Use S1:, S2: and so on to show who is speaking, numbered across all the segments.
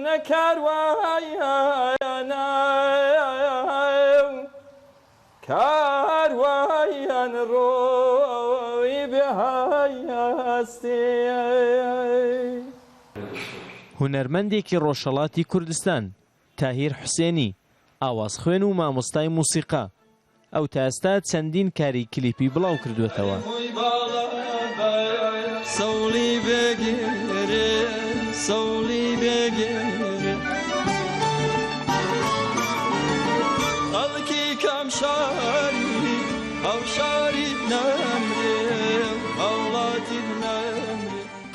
S1: کاروانە کاروانە کاروان ڕۆی بێ هەستی.
S2: هونەرمەندێکی ڕۆژهەڵاتی کوردستان، تاهیر حوسێنی، ئاوازخوێن و مامۆستای موسیقا، ئەو تا ئێستا چەندین کاری کلیپی بڵاو کردووەتەوە.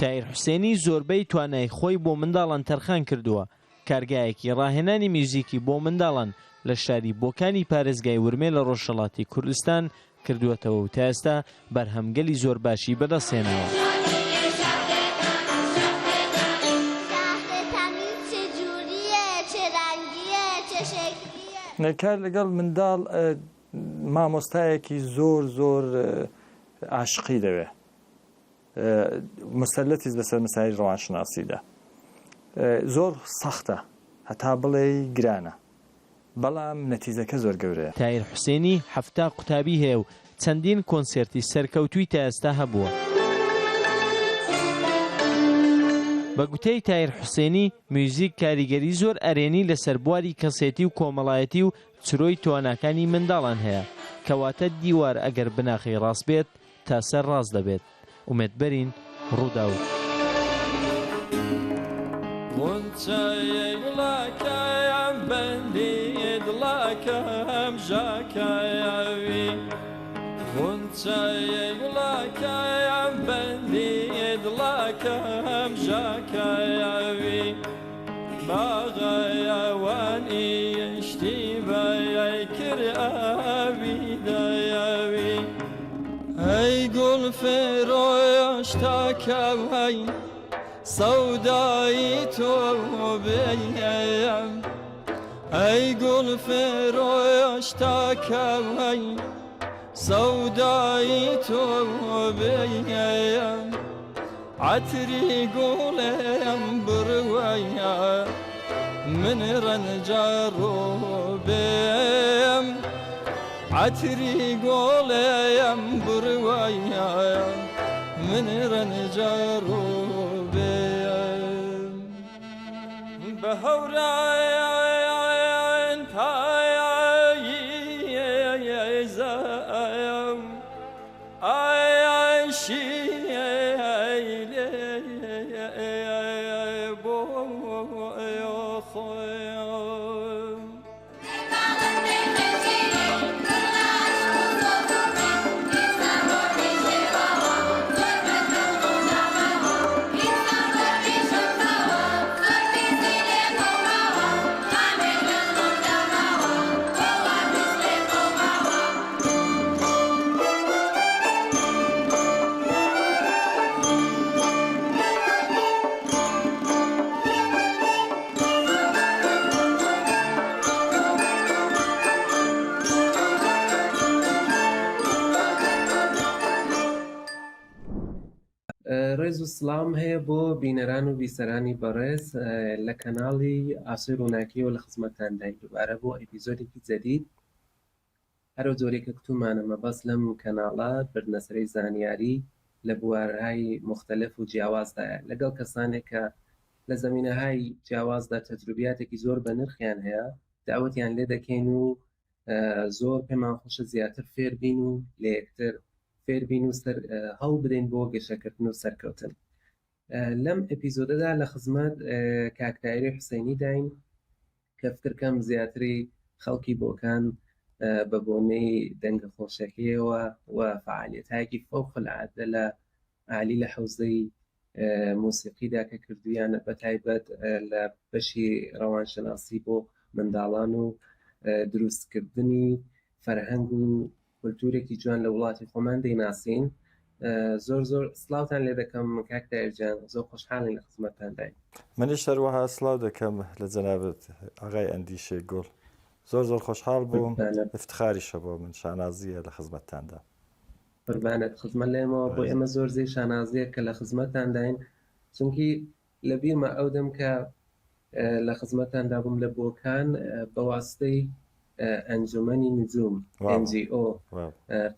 S2: تاهیر حوسێنی زۆربەی توانای خۆی بۆ منداڵان تەرخان کردووە، کارگایەکی ڕاهێنانی میوزیکی بۆ منداڵان لە شاری بۆکانی پارێزگای ورمێ لە ڕۆژهەڵاتی کوردستان کردووەتەوە و تا ئێستا بەرهەمگەلی زۆر باشی بەدەستهێناوە.
S1: کار لەگەڵ منداڵ مامۆستایەکی زۆر زۆر عاشقی دەوێ. موسەلەتیس بەسەر مەسایل ڕەوانشناسیدا زۆر سەختە هەتا بڵێی گرانە بەڵام نەتیجەکە زۆر گەورەیە.
S2: تاهیر حوسێنی 70 قوتابی هەیە و چەندین کۆنسێرتی سەرکەوتووی تا ئێستا هەبووە. بە گوتەی تاهیر حوسێنی، میوزیک کاریگەری زۆر ئەرێنی لەسەر بواری کەسێتی و کۆمەڵایەتی و چرۆی تواناکانی منداڵان هەیە، کەواتە دیوار ئەگەر بناخەی ڕاست بێت، تا سەر ڕاست دەبێت. ئومێد بەرین، ڕووداو.
S1: غونچەی گوڵەکەم بەندی دڵەکەم ژاکەوی غونچەی گوڵەکەم بەندی دڵەکەم ژاکەوی باغەیەوانی شتی بەی کرد ئەوی دەیەوی ئەی گوڵ فرۆش تا کەی سەودایی تۆ بێم ئەی گوڵ فرۆش تا کەی سەودایی تۆ بێم عەتری گوڵێم بڕوەیە من ڕەنجە ڕۆبێم عەتری گوڵێم بڕوەیە من ڕەنجە ڕۆبێم بە هەورایان پایەی زەم ئای شیلێ بۆ خۆم.
S3: ڕێز و سڵاوم هەیە بۆ بینەران و بیسەرانی بەڕێز لە کەناڵی ئاسۆی ڕووناکیەوە لە خزمەتتانداین دووبارە بۆ ئێپیزۆدێکی جەدید هەرەو جۆرەی کە کوتومانە مەبەست لەم کەناڵە بردنەسەرەی زانیاری لە بوارهای موختەلف و جیاوازدایە لەگەڵ کەسانێک کە لە زەمینەهای جیاوازدا تەجروبیاتێکی زۆر بەنرخیان هەیە داوەتیان لێ دەکەین و زۆر پێمان خۆشە زیاتر فێربین و لە یەکتر فێربین و سەر هەوڵ بدەین بۆ گەشەکردن و سەرکەوتن لەم ئەپیزۆدەدا لە خزمەت کاک تایری حوسێنی داین کە فکر کەم زیاتری خەڵکی بۆکان بە بۆنەی دەنگە خۆشەکەیەوە و فعالیەتایەکی فەوق العادە لە عالی لە حەوزەی مۆسیقیدا کە کردویانە بە تایبەت لە بەشی ڕەوانشناسی بۆ منداڵان و دروستکردنی فەرهەنگ و کولتوورێکی جوان لە وڵاتی خۆمان دەیناسین. زۆر زۆر سڵاوتان لێ دەکەم کاک تاهیر جان زۆر خۆشحاڵین لە خزمەتتانداین.
S1: منیش هەروەها سڵاو دەکەم لە جەنابت ئاغای ئەندیشەی گوڵ زۆر زۆر خۆشحاڵ بووم
S3: قوربانت.
S1: ئیفتخاریشە بۆ من شانازییە لە خزمەتتاندا.
S3: قوربانت خزمەت لە ئێمەوە بۆ ئێمە زۆر جێی شانازییە کە لە خزمەتتانداین چونکی لە بیرمە ئەو دەم کە لە خزمەتتاندا بووم لە بۆکان بە واسطەی ئەنجومەنی نجوم NGO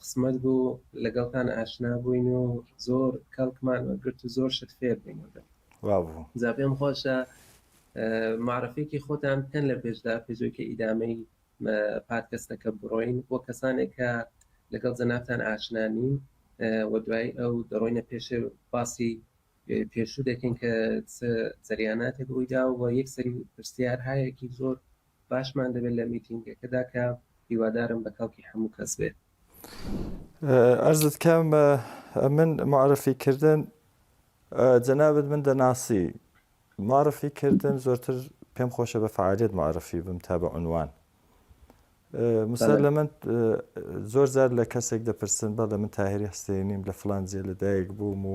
S3: قسمەت بوو لەگەڵتان ئاشنا بووین و زۆر کەڵکمان وەرگرت و زۆر شت فێر بووین جا پێم خۆشە معرفێکی خۆتان بکەن لە پێشدا پێشەوەی کە ئیدامەی پادکەستەکە بڕۆین بۆ کەسانێک کە لەگەڵ جەنابتان ئاشنا نین و دوای ئەو دەڕۆینە پێشێ باسی پێشوو دەکەین کە چ جەریاناتێک ڕوویدا و یەک سەری پرسیارهایەکی زۆر باشمان دەبێت لە میتینگەکەدا کە هیوادارم بە کەڵکی هەموو کەس بێت.
S1: ئەرزت کەم من معرفی کردن جەنابت من دەناسی معرفی کردن زۆرتر پێم خۆشە بە فعالیت معرفی بم تا بە عنوان مسەلەمەن زۆر جار لە کەسێک دەپرسن بەڵێ من تاهری حسێنیم لە فلان جێ لە دایک بووم و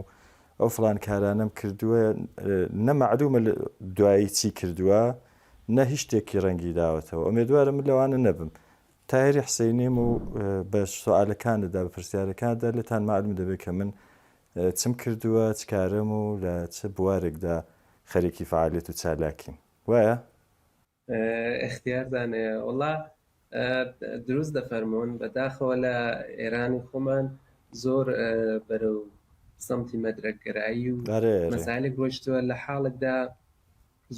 S1: ئەو فلان کارانەم کردووە نە معلومە دوایی چی کردووە نە هیچ شتێکی ڕەنگی داوەتەوە ئومێدوارم من لەوانە نەبم تاهری حسێنیم و بە سوالەکاندا بە پرسیارەکاندا لێتان معلوم دەبێت کە من چم کردووە چ کارم و لە چ بوارێکدا خەریکی فعالیت و چالاکیم وایە؟
S3: ئیختیارتان هەیە وەڵا دروست دەفەرموون بەداخەوە لە ئێرانی خۆمان زۆر بەرەو سەمتی مەدرەکگەرایی و مەسایلێک ڕۆیشتووە لە حاڵێکدا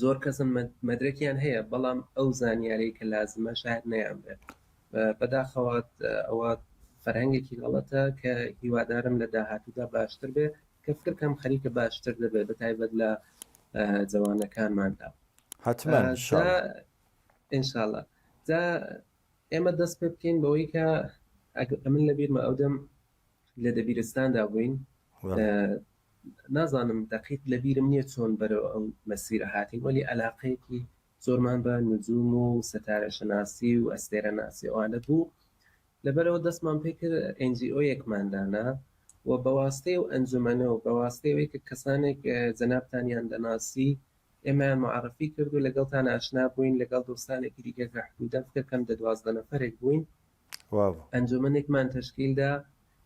S3: زۆر کەسن مەدرەکیان هەیە بەڵام ئەو زانیاری کە لازمە شاید نەیان بێت بەداخەوە ئەوە فەرهەنگێکی غەڵەتە کە هیوادارم لە داهاتوودا باشتر بێ کە فکر کەم خەریکە باشتر دەبێت بە تایبەت لە جەوانەکانماندا
S1: حتما ان شاء الله
S3: ان شاء الله جا ئێمە دەست پێ بکەین بەوەی کە ئەمن لە بیرمە ئەو دەم لە دەبیرستاندا بووین نازانم دقیق لە بیرم نییە چۆن بەرەو ئەو مەسیرە هاتین وەلی علاقەیەکی زۆرمان بە نجوم و ستارە شناسی و ئەستێرە ناسی ئەوانە بوو لەبەرئەوە دەستمان پێکرد NGO یەکمان دانا و بە واستەی ئەو ئەنجومەنە و بە واستەی ئەوەی کە کەسانێک جەنابتانیان دەناسی ئێمەیان معرفی کرد و لەگەڵتان ئاشنا بووین لەگەڵ دۆستانێکی دیکە کە حدودا فکر کەم دە 12 نەفەرێک بووین ئەنجومەنێکمان تەشکیل دا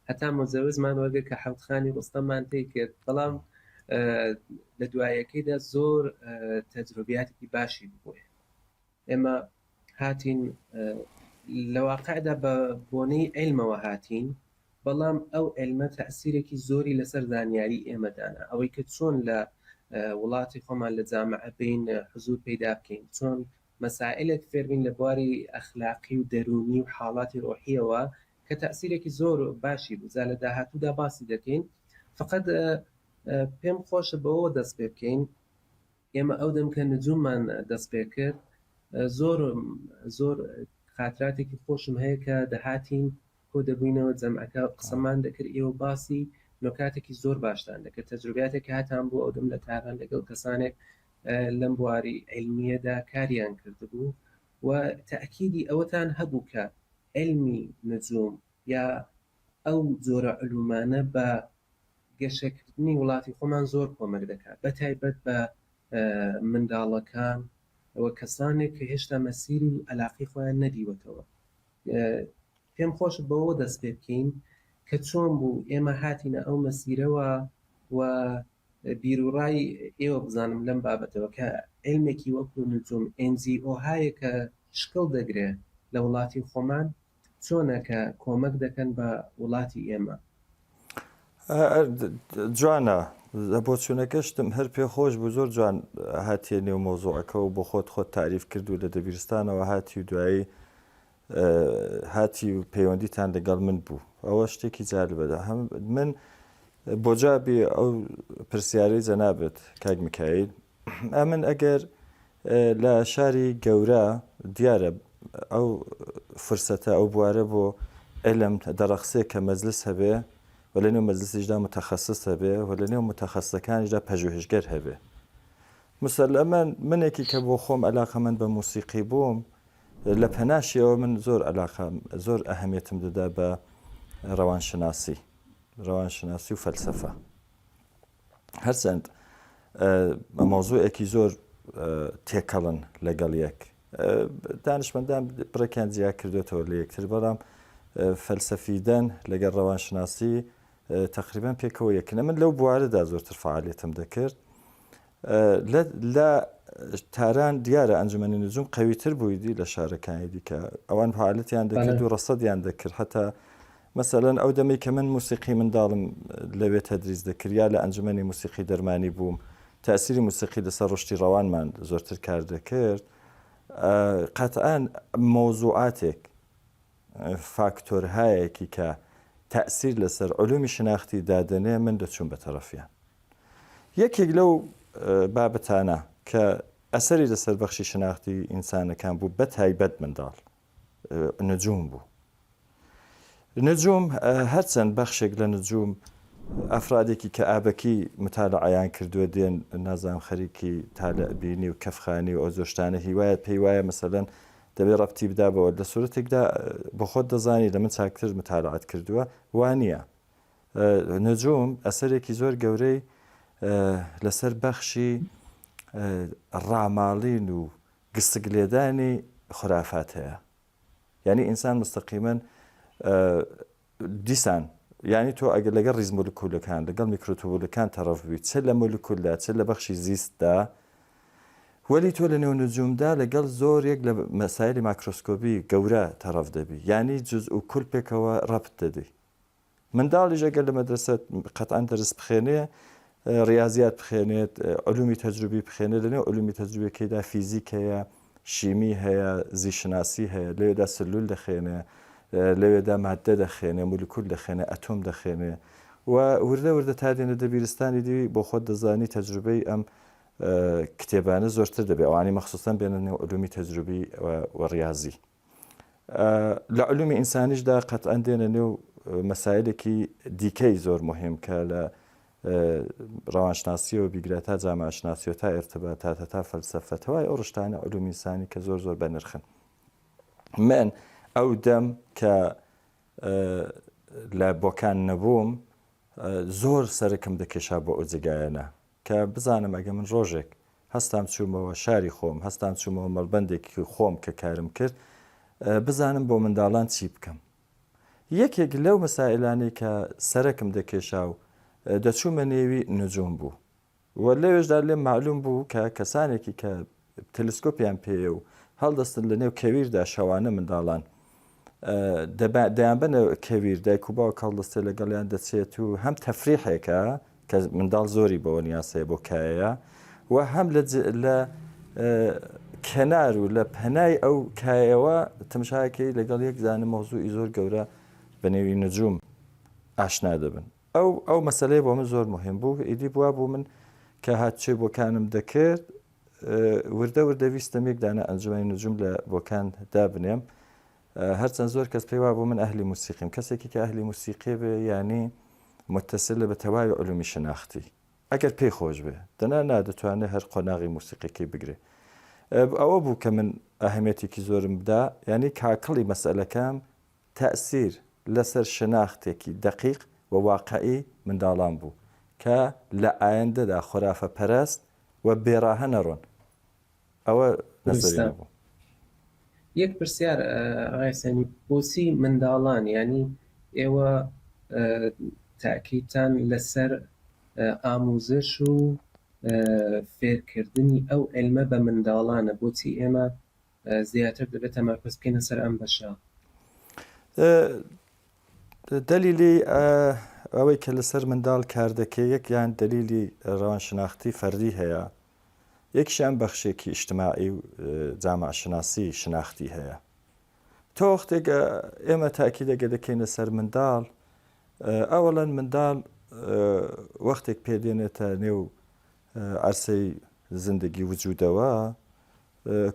S3: هەتا مجەوزمان وەرگرت کە حەوت خانی ڕۆستەممان تێ کرد بەڵام لە دوایەکەیدا زۆر تەجروبیاتێکی باشی بوو ئێمە هاتین لە واقعدا بە بۆنەی عیلمەوە هاتین بەڵام ئەو عیلمە تەئسیرێکی زۆری لەسەر زانیاری ئێمە دانا ئەوەی کە چۆن لە وڵاتی خۆمان لە جامعە بین حزور پەیدا بکەین چۆن مەسائلێک فێربین لە بواری ئەخلاقی و دەروونی و حاڵاتی ڕۆحیەوە کە تەئسیرێکی زۆر باشی بوو جا لە داهاتوودا باسی دەکەین فقط پێم خۆشە بەوە دەست پێ بکەین ئێمە ئەو دەم کە نجوممان دەست پێ کرد زۆر زۆر خاتراتێکی خۆشم هەیە کە دەهاتین کۆ دەبووینەوە جەمعەکە قسەمان دەکرد ئێوە باسی نۆکاتێکی زۆر باشتان دەکرد تەجروبیاتێک کە هەتان بوو ئەو دەم لە تاران لەگەڵ کەسانێک لەم بواری عیلمیەدا کاریان کردبوو و تەئکیدی ئەوەتان هەبوو کە عیلمی نجوم یا ئەو جۆرە علومانە بە گەشەکردنی وڵاتی خۆمان زۆر کۆمەک دەکات بە تایبەت بە منداڵەکان و کەسانێک کە هێشتا مەسیری عەلاقەی خۆیان نەدیوەتەوە. پێم خۆشە بەوە دەست پێ بکەین کە چۆن بوو ئێمە هاتینە ئەو مەسیرەوە و بیروڕای ئێوە بزانم لەم بابەتەوە کە عیلمێکی وەکو نجوم NGO هایە کە شکڵ دەگرێ لە وڵاتی خۆمان چۆنە کە کۆمەک دەکەن بە وڵاتی ئێمە؟
S1: جوانە بۆچوونەکەشتم هەر پێ خۆش بوو زۆر جوان هاتیە نێو مۆزوعەکە و بۆ خۆت خۆت تاریف کرد و لە دەبیرستانەوە هاتی و دوایی هاتی و پەیوەندیتان لەگەڵ من بوو ئەوە شتێکی جالبەدا هەم من بۆ جوابی ئەو پرسیارەی جەنابت کاک میکایل ئەمن ئەگەر لە شاری گەورە دیارە ئەو فرسەتە ئەو بوارە بۆ علم دەڕەخسێ کە مەجلس هەبێ و لە نێو مەجلسیشدا متخصص هەبێ و لە نێو متخصصەکانیشدا پەژوهشگەر هەبێ مسەلەمەن منێکی کە بۆ خۆم عەلاقەمەند بە موسیقی بووم لە پەناشیەوە من زۆر عەلاقە زۆر ئەهمیەتم دەدا بە ڕەوانشناسی. ڕەوانشناسی و فەلسەفە. هەرچەند مەوزوعێکی زۆر تێکەڵن لەگەڵ یەک. دانشمەندان بڕێکیان جیا کردوێتەوە لە یەکتر بەڵام فەلسەفیدەن لەگەڵ ڕەوانشناسی تقریبان پێکەوە یەکنە من لەو بوارەدا زۆرتر فعالێتم دەکرد لە تاران دیارە ئەنجومەنی نجوم قەویتر بوویدی لە شارەکانی دیکە ئەوان فعالەتیان دەکرد و ڕەسەدیان دەکرد حتا مەسەلەن ئەو دەمەی کە من موسیقی منداڵم لەوێ تەدریس دەکرد یا لە ئەنجومەنی موسیقی دەرمانی بووم تاسیری موسیقی لەسەر ڕشتی ڕەوانمان زۆرتر کار دەکرد قەتعەن مەوزوعاتێک فاکتۆرهایەکی کە تاسیر لەسەر علومی شناختی دادەنێ من دەچوم بە تەرەفیان یەکێک لەو بابەتانە کە ئەسەری لەسەر بەخشی شناختی ئینسانەکان بوو بە تایبەت منداڵ نجوم بوو. نجوم هەرچەند بەخشێک لە نجوم ئەفرادێکی کەئابەکی متالعەیان کردووە دێن نازانم خەریکی تالعبینی و کەفخانی و ئەو جۆر شتانە هیوایە پێی وایە مەسەلەن دەبێ ڕەبتی بدا بەوە لە سورەتێکدا بۆ خۆت دەزانی لە من چاکتر متالعەت کردووە وا نییە نجوم ئەسەرێکی زۆر گەورەی لەسەر بەخشی ڕاماڵین و گسک لێدانی خورافات هەیە یانی ئینسان مستەقیمەن دیسان یانی تۆ ئەگەر لەگەڵ ڕیز مولکولەکان لەگەڵ میکرۆتوبولەکان تەڕەف بووی چ لە مولکولدا چ لە بەخشی زیستدا وەلی تۆ لە نێو نجومدا لەگەڵ زۆر یەک لە مەسایلی ماکرۆسکۆبی گەورە تەڕەف دەبی یانی جز و کول پێکەوە ڕەبت دەدەی منداڵیش ئەگەر لە مەدرەسە قەتعەن دەرس بخێنێ ڕیازیات بخێنێت علومی تەجروبی بخێنێ لەنێو علومی تەجروبەکەیدا فیزیک هەیە شیمی هەیە زیشناسی هەیە لەوێدا سلول دەخێنێ لەوێدا مادە دەخێنێ مولکول دەخێنێ ئەتۆم دەخێنێ و وردە وردە تا دێنە دەبیرستانی دی بۆ خۆت دەزانی تەجروبەی ئەم کتێبانە زۆرتر دەبێ ئەوانی مەخصوصەن بێنە نێو علومی تەجروبی و ڕیازی لە علومی ئینسانیشدا قەتعەن دێنە نێو مەسایلێکی دیکەی زۆر مهم کە لە ڕەوانشناسیەوە بیگرە تا جامعشناسیەوە تا ئرتباتات تا فەلسەفە تەوای ئەو ڕشتانە علومی ئینسانی کە زۆر زۆر بەنرخن من ئەو دەم کە لە بۆکان نەبووم زۆر سەرکم دەکێشا بۆ ئەو جێگایەنە کە بزانم ئەگە من ڕۆژێک هەستام چوومەوە شاری خۆم، هەستام چوومەوە مەڵبەندێکی خۆم کە کارم کرد، بزانم بۆ منداڵان چی بکەم. یەکێک لەو مەسائیلانەی کە سەرەکم دەکێشا و دەچوومە نێوی نجوم بوو و لەوێشدا لێم مەعلوم بوو کە کەسانێکی کە تەلسکۆپیان پێیە و هەڵدەستن لە نێو کەویردا شەوانە منداڵان دەیانبەنە کەویر، دایک و باوک هەڵدەستێ لەگەڵیان دەچێت و هەم تەفریحێکە کە منداڵ زۆری بەوە نیاز هەیە بۆ کایەیە و هەم لە کەنار و لە پەنای ئەو کایەوە تمشاکەی لەگەڵ یەک دانە مەوزوعی زۆر گەورە بە نێوی نجوم ئاشنا دەبن. ئەو ئەو مەسەلەیە بۆ من زۆر مهم بوو ئیدی بوا بوو من کە هاتچێ بۆکانم دەکرد وردە وردە ویستم یەک دانە ئەنجومەنی نجوم لە بۆکان دابنێم هەرچەند زۆر کەس پێی وابوو من ئەهلی موسیقیم کەسێکی کە ئەهلی موسیقی بێ یانی متەسلە بە تەواوی علومی شناختی ئەگەر پێی خۆش بێ دەنا نا دەتوانێت هەر قۆناغی موسیقیەکەی بگرێ ئەوە بوو کە من ئەهمێتێکی زۆرم بدا یعنی کاکڵی مەسئلەکەم تەئسیر لەسەر شناختێکی دەقیق و واقعی منداڵان بوو کە لە ئایندەدا خورافە پەرست و بێڕاهە نەڕۆن ئەوە نەزەری
S3: دروستە
S1: من بوو.
S3: یەک پرسیار ئاغای حسێنی بۆچی منداڵان یانی ئێوە تاکیدتان لەسەر ئاموزش و فێرکردنی ئەو عیلمە بە منداڵانە بۆچی ئێمە زیاتر دەبێت تەمەرکوز بکەینە سەر ئەم بەشە؟
S1: دەلیلی ئەوەی کە لەسەر منداڵ کار دەکەی یەک یان دەلیلی ڕەوانشناختی فەردی هەیە یەکیشیان بەخشێکی ئیجتماعی و جامعشناسی شناختی هەیە. تۆ وەختێک ئێمە تاکیدەگە دەکەینە سەر منداڵ، ئەوەڵەن منداڵ وەختێک پێدێنێتە نێو عەرسەی زندگی وجودەوە،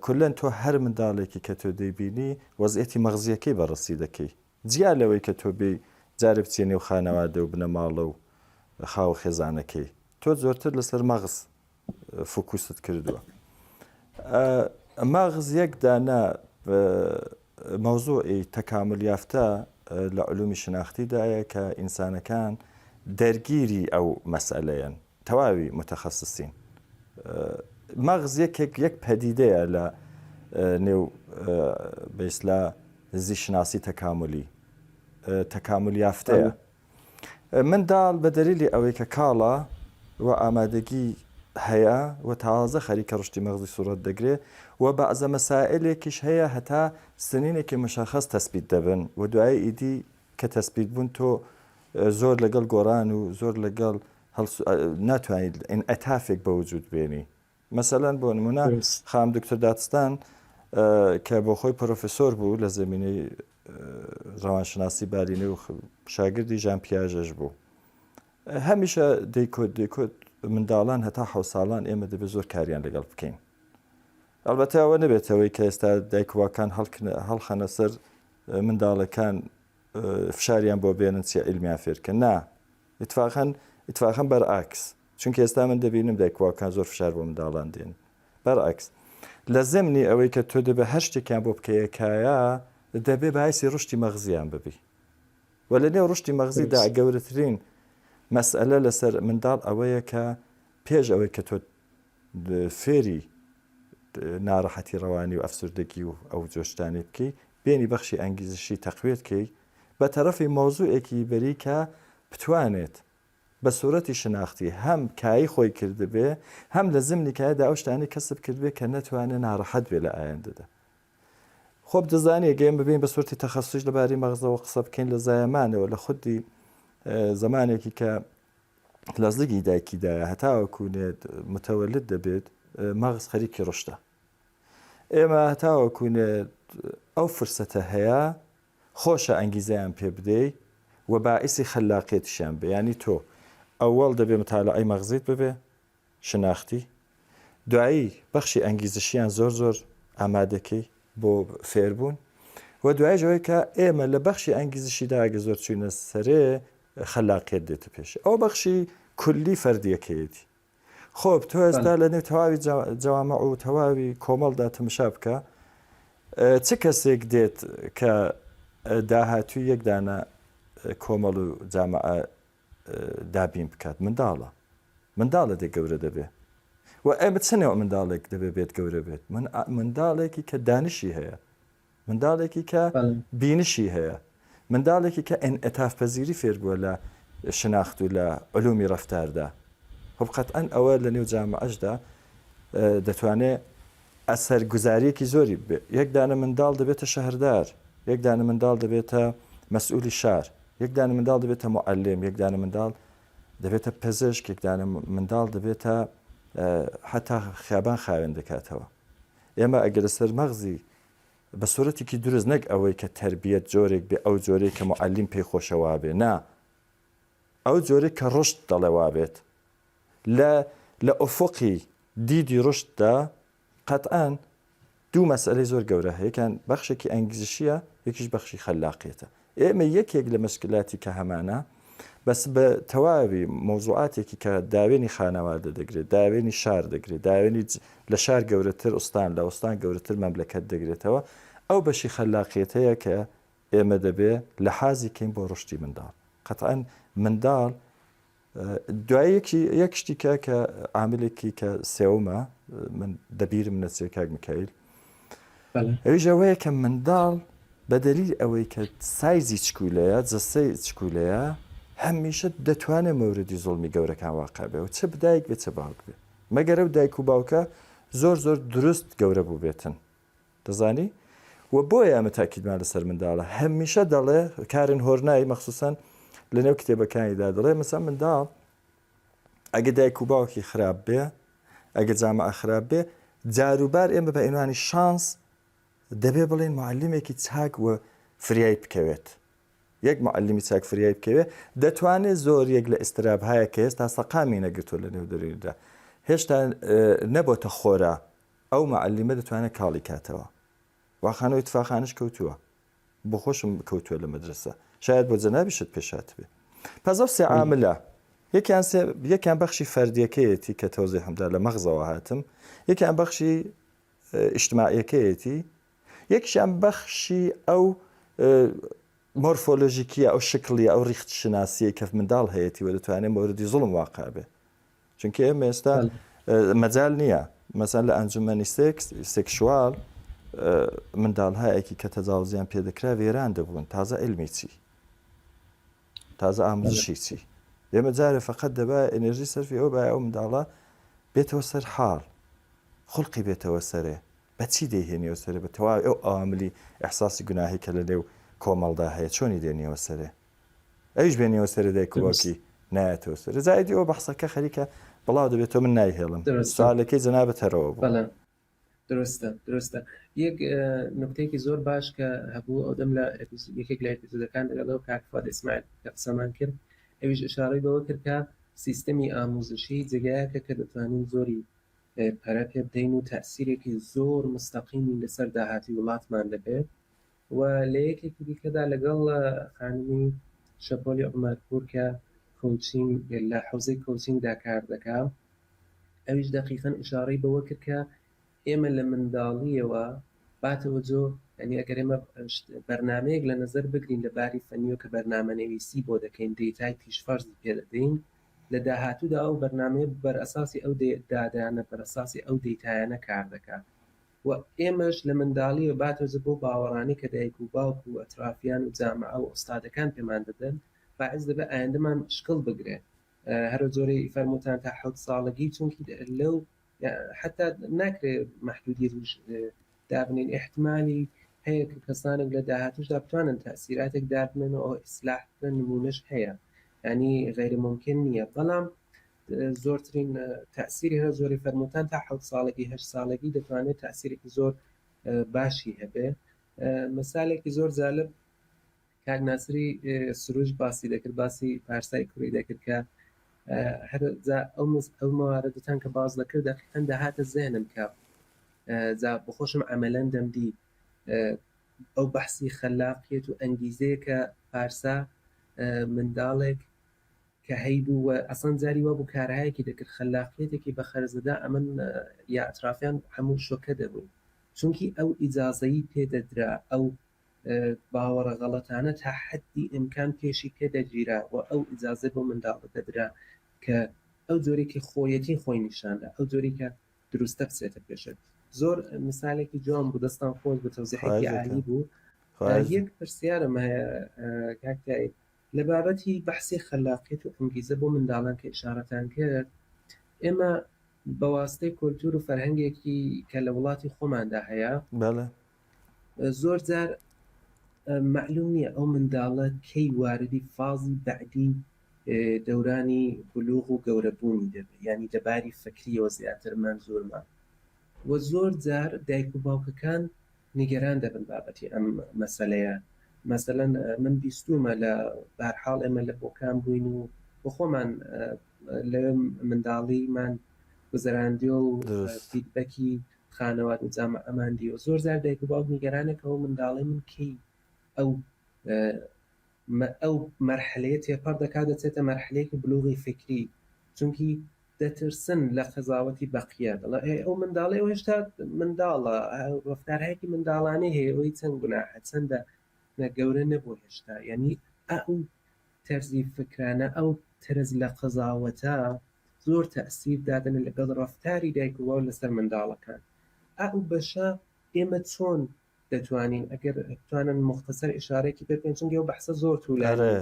S1: کولەن تۆ هەر منداڵێکی کە تۆ دەیبینی وەزعیەتی مەغزیەکەی بەڕەسی دەکەی. جیا لەوەی کە تۆ بێی جارێ بچیە نێو خانەوادە و بنەماڵە و خاو خێزانەکەی تۆ زۆرتر لەسەر مەغز فوکوست کردووە مەغز یەک دانە مەوزوعی تەکامل یافتە. لە علومی شناختیدایە کە ئینسانەکان دەرگیری ئەو مەسئەلەیەن تەواوی متخصصین مەغز یەکێک یەک پەدیدەیە لە نێو بەیسلا زیشناسی تەکاملی تەکامل یافتەیە منداڵ بە دەلیلی ئەوەی کە کاڵە و ئامادەگی هەیە و تازە خەریکە ڕشتی مەغزی سوڕەت دەگرێ و بەعزە مەسائلێکیش هەیە هەتا سنینێکی مشەخەس تەسبیت دەبن و دوایی ئیدی کە تەسبیت بوون تۆ زۆر لەگەڵ گۆڕان و زۆر لەگەڵ ناتوانیت ئینعتافێک بە وجود بێنی مەسەلەن بۆ نمونە خام دکتۆر دادستان کە بۆ خۆی پرۆفسۆر بوو لە زمینەی ڕەوانشناسی بالینی و شاگردی ژان پیاژەش بوو هەمیشە دەیکوت دەیکوت منداڵان هەتا حەو ساڵان ئێمە دەبێت زۆر کاریان لەگەڵ بکەین ئەلبەتە ئەوە نەبێتەوەی کە ئێستا دایکواکان هەڵخەنە سەر منداڵەکان فشاریان بۆ بێنن چی عیلمیان فێرکەن نا ئیتفاقەن ئیتفاقەن بەرعکس چونکە ئێستا من دەبینم دایک و باوکان زۆر فشار بۆ منداڵان دێن بەرعکس لە زمنی ئەوەی کە تۆ دەبێ هەر شتێکیان بۆ بکەیە کایە دەبێ باعیسی ڕشتی مەغزیان ببی و لە نێو ڕشتی مەغزیدا گەورەترین مەسئلە لەسەر منداڵ ئەوەیە کە پێش ئەوەی کە تۆ فێری ناڕەحەتی ڕەوانی و ئەفسوردەگی و ئەو جۆشتانی بکەی بێنی بەخشی ئەنگیزشی تەقوێت کەی بە تەرەفی مەوزوعێکی بەری کە بتوانێت بە سورەتی شناختی هەم کایی خۆی کردبێ هەم لە زمنی کایەدا ئەو شتانەی کەسب کردبێ کە نەتوانێ ناڕەحەت بێ لە ئایندەدا. خۆب دەزانی ئەگەر ئێمە بێین بە سورەتی تەخەسوسیش لە بارەی مەغزەوە قسە بکەین لە زایەمانەوە لە خودی زەمانێکی کە لە زگی دایکیدایە هەتاوەکو نێت متەوەلد دەبێت مەغز خەریکی ڕشتە. ئێمە هەتاوەکو نێت ئەو فرسەتە هەیە خۆشە ئەنگیزەیان پێ بدەی و باعیسی خەلاقیەتیشیان بێ یانی تۆ ئەوەڵ دەبێ متالعەی مەغزیت ببێ شناختی دوایی بەخشی ئەنگیزشیان زۆر زۆر ئامادەکەی بۆ فێربوون و دوایش ئەوەی کە ئێمە لە بەخشی ئەنگیزشیدا ئەگە زۆر چوینە سەرێ خەلاقیەت دێتە پێش ئەو بەخشی کولی فەردیەکەیەتی خۆب تۆ ئێستا لە نێو تەواوی جەوامع و تەواوی کۆمەڵدا تەمشا بکە چ کەسێک دێت کە داهاتوی یەک دانە کۆمەڵ و جامعە دابین بکات منداڵە منداڵە دێ گەورە دەبێ و ئێمە چ نێو منداڵێک دەبێ بێت گەورە بێت من منداڵێکی کە دانشی هەیە منداڵێکی کە بینشی هەیە، منداڵێکی کە ئینعتافپەزیری فێربووە لە شناخت و لە علومی ڕەفتاردا، خب قەتعەن ئەوە لە نێو جامعەشدا دەتوانێ ئەسەر گوزاریەکی زۆری ببێ. یەک دانە منداڵ دەبێتە شەهردار، یەک دانە منداڵ دەبێتە مەسئولی شار، یەک دانە منداڵ دەبێتە موعەلیم، یەک دانە منداڵ دەبێتە پزیشک، یەک دانە منداڵ دەبێتە حەتا خیابان خاوێن دەکاتەوە. ئێمە ئەگەر لەسەر مەغزی بە سورەتێکی دروست نەک ئەوەی کە تەربیەت جۆرێک بێ ئەو جۆرەی کە موعەلیم پێی خۆشە وابێ نا ئەو جۆرەی کە ڕشت دەڵێ وابێت لە لە ئوفقی دیدی ڕشتدا قەتعەن دوو مەسئلەی زۆر گەورە هەیە یەکیان بەخشێکی ئەنگیزشیە یەکیش بەخشی خەلاقیەتە ئێمە یەکێک لە مشکلاتی کە هەمانە بەس بە تەواوی مەوزوعاتێکی کە داوێنی خانەوادە دەگرێت داوێنی شار دەگرێت داوێنی لە شار گەورەتر ئوستان لە ئوستان گەورەتر مەملەکەت دەگرێتەوە ئەو بەشی خەلاقیەتەیە کە ئێمە دەبێ لە حازی کەین بۆ ڕشتی منداڵ قەتعەن منداڵ دوای یەکی یەک شتی کە کە عاملێکی کە سێومە من دەبیرم نەچێ کاک میکایل ئەویش ئەوەیە کە منداڵ بە دەلیل ئەوەی کە سایزی چکولەیە جەستەی چکولەیە هەمیشە دەتوانێت مەوردی زوڵمی گەورەکان واقع بێ و چ بدایک بێ چ باوک بێ مەگەر ئەو دایک و باوکە زۆر زۆر دروست گەورە بووبێتن دەزانی و بۆیە ئەمە تاکیدمان لەسەر منداڵە هەمیشە دەڵێ کارن هۆرنای مەخصوصەن لەنێو کتێبەکانیدا دەڵێ مەسا منداڵ ئەگە دایک و باوکی خراپ بێ ئەگە جامعە خراپ بێ جاروبار ئێمە بە ئینوانی شانس دەبێ بڵێن معلمێکی چاک و فریای بکەوێت یەک معلمی چاک فریای بکەوێ دەتوانێت زۆر یەک لە ئستراب هەیە کە هێستا سەقامی نەگرتووە لە نێو دەرونیدا هێشتا نەبۆتە خۆرا ئەو مەعەلیمە دەتوانێت کاڵی کاتەوە. واخانە و ئیتفاقانش کەوتووە. بۆ خۆشم کەوتووە لە مەدرەسە. شایەد بۆ جەنابیشت پێش هاتبێ. پس ئەو سێ عاملە یەکیان سێ یەکیان بەخشی فەردیەکەیەتی کە تەوزیحم دا لە مەغزەوە هاتم، یەکیان بەخشی ئیجتماعیەکەیەتی، یەکیشیان بەخشی ئەو. مۆرفۆلۆژیکیە، ئەو شکڵیە، ئەو ڕیخت شناسیەی کە منداڵ هەیەتی و دەتوانێت مۆردی زوڵم واقع بێ. چونکە ئێمە ئێستا مەجال نییە مەسەن لە ئەنجومەنی سێکس sexual منداڵهایەکی کە تەجاوزیان پێدەکرا وێران دەبوون تازە علمی چی تازە ئاموزشی چی ئێمە جارێ فقط دەبا ئەنێرژی سەرفی ئەو بای ئەو منداڵە بێتەوە سەر حاڵ خولقی بێتەوە سەرێ بەچی دەیهێنیەوە سەرێ بە تەواوی ئەو عەواملی ئیحساسی گوناهی کە لە نێو کۆمەڵدا هەیە چۆنی دێنیەوە سەرێ ئەویش بێنیەوە سەرێ دایک و باوکی نایەتەوە سەرێ جا ئیدی ئەوە بەحسەکە خەریکە بڵاو دەبێتەوە من نایهێڵم سوالەکەی جەنابت هەرەوە بوو.
S3: بەڵێ دروستە دروستە یەک نوکتەیەکی زۆر باش کە هەبوو ئەو دەم لە یەکێک لە ئێپیزۆدەکان لەگەڵ ئەو کاک فواد ئیسماعیل کە قسەمان کرد ئەویش ئشارەی بەوە کرد کە سیستەمی ئاموزشی جێگایەکە کە دەتوانین زۆری پەرە پێ بدەین و تەئسیرێکی زۆر مستەقیمی لەسەر داهاتووی وڵاتمان دەبێت و لە یەکێکی دیکەدا لەگەڵ خانمی شەپۆلی عومەرپوور کە coaching لە حەوزەی coaching دا کار دەکا ئەویش دەقیقەن ئیشاڕەی بەوە کرد کە ئێمە لە منداڵییەوە باتەوەجۆ یانی ئەگەر ئێمە بەرنامەیەک لە نەزەر بگرین لە باری فەنییەوە کە بەرنامەنەویسی بۆ دەکەین دەیتای پیشفەرزی پێ دەدەین لە داهاتوودا ئەو بەرنامەیە بەرئەساسی ئەو دادانە بەرئەساسی ئەو دەیتایانە کار دەکا و ئێمەش لە منداڵییەوە باتەوەجە بەو باوەڕانەی کە دایک و باوک و ئەترافیان و جامعە و ئوستادەکان پێمان دەدەن باعس دەبێ ئایندەمان شکڵ بگرێ هەرو جۆرەی فەرمووتان تا حەوت ساڵەگی چونکی لەو حتا ناکرێ مەحدودیەتیش دابنین ئیحتمالی هەیە کە کەسانێک لە داهاتوشدا بتوانن تەئسیراتێک دابنێن و ئەو ئیسلاح بکەن نمونەش هەیە یانی غەیرە مومکن نییە بەڵام زۆرترین تەئسیری هەر زۆری فەرمووتان تا حەوت ساڵەگی هەشت ساڵەگی دەتوانێت تەئسیرێکی زۆر باشی هەبێ مەسالێکی زۆر جالب کاک ناسری سروش باسی دەکرد باسی پارسای کوڕی دەکرد کە هەر ئەو ئەو مەواردتان کە باز دەکرد دەقیقەن دەهاتە زێنم کە جا بخۆشم عملەن دەمدی ئەو بەحسی خەلاقیەت و ئەنگیزەیە کە پارسا منداڵێک کە هەیبوو و ئەسڵەن جاری وابوو کارهایەکی دەکرد خەلاقیەتێکی بە خەرج دەدا ئەمن یا ئەترافیان هەموو شۆکە دەبووین چونکی ئەو ئیجازەی پێ دەدرا ئەو باوەڕە غەڵەتانە تا حەدی ئیمکان پێشی پێ دەگیرا و ئەو ئیجازەی بۆ منداڵە دەدرا کە ئەو جۆرەی کە خۆیەتی خۆی نیشان دا ئەو جۆرەی کە دروستە بچێتە پێشێ. زۆر مثالێکی جوان بوو دەستان خۆش بوو تەوزیحێکی
S1: خواهش
S3: عالی
S1: دەکەم
S3: بوو.
S1: خواهش
S3: یەک پرسیارم هەیە کاک تایب لە بابەتی بەحسی خەلاقیەت و ئەنگیزە بۆ منداڵان کە ئیشارەتان کرد ئێمە بە واسطەی کۆلتور و فەرهەنگێکی کە لە وڵاتی خۆماندا هەیە
S1: بەڵێ.
S3: زۆر جار مەعلوم نییە ئەو منداڵە کەی واردی فازی بەعدی دەورانی بلوغ و گەورەبوونی دەبێت یانی لە باری فکریەوە زیاتر مەنزورمە و زۆر جار دایک و باوکەکان نیگەران دەبن بابەتی ئەم مەسەلەیە مەسەلەن من بیستومە لە بارحاڵ ئێمە لە بۆکان بووین و بۆ خۆمان لەوێ منداڵیمان گوزەراندیوە و فیدبەکی خانەواد و جامعەمان دیوە زۆر جار دایک و باوک نیگەرانە کە ئەو منداڵەی من کەی ئەو ئەو مەرحەلەیە تێپەڕ دەکات دەچێتە مەرحەلەیەکی بلوغی فکری چونکی دەترسن لە قەزاوەتی بەقیە دەڵێ ئەی ئەو منداڵەی ئەو هێشتا منداڵە ڕەفتارهایەکی منداڵانەی هەیە ئەوەی چەند گوناحە چەندە گەورە نەبوو هێشتا یعنی ئەو تەرزی فکرانە ئەو ترس لە قەزاوەتە زۆر تەئسیر دادەنێت لەگەڵ ڕەفتاری دایک و باوک لەسەر منداڵەکان ئەو بەشە ئێمە چۆن دەتوانین ئەگەر بتوانن مختصر ئشارەیەکی پێ بکەن چونکە ئەو بەحسە زۆر
S1: ئەرێ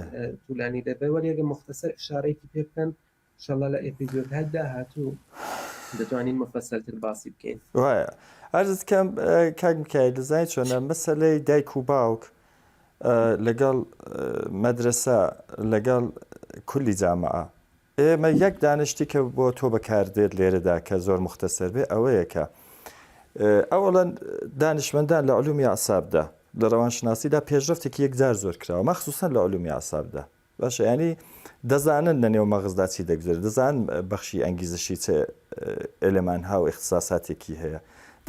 S3: تولانی دەبێ وەلی ئەگەر مختصر ئشارەیەکی پێ بکەن ئینشەڵا لە ئێپیزۆدهای داهاتوو دەتوانین مفەسەلتر باسی بکەین.
S1: وایە عەرزت کەم کاک میکایل دەزانی چۆنە مەسەلەی دایک و باوک لەگەڵ مەدرەسە لەگەڵ کولی جامعە ئێمە یەک دانە شتی کە بۆ تۆ بەکار دێت لێرەدا کە زۆر موختەسەر بێ ئەوەیە کە ئەوەڵەن دانشمەندان لە علومی ئەعسابدا لە ڕەوانشناسیدا پێشرەفتێکی یەکجار زۆر کراوە مەخصوصا لە علومی ئەعسابدا باشە ینی دەزانن لە نێو مەغزدا چی دەگوزەرێت دەزانن بەخشی ئەنگیزشی چ ئێلێمانها و ئیختساساتێکی هەیە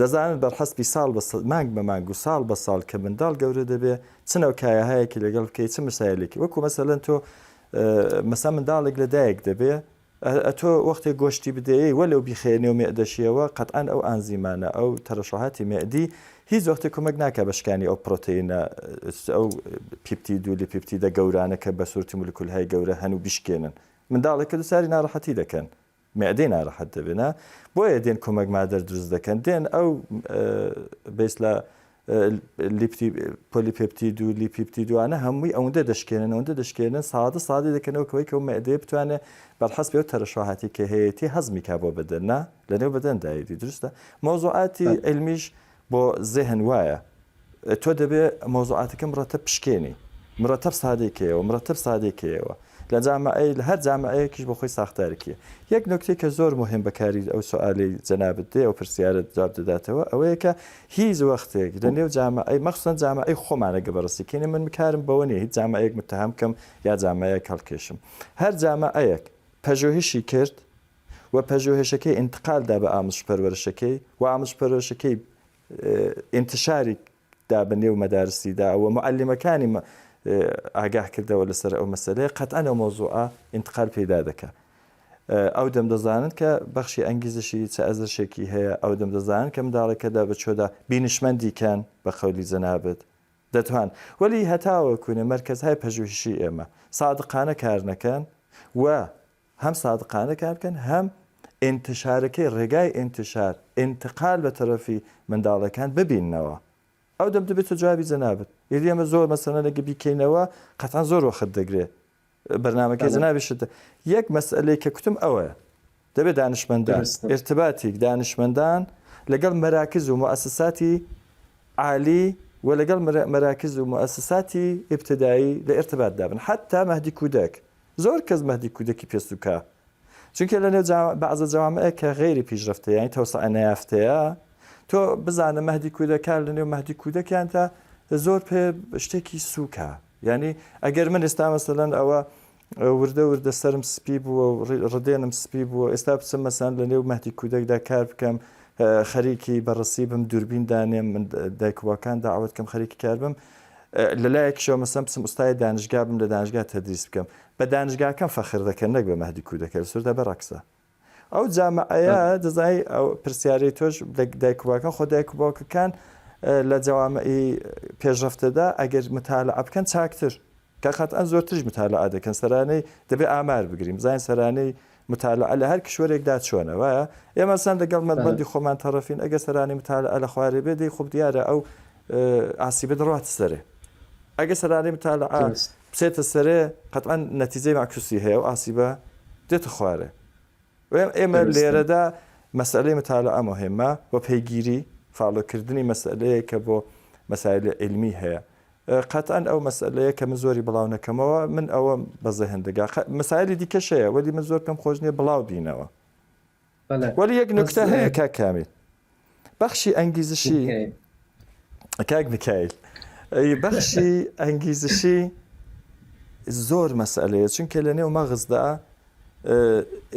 S1: دەزانن بەرحەسبی ساڵ بە مانگ بە مانگ و ساڵ بە ساڵ کە منداڵ گەورە دەبێ چ نەوکایەهایەکی لەگەڵ بکەیت چ مسایلێکی وەکو مەسەلەن تۆ مەسا منداڵێک لە دایک دەبێ. ئەتۆ وەختێ گۆشتی بدەیەی وەلەو بیخەیە نێو مێعدەشیەوە قەتعەن ئەو ئانزیمانە ئەو تەرەشوحاتی مێعدی هیچ وەختێ کۆمەک ناکا بە شکانی ئەو پرۆتئینە ئەو پیپتید و لیپیپتیدە گەورانە کە بە سورەتی مولکولهای گەورە هەن و بیشکێنن منداڵێک کە دوچاری ناڕەحەتی دەکەن مێعدەی ناڕەحەت دەبێ نا بۆیە دێن کۆمەک مادەر دروست دەکەن دێن ئەو بەیسلا لیپتی پۆلیپێپتید و لیپیپتید وانە هەمووی ئەوەندە دەشکێنن ئەوەندە دەشکێنن سادە سادەی دەکەنەوە کەوەی کە ئەو مەعدەیە بتوانێت بەرحەسبی ئەو تەرەشوهاتی کە هەیەتی هەزمی کا بۆ بەدەن نا لەنێو بەدەن دایدی دروستە مەوزوعاتی عیلمیش بۆ زێهن وایە تۆ دەبێ مەوزوعاتەکە مڕەتەب پشکێنی مڕەتەب سادەی کەیەوە مڕەتەب سادەی کەیەوە لە جامعەی لە هەر جامعەیەکیش بۆ خۆی ساختارێکی یەک نوکتەی کە زۆر موهیم بەکاری ئەو سوئالەی جەنابت دێ ئەو پرسیارەت جواب دەداتەوە ئەوەیە کە هیچ وەختێک لە نێو جامعەی مەخصوصا جامعەی خۆمانە گە بەڕستی کەینە من کارم بەوە نیە هیچ جامعەیەک متهم کەم یا جامعەیەک هەڵکێشم هەر جامعەیەک پەژۆهشی کرد و پەژۆهشەکەی ئینتقال دا بە ئاموزش پەروەرشەکەی و ئاموزش پەروەرشەکەی ئینتشاری دا بە نێو مەدارسی دا و معەلیمەکانی ئاگاه کردەوە لەسەر ئەو مەسەلەیە قەتعەن ئەو مەوزوعە ئینتقال پەیدا دەکا ئەو دەم دەزانن کە بەخشی ئەنگیزشی چە ئەزرشێکی هەیە ئەو دەم دەزانن کە منداڵەکەدا بە چۆدا بینشمەندی کەن بە قەولی جەنابت دەتوان وەلی هەتاوەکونێ مەرکەزهای پەژوهشی ئێمە سادقانە کار نەکەن و هەم سادقانە کار بکەن هەم ئینتشارەکەی ڕێگای ئینتشار ئینتقال بە تەرەفی منداڵەکان ببیننەوە ئەو دەم دەبێتە جوابی جەنابت ئیدی ئەمە زۆر مەسەلەن ئەگە بیکەینەوە قەتعەن زۆر وەخت دەگرێ بەرنامەکەی جەنابیشت یەک مەسئلەی کە کوتم ئەوەیە دەبێت دانشمەندان ئرتباتیک دانشمەندان لەگەڵ مەراکز و موئەسەساتی عالی و لەگەڵ مەراکز و موئەسەساتی ئیبتدایی لە ئرتباتدا بن حتا مەهدی کودەک زۆر کەس مەهدی کودەکی پێ سوکە چونکە لە نێو بەعزە جەوامعێک کە غەیری پیشرەفتە یانی تەوسعە نەیافتەیە تۆ بزانە مەهدی کودەکار لە نێو مەهدی کودەکیان تا زۆر پێ شتێکی سوکە یعنی ئەگەر من ئێستا مەسەلەن ئەوە وردە وردە سرم سپی بووە و ڕدێنم سپی بووە ئێستا بچم مەسان لە نێو مەهدی کودەکدا کار بکەم خەریکی بەڕسی بم دووربین دانێم من دایکواکان داوت کەم خەریکی کار بم لە لایەکیشەوە مەسەن بچم ئوستای دانشگا بم لە دانشگا تەدریس بکەم بە دانشگاکەم فەخر دەکەن نەک بە مەهدی کودەکە لە سووردا بەرعکسە ئەو جامعەیە دەزای ئەو پرسیارەی تۆش دایک و باوکان خۆ دایک و باوکەکان لە جەوامعی پێشڕەفتەدا ئەگەر متالعە بکەن چاکتر کە قەتعەن زۆرتریش متالعە دەکەن سەرانەی دەبێ ئامار بگرین بزانین سەرانەی متالعە لە هەر کشوەرێکدا چۆنە وایە ئێمە سەن لەگەڵ مەڵبەندی خۆمان تەڕەفین ئەگەر سەرانی متالعە لە خوارێ بێ دەی خۆب دیارە ئەو ئاسیبە دەڕواتە سەرێ ئەگەر سەرانی متالعە بچێتە سەرێ قەتعەن نەتیجەی مەعکوسی هەیە و ئاسیبە دێتە خوارێ ئێمە لێرەدا مەسئلەی متالعە مهمە و پەیگیری follow کردنی مەسئلەیە کە بۆ مەسایلی عیلمی هەیە قەتعەن ئەو مەسئلەیە کە من زۆری بڵاو نەکەمەوە من ئەوە بە زهن دەگا مەسایلی دیکەش هەیە وەلی من زۆر پێم خۆش نییە بڵاو بینەوە وەلی یەک نوکتە هەیە کاک کامیل بەخشی ئەنگیزشی کاک میکایل بەخشی ئەنگیزشی زۆر مەسئلەیە چونکە لە نێو مەغزدا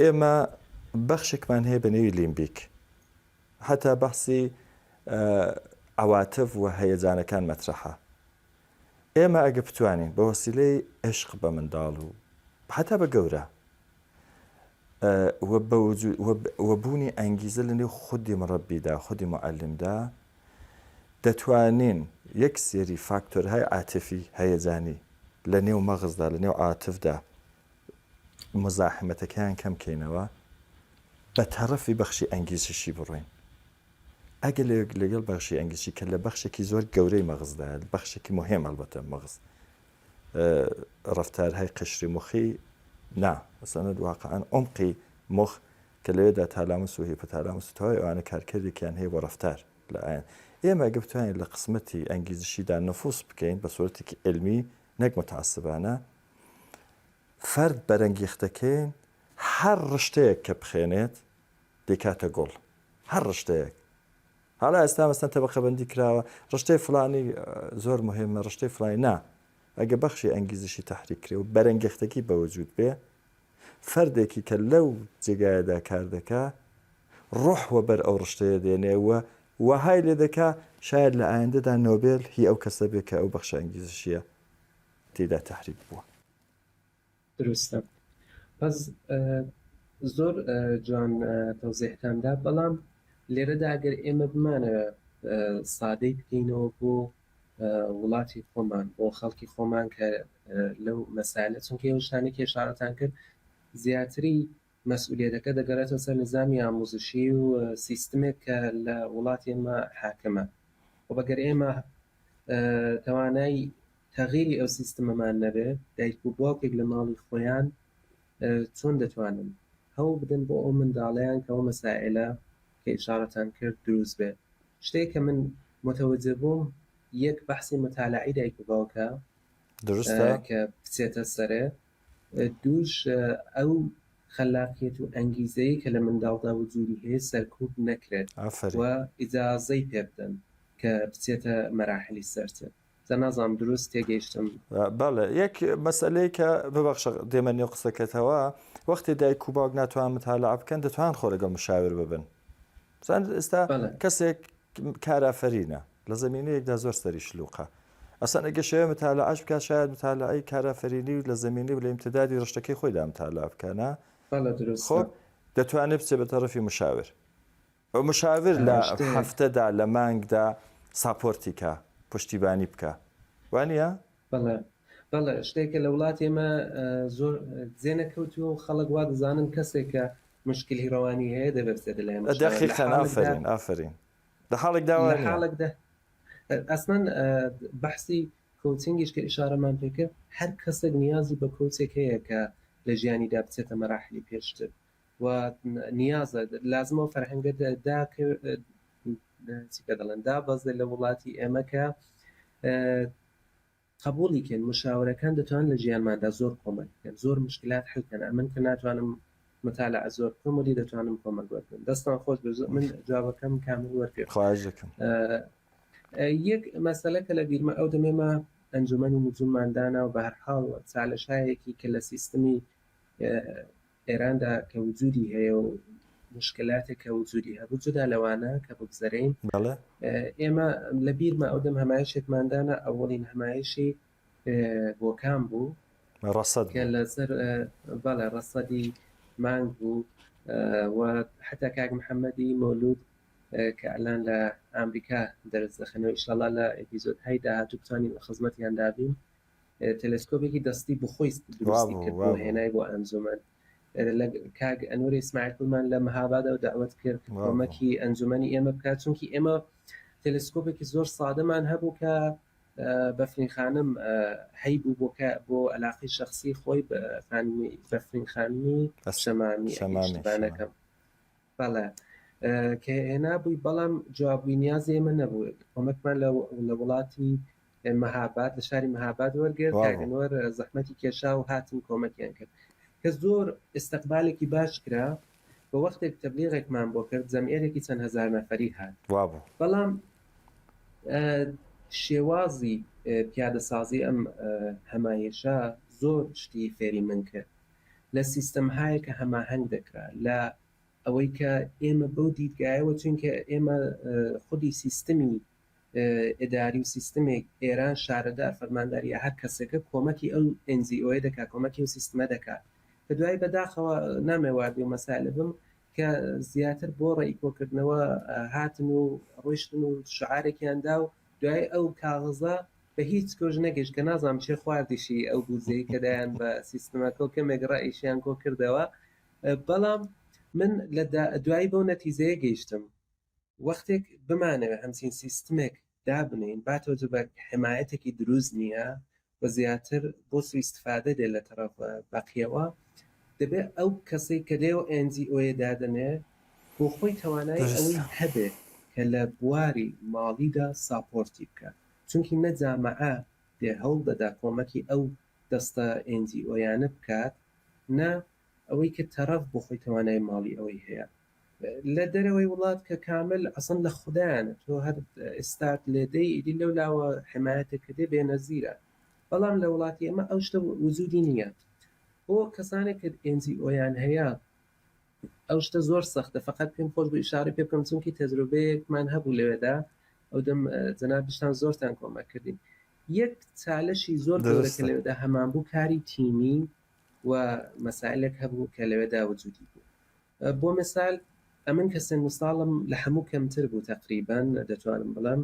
S1: ئێمە بەخشێکمان هەیە بە نێوی لیمبیک حتا بەحسی عەواتف و هەیەجانەکان مەترەحە. ئێمە ئەگە بتوانین بە وەسیلەی عشق بە منداڵ و حتا بە گەورە و بوونی ئەنگیزە لە نێو خودی مڕەبیدا خودی معلمدا دەتوانین یەک سێری فاکتۆرهای عاتفی هەیەجانی لە نێو مەغزدا لە نێو عاتفدا مزاحمەتەکەیان کەم کەینەوە بە تەڕەفی بەخشی ئەنگیزشی بڕۆین ئەگەر لەگەڵ بەخشی ئەنگیزشی کە لە بەخشێکی زۆر گەورەی مەغزدایە بەخشێکی مهم ئەلبەتە مەغز ڕەفتارهای قشری مخی نا مەسەلەن واقعا عمقی مخ کە لەوێدا تالاموس و هیپۆتالاموس و تەواوی ئەوانە کارکردێکیان هەیە بۆ ڕەفتار لە ئایەن ئێمە ئەگە بتوانین لە قسمەتی ئەنگیزشیدا نفوس بکەین بە سۆرتێکی علمی نەک متعصبانە فەرد بەرەنگیختەکەین هەر ڕشتەیەک کە بخێنێت دەیکاتە گوڵ هەر ڕشتەیەک حالا ئێستا مەسەن تەبەقەبەندی کراوە ڕشتەی فلانی زۆر مهمە ڕشتەی فلانی نا ئەگە بەخشی ئەنگیزشی تحریک کرێ و بەرەنگێختەکی بەوەجود بێ فەردێکی کە لەو جێگایەدا کار دەکا ڕۆح وەبەر ئەو ڕشتەیە دێنێ و وەهای لێ دەکا شاید لە ئایندەدا نۆبێل هی ئەو کەسە بێ کە ئەو بەخشە ئەنگیزشیە تێدا تحریک بووە.
S3: دروستە بەس. زۆر جوان تەوزیحتان دا بەڵام لێرەدا گەر ئێمە بمانەوێ سادەی بکەینەوە بۆ وڵاتی خۆمان بۆ خەڵکی خۆمان کە لەو مەسالە چونکە ئەو شتانەی کە ئشارەتان کرد زیاتری مەسئولیەتەکە دەگەڕێتەوە سەر نظامی ئاموزشی و سیستمێک کە لە وڵاتی ئێمە حاکمە و بەگەر ئێمە توانای تەغیری ئەو سیستمەمان نەبێ دایک و باوکێک لە ماڵی خۆیان چۆن دەتوانن هەوڵ بدەن بۆ ئەو منداڵەیان کە ئەو مەسائلە کە ئیشارەتان کرد دروست بێ؟ شتێک کە من متوجه بووم یەک بەحسی متالعەی دایک و باوکە
S1: دروستە.
S3: کە بچێتە سەرێ، دووش ئەو خەلاقیەت و ئەنگیزەی کە لە منداڵدا وجودی هەیە سەرکوب نەکرێت
S1: ئافەرین.
S3: و ئیجازەی پێ بدەن کە بچێتە مەراحلی سەرتر. جا نازانم دروست تێگەیشتم.
S1: بەڵێ یەک مەسئەلەی کە ببەخشە دێمە نێو قسەکەتەوە وەختێ دایک و باوک ناتوان متالعە بکەن دەتوان خۆ لەگەڵ مشاور ببن زان ئێستا کەسێک کارافەرینە لە زمینەیەکدا زۆر سەری شلوقە ئەسان ئەگە شەوێ متالعەش بکات شاید متالعەی کارافەرینی و لە زمینەی و لە ئیمتدادی ڕشتەکەی خۆیدا متالعە بکە نا خۆ دەتوانێت بچێ بە تەڕەفی مشاور مشاور لە هەفتەدا لە مانگدا support ی کا پشتیبانی بکا وانیە؟
S3: بەڵێ بەڵێ شتێکە لە وڵاتی ئێمە زۆر جێ نەکەوتووە و خەڵک وا دەزانن کەسێک کە مشکلی ڕەوانی هەیە دەبێ بچێتە لای مشاور لە
S1: دەقیقەن
S3: حاڵێکدا
S1: ئافەرین ئافەرین لە حاڵێکدا
S3: لە
S1: وا نییە.
S3: حاڵێکدا ئەسڵەن بەحسی coaching یش کە ئیشارەمان پێ کرد هەر کەسێک نیازی بە coach ێک هەیە کە لە ژیانیدا بچێتە مەراحلی پێشتر و نیازە لازمە ئەو فەرهەنگە دا چی پێ دەڵێن دابەزێ لە وڵاتی ئێمە کە قبولی کەن مشاورەکان دەتوان لە ژیانماندا زۆر کۆمەک بکەن زۆر مشکلات حل کەن ئەمن کە ناتوانم متالعە زۆر بکەم وەلی دەتوانم کۆمەک وەرگرم دەستان خۆش بێ من جوابەکەم کامل وەرگرت
S1: خواهش دەکەم
S3: یەک مەسەلە کە لە بیرمە ئەو دەمێمە ئەنجومەنی نجوممان دانا و بەهەرحاڵ چالشایەکی کە لە سیستمی ئێراندا کە وجودی هەیە و مشکلاتێک کە وجودی هەبوو جودا لەوانە کە بگزەرین
S1: بەڵێ.
S3: ئێمە لە بیرمە ئەو دەم هەمایشێکمان دانا ئەوەڵین هەمایشی بۆکان بوو
S1: ڕەسەد
S3: کە
S1: بوو.
S3: لەسەر بەڵێ ڕەسەدی مانگ بوو و حتا کاک محەممەدی مەولود کە ئەلان لە ئامریکا دەرس دەخەنەوە ئیشاڵا لە ئێپیزۆدهای داهاتوو بتوانین لە خزمەتیان دابین تەلەسکۆپێکی دەستی بخۆی دروستی کرد بۆ هێنای بۆ ئەنجومەن لە کاک ئەنوەر ئیسماعیل پورمان لە مەهابادەوە داوت کرد کۆمەکی ئەنجومەنی ئێمە بکات چونکی ئێمە تەلەسکۆپێکی زۆر سادەمان هەبوو کە بەفرین خانم هەیبوو بۆ کە بۆ علاقی شخصی خۆی خانمی بەفرین خانمی شەمامی شەمامی بەڵێ کە هێنابووی بەڵام جوابووی نیازی ئێمە نەبوو کۆمەکمان لە وڵاتی مەهاباد لە شاری مەهاباد وەرگرت کاک ئەنوەر زەحمەتی کێشا و هاتن کۆمەکیان کرد کە زۆر ئیستقبالێکی باش کرا بە وەختێک تەبلیغێکمان بۆ کرد جەمعیەتێکی چەند هەزار نەفەری هات
S1: وابوو
S3: بەڵام شێوازی پیادەسازی ئەم هەمایشە زۆر شتی فێری من کرد لە سیستەمهایە کە هەماهەنگ دەکرا لە ئەوەی کە ئێمە بەو دیدگایەوە چونکە ئێمە خودی سیستمی ئیداری و سیستمێک ئێران شارەدار فەرماندار یا هەر کەسێکە کۆمەکی ئەو NGO یە دەکات کۆمەکی ئەو سیستمە دەکات کە دوایی بەداخەوە نامەوێ واردی ئەو مەسائلە بم کە زیاتر بۆ ڕێی کۆکردنەوە هاتن و ڕۆیشتن و شعارێکیان دا و دوای ئەو کاغزە بە هیچ کۆش نەگەشت کە نازانم چێ خواردیشی ئەو بودجەی کە دایان بە سیستمەکە و کەمێک ڕەئیشیان کۆ کردەوە بەڵام من لە دوایی بەو نەتیجەیە گەیشتم وەختێک بمانەوێ هەمچین سیستمێک دابنێین با تەوجە بە حمایەتێکی دروست نییە و زیاتر بۆ سوئیستفادە دێ لە تەڕەف بەقیەوە دەبێ ئەو کەسەی کە دێ و NGO یە دادەنێ بۆ خۆی تەوانایی ئەوەی هەبێ کە لە بواری ماڵیدا support ی بکات چونکی نە جامعە دێ هەوڵ دەدا کۆمەکی ئەو دەستە NGO یانە بکات نە ئەوەی کە تەڕەف بۆ خۆی تەوانای ماڵی ئەوەی هەیە لە دەرەوەی وڵات کە کامل ئەسڵەن لە خودایانە تۆ هەر ئستارت لێدەی ئیدی لەو لاوە حمایەتێک کە دێ بێنەزیرە بەڵام لە وڵاتی ئێمە ئەو شتە وجودی نییە بۆ کەسانێک کە NGO یان هەیە ئەو شتە زۆر سەختە فقط پێم خۆش بوو ئیشارەی پێ بکەم چونکی تەجروبەیەکمان هەبوو لەوێدا ئەو دەم جەنابیشتان زۆرتان کۆمەک کردین یەک چالشی زۆر گەورە کە
S1: دروستە
S3: لەوێدا هەمان بوو کاری تیمی و مەسائلێک هەبوو کە لەوێدا وجودی بوو. بۆ مثال ئەمن کە سن و ساڵم لە هەموو کەمتر بوو تەقریبەن دەتوانم بڵێم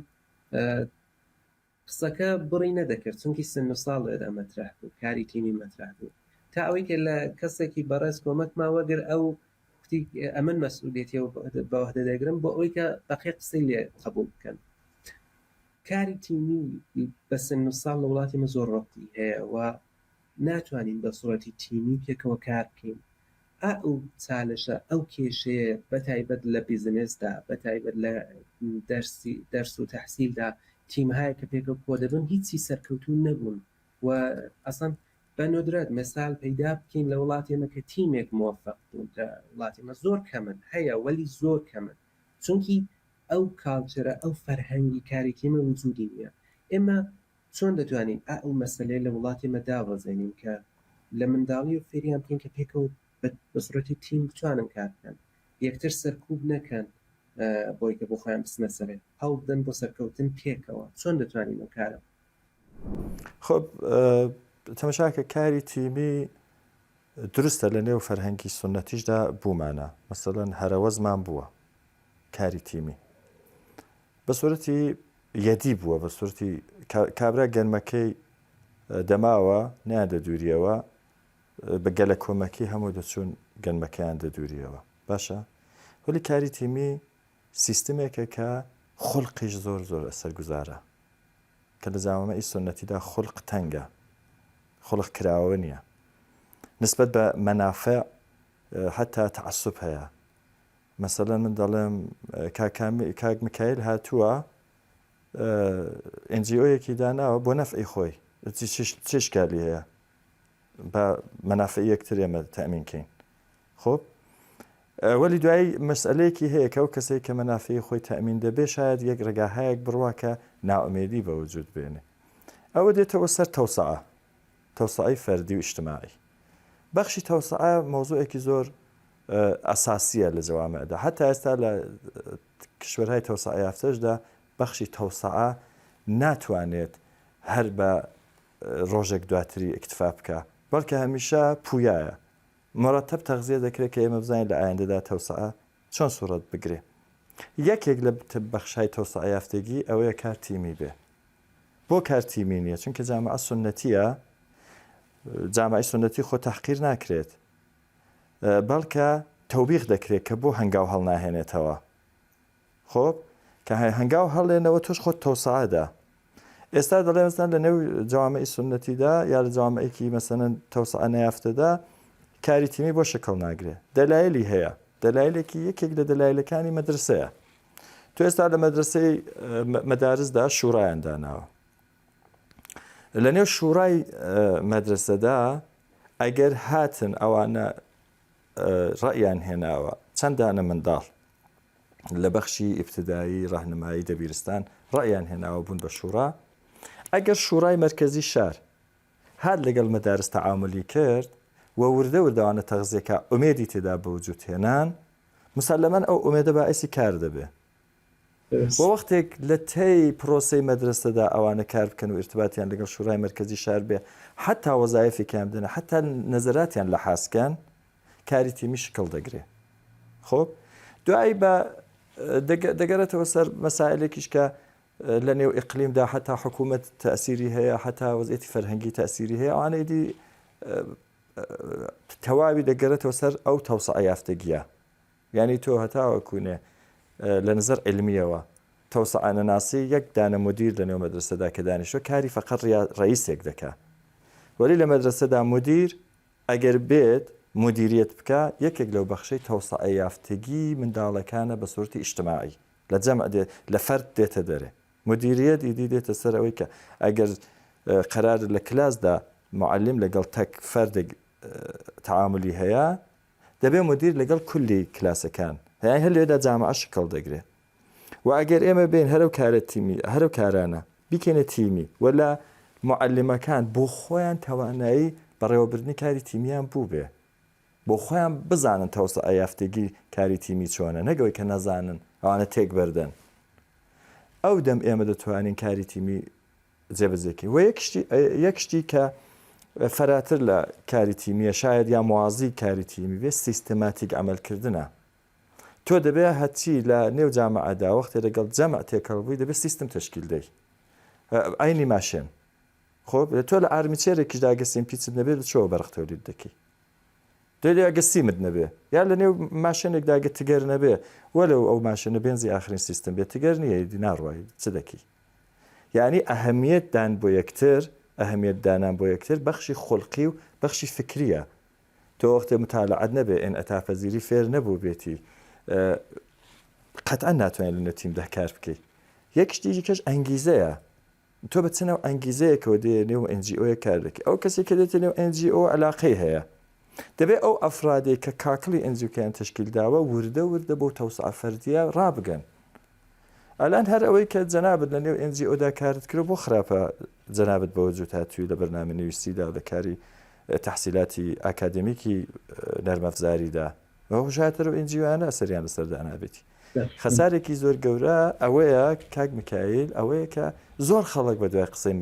S3: قسەکە بڕی نەدەکرد چونکی سن و ساڵ لێدا مەترەح بوو کاری تیمی مەترەح بوو تا ئەوەی کە لە کەسێکی بەڕێز کۆمەکما وەگر ئەو کوتی ئەمن مەسئولیەتی بە وەهدە دەگرم بۆ ئەوەی کە بەقیە قسەی لێ قبوڵ بکەن. کاری تیمی بە سن و ساڵ لە وڵاتی مە زۆر ڕەبتی هەیە و ناتوانین بە سوڕەتی تیمی پێکەوە کار بکەین. ئا ئەو چالشە، ئەو کێشەیە بە تایبەت لە بیزنسدا، بە تایبەت لە دەرسی دەرس و تەحسیلدا تیمهایە کە پێکەوە کۆ دەبن هیچی سەرکەوتوو نەبوون و ئەسڵەن بە ندرەت مەسال پەیدا بکەین لە وڵاتی ئێمە کە تیمێک مۆفەق بوون لە وڵاتی ئێمە زۆر کەمن هەیە وەلی زۆر کەمن چونکی ئەو culture ە ئەو فەرهەنگی کاری تیمە وجودی نییە ئێمە چۆن دەتوانین ئا ئەو مەسەلەیە لە وڵاتی ئێمە دابەزێنین کە لە منداڵیەوە فێریان بکەین کە پێکەوە بە سوڕەتی تیم بتوانن کار بکەن یەکتر سەرکوب نەکەن بۆی کە بۆ خۆیان بچنە سەرێ هەوڵ بدەن بۆ سەرکەوتن پێکەوە چۆن دەتوانین ئەو کارە
S1: خب تەمەشاکە کاری تیمی دروستە لە نێو فەرهەنگی سنەتیشدا بوومانە مەسەلەن هەرەوەزمان بووە کاری تیمی بە سوورەتی یەدی بووە بە سوورەتی کابرا گەنمەکەی دەماوە نیان دەدووریەوە بە گەلە کۆمەکی هەموو دەچوون گەنمەکەیان دەدووریەوە باشە وەلی کاری تیمی سیستمێکە کە خولقیش زۆر زۆر ئەسەرگوزارە کە لە جامەمەی سوننەتیدا خولق تەنگە، خولق کراوە نییە. نسبەت بە مەنافع حەتا تەعەسوب هەیە. مەسەلەن من دەڵێم کاک میکایل هاتووە NGO یەکی داناوە بۆ نەفعی خۆی چ ئیشکالی هەیە؟ با مەنافعی یەکتر ئێمە تەئمین کەین. خۆب وەلی دوایی مەسئلەیەکی هەیە کە ئەو کەسەی کە مەنافعی خۆی تەئمین دەبێ شاید یەک ڕێگاهایەک بڕوا کە نائومێدی بە وجود بێنێ. ئەوە دێتەوە سەر تەوسعە، تەوسعەی فەردی و ئیجتماعی. بەخشی تەوسعە مەوزوعێکی زۆر ئەساسیە لە جەوامعدا. حەتا ئێستا لە کشوەرهای تەوسعە یافتەشدا بەخشی تەوسعە ناتوانێت هەر بە ڕۆژێک دواتری ئیکتفا بکا، بەڵکە هەمیشە پویایە. مورەتەب تەغزیە دەکرێت کە ئێمە بزانین لە ئایندەدا تەوسعە چۆن سوڕەت بگرێ. یەکێک لە بەخشهای تەوسعە یافتەگی ئەوەیە کار تیمی بێ. بۆ کار تیمی نییە؟ چونکە جامعە سوننەتییە، جامعەی سوننەتی خۆ تەحقیر ناکرێت، بەڵکە تەوبیخ دەکرێت کە بۆ هەنگاو هەڵناهێنێتەوە. خۆب کە هەنگاو هەڵێنەوە تۆش خۆت تەوسعە دا. ئێستا دەڵێ مەسەلەن لە نێو جوامعی سوننەتیدا یا لە جوامعێکی مەسەلەن تەوسعە نەیافتەدا کاری تیمی بۆ شکڵ ناگرێ. دەلایلی هەیە. دەلایلێکی یەکێک لە دەلایلەکانی مەدرسەیە. تۆ ئێستا لە مەدرسەی مەدارسدا شوڕایان داناوە. لە نێو شوڕای مەدرسەدا ئەگەر هاتن ئەوانە ڕەئیان هێناوە چەند دانە منداڵ لە بەخشی ئیبتدایی ڕەهنمایی دەبیرستان ڕەئیان هێناوە بوون بە شوڕا ئەگەر شوڕای مەرکەزی شار هات لەگەڵ مەدارس تەعامولی کرد و وردە وردەوانە تەغزیەکە ئومێدی تێدا بە وجود هێنان مسلما ئەو ئومێدە باعیسی کار دەبێ و وەختێک لە تەی پرۆسەی مەدرەسەدا ئەوانە کار بکەن و ئیرتباتیان لەگەڵ شورای مەرکەزی شار بێ حەتا وەزایفێکیان بدەنە حەتا نەزەراتیان لەحاز کەن کاری تیمی شکڵ دەگرێ خۆب دوایی بە دەگەرێتەوە سەر مەسائلێکیش کە لە نێو ئیقلیمدا حتا حکوومەت تەسیری هەیە حتا وەزیەتی فەرهەنگی تەسیری هەیە ئەوانەی دی تەواوی دەگەرێتەوە سەر ئەو تەوسعە یافتەگیە یانی تۆ هەتاوەکونێ لە نزەر عیلمیەوە تەوسعە نەناسی یەک دانە مدیر لە نێو مەدرەسەدا کە دانیشتوە کاری فەقەت ڕەئیسێک دەکا وەلی لە مەدرەسەدا مدیر ئەگەر بێت مدیریەت بکا یەکێک لەو بەخشەی تەوسعە یافتگی منداڵەکانە بە سورەتی ئیجتماعی لە جەمع دێ لە فەرد دێتە دەرێ مدیریەت ئیدی دێتە سەر ئەوەی کە ئەگەر قەرار لە کلاسدا معلم لەگەڵ تەک فەردێک تەعامولی هەیە دەبێ مودیر لەگەڵ کولی کلاسەکان هەیە هەر لێدا جامعە شکڵ دەگرێ و ئەگەر ئێمە بێن هەرو کارە تیمی هەرو کارانە بیکەینە تیمی و لە معلمەکان بۆ خۆیان توانایی بەڕێوەبردنی کاری تیمیان بوو بێ بۆ خۆیان بزانن تەوسعە یافتگی کاری تیمی چۆنە نەگەوەی کە نەزانن ئەوانە تێک بەردەن ئەو دەم ئێمە دەتوانین کاری تیمی جێبەجێکەین وە یەک شتی یەک شتی کە. فەراتر لە کاری تیمیە شاید یا موازی کاری تیمی بێ سیستەماتیک عەمەل کردنە. تۆ دەبێ هەرچی لە نێو جامعەدا وەختێ لەگەڵ جەمع تێکەڵ بووی دەبێ سیستم تەشکیل دەی. عەینی ماشێن. خۆ تۆ لە ئارمیچێرێکیشدا ئەگەر سیمپیچت نەبێ لە چۆوە بەرق تەولید دەکەی؟ دەی ئەگەر سیمت نەبێ یا لە نێو ماشێنێکدا ئەگەر تگەر نەبێ وەلەو ئەو ماشێنە بێنزی ئاخرین سیستم بێ تگەر نییە ئیدی ناڕوای چ دەکەی؟ یانی ئەهەمیەت دان بۆ یەکتر، ئەهەمیەت دانان بۆ یەکتر بەخشی خولقی و بەخشی فکریە. تۆ وەختێ متالعەت نەبێ ئینعتافپەزیری فێر نەبووبێتی قەتعەن ناتوانێت لە نێو تیمدا کار بکەی. یەک شتی دیکەش ئەنگیزەیە. تۆ بە چ ناو ئەنگیزەیەکەوە دێیە نێو NGO یەک کار دەکەی؟ ئەو کەسێک کە دێتە نێو NGO علاقەی هەیە. دەبێت ئەو ئەفرادەی کە کاکڵی NGO کەیان تەشکیل داوە وردە وردە بۆ تەوسعە فەردیە ڕابگەن. ئەلان هەر ئەوەی کە جەنابت لە نێو NGO دا کارت کرد بۆ خراپە جەنابت بەوە جووت هاتووی لە بەرنامە نویسیدا لە کاری تەحسیلاتی ئاکادمیکی نەرمەفزاریدا ئەو شاتر و NGO یانە ئەسەریان لەسەر دانابێتی خەسارێکی زۆر گەورە ئەوەیە کاک میکایل ئەوەیە کە زۆر خەڵک بە دوای قسەی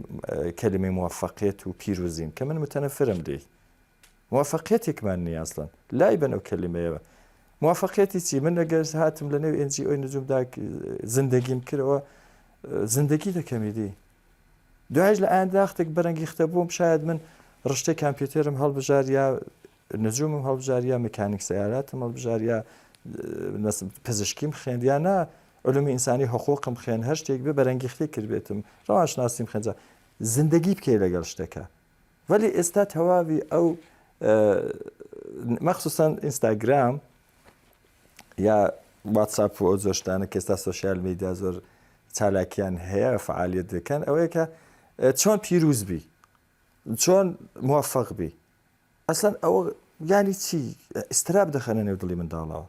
S1: کەلیمەی موفقیت و پیرۆزین کە من متەنەفرم لێی موافقیەتێکمان نیە ئەسڵەن لای بەن ئەو کەلیمەیەوە موافقیەتی چی من ئەگەر هاتم لە نێو NGO ی نجومدا زندگیم کردەوە زندگی دەکەمی دی دوایش لە ئاینداختێک بەرەنگیختە بووم شاید من ڕشتەی کامپیوتەرم هەڵبژار یا نجومم هەڵبژار یا مکانیک سیاراتم هەڵبژار یا پزیشکیم خوێند یا نا علومی ئینسانی حقوقم خوێن هەر شتێک بێ بەرەنگیختەی کردبێتم ڕەوانشناسیم خوێنجا زندگی بکەی لەگەڵ شتەکە وەلی ئێستا تەواوی ئەو مەخصوصا ئینستاگرام یا واتساپ و ئەو زۆر شتانە کە ئێستا social media زۆر چالاکیان هەیە فعالیت دەکەن ئەوەیە کە چۆن پیروز بی چۆن موفق بی ئەسڵەن ئەوە یانی چی ئیستراب دەخەنە نێو دڵی منداڵەوە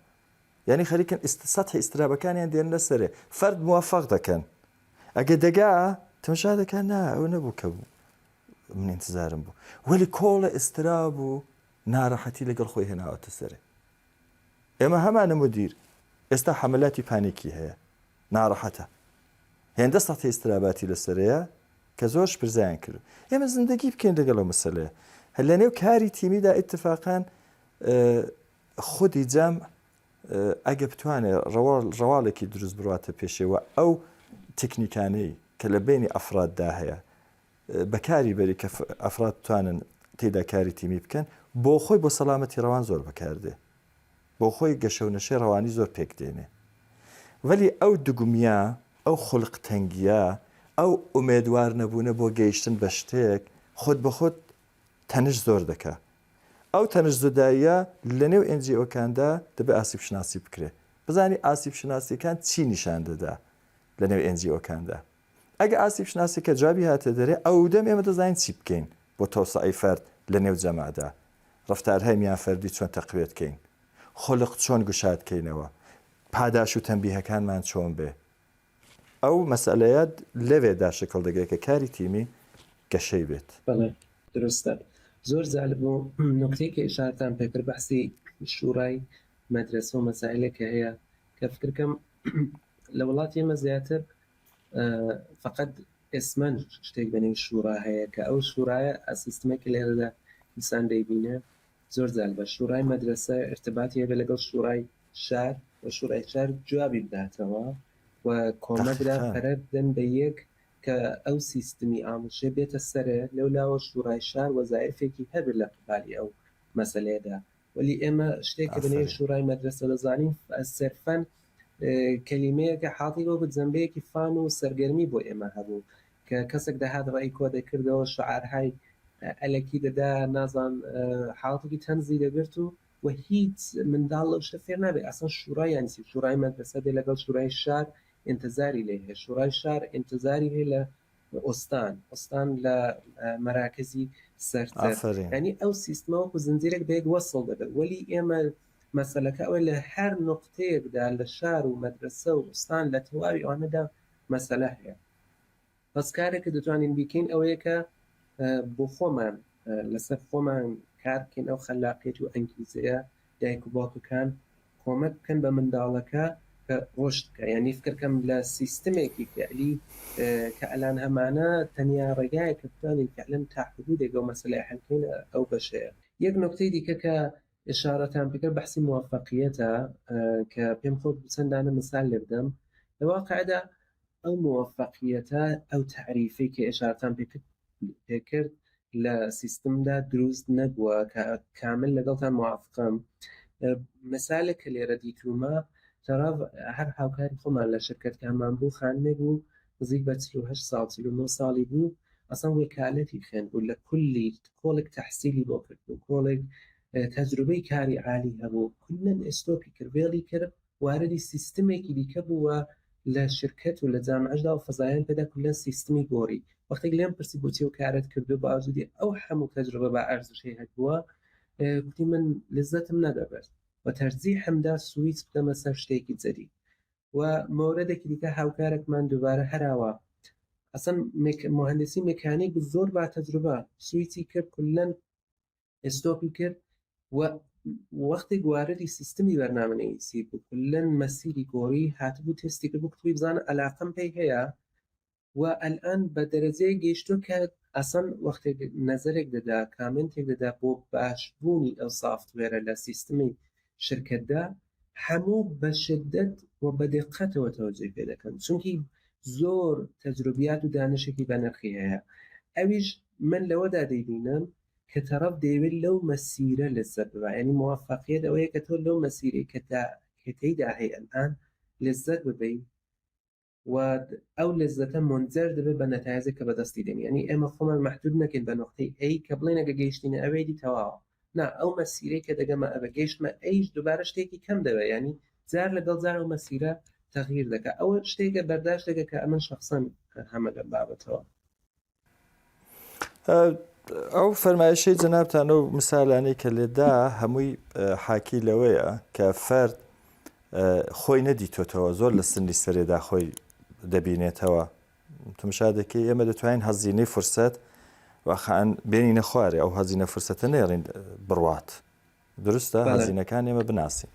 S1: یعنی خەریکن سەحی ئیسترابەکانیان دێنە سەرێ فەرد موفق دەکەن ئەگە دەگا تەماشا دەکەن نا ئەو نەبوو کە بوو من ئینتزارم بوو وەلی کۆڵە ئیستراب و ناڕەحەتی لەگەڵ خۆی هێناوەتە سەرێ ئێمە هەمانە مدیر ئێستا حەمەلاتی پانیکی هەیە ناڕەحەتە هێندە سەتی ئیستراباتی لەسەرەیە کە زۆر شپرزیان کرد ئێمە زندگی بکەین لەگەڵ ئەو مەسەلەیە هەر لە نێو کاری تیمیدا ئیتفاقان خودی جەم ئەگە بتوانێت ڕەواڵێکی دروست بڕاتە پێشەوە ئەو تەکنیکانەی کە لە بینی ئەفراددا هەیە بەکاری بەری کە ئەفراد بتوانن تێدا کاری تیمی بکەن بۆ خۆی بۆ سەلامەتی ڕەوان زۆر بەکاردێ بۆ خۆی گەشە و نەشەی ڕەوانی زۆر پێک دێنێ وەلی ئەو دوگمیە ئەو خولق تەنگیە ئەو ئومێدوار نەبوونە بۆ گەیشتن بە شتێک خۆت بە خۆت تەنش زۆر دەکا ئەو تەنش زوداییە لە نێو NGO کاندا دەبێ ئاسیب شناسی بکرێ بزانی ئاسیب شناسیەکان چی نیشان دەدا لە نێو NGO کاندا ئەگە ئاسیب شناسی کە جوابی هاتە دەرێ ئەودەم ئێمە دەزانین چی بکەین بۆ تەوسعەی فەرد لە نێو جەمادا ڕەفتارهای میان فەردی چۆن تەقویەت کەین خولق چۆن گوشاد کەینەوە پاداش و تەنبیهەکانمان چۆن بێ ئەو مەسەلەیە لەوێدا شکڵ دەگرێت کە کاری تیمی گەشەی بێت.
S3: بەڵێ دروستە زۆر جالب بوو نوکتەی کە ئیشارەتان پێکرد بەحسی شورای مەدرەسە و مەسائلێک کە هەیە کە فکر کەم لە وڵاتی ئێمە زیاتر فقط ئێسمەن شتێک بە نێوی شورا هەیە کە ئەو شورایە سیستمێک لێرەدا ئینسان دەیبینێ زۆر جالبە شورای مەدرەسە ارتباطی هەبێ لەگەڵ شورای شار و شورای شار جوابی بداتەوە و کۆمەک دا
S1: دەقیقا.
S3: پەرە بدەن بە یەک کە ئەو سیستمی ئاموزشێ بێتە سەرێ لەو لاوە شورای شار وەزایفێکی هەبێ لە قبالی ئەو مەسەلەیەدا وەلی ئێمە شتێک کە بە نێوی
S1: ئافەرین.
S3: شورای مەدرەسە دەزانین سەرفەن کەلیمەیەکە حاڵی وەکو جەنبەیەکی fun و سەرگەرمی بۆ ئێمە هەبوو کە کەسێک دەهات ڕەئی کۆ دەکردەوە شعارهای ئەلەکی دەدا نازان حاڵەتێکی تەنزی دەگرت و و هیچ منداڵ لەو شتە فێر نابێت ئەسڵەن شورای یانی چی شورای مەدرەسە دێ لەگەڵ شورای شار ئینتزاری لێ هەیە شورای شار ئینتزاری هەیە لە ئوستان ئوستان لە مەراکزی سەرتر
S1: ئافەرین.
S3: یانی ئەو سیستمە وەکو زنجیرێک بە یەک وەسڵ دەبێت وەلی ئێمە مەسەلەکە ئەوەیە لە هەر نوقتەیەکدا لە شار و مەدرەسە و ئوستان لە تەواوی ئەوانەدا مەسەلە هەیە بەس کارێک کە دەتوانین بیکەین ئەوەیە کە بۆ خۆمان لەسەر خۆمان کار بکەین ئەو خەلاقیەت و ئەنگیزەیە دایک و باوکەکان کۆمەک بکەن بە منداڵەکە. کە ڕۆشت بکە یانی فکر کەم لە سیستمێکی فعلی کە ئەلان هەمانە تەنیا ڕێگایە کە بتوانین فعلەن تا حدودێک ئەو مەسەلەیە حەل کەین ئەو بەشەیە. یەک نوکتەی دیکە کە ئشارەتان پێکرد بەحسی موفقیەتە کە پێم خۆش بوو چەند دانە مثال لێ بدەم لە واقعدا ئەو موفقیەتە ئەو تەعریفەی کە ئشارەتان پێکرد پێکرد لە سیستمدا دروست نەبووە کە کامل لەگەڵتان موافقم مثالێک کە لێرە دیتومە تەڕاڤ هەر هاوکاری خۆمان لە شرکەت کامان بوو خانمێک بوو نزیک بە 48 ساڵ 49 ساڵی بوو ئەسڵەن وەکالەتی خوێند بوو لە کولی کۆڵێک تەحسیلی بۆ کرد بوو کۆڵێک تەجروبەی کاری عالی هەبوو کلەن ئێستۆپی کرد وێڵی کرد واردی سیستمێکی دیکە بوو و لە شرکەت و لە جامعەشدا و فەزایان پێدا کلەن سیستمی گۆڕی وەختێک لێم پرسی بۆچی ئەو کارەت کردو باوجودی ئەو هەموو تەجروبە بە ئەرزشەی هەبووە کوتی من لزەتم نەدەبرد و تەرجیحم دا سویچ بکەمە سەر شتێکی جدید و مۆرەدێکی دیکە هاوکارێکمان دووبارە هەراوە ئەسەن مهندسی مکانیک زۆر با تەجروبە سویچی کرد کلەن ئێستۆپی کرد و وەختێک واردی سیستمی بەرنامەنویسی بوو کلەن مەسیری گۆڕی هاتبوو تێستی کرد بوو کتبی بزانە عەلاقەم پێی هەیە و ئەلئان بە دەرەجەیەک گەیشتووە کە ئەسڵەن وەختێک نەزەرێک دەدا کامێنتێک دەدا بۆ باشبوونی ئەو سافتوێرە لە سیستمی شرکەتدا هەموو بە شدەت و بە دقەتەوە تەوەجوی پێ دەکەن چونکی زۆر تەجروبیات و دانشێکی بەنرخی هەیە ئەویش من لەوەدا دەیبینم کە تەڕەف دەیەوێت لەو مەسیرە لەزەت ببا یعنی موفقیت ئەوەیە کە تۆ لەو مەسیرەی کە تا کە تێیدا هەی ئەلئان لەزەت ببەی و ئەو لەزەتە مونجەر دەبێت بە نەتایجێک کە بەدەستی دێنی یعنی ئێمە خۆمان مەحدود نەکەین بە نقطەی ئەی کە بڵێن ئەگە گەیشتینە ئەوێ دی تەواوە نا ئەو مەسیرەی کە دەگەمە ئەوە گەیشتمە ئەیش دووبارە شتێکی کەم دەوێت یعنی جار لەگەڵ جار ئەو مەسیرە تەغییر دەکا ئەوە شتێکە بەرداشتێکە کە ئەمن شخصەن هەمە لەم بابەتەوە.
S1: ئەو فەرمایشەی جەنابتان و مثالانەی کە لێدا هەمووی حاکی لەوەیە کە فەرد خۆی نەدیتۆتەوە زۆر لە سنی سەرێدا خۆی دەبینێتەوە تمشا دەکەی ئێمە دەتوانین هەزینەی فرسەت واخان بێنینە خوارێ ئەو هەزینە فرسەتە نێڵین بڕوات دروستە هەزینەکان ئێمە بناسین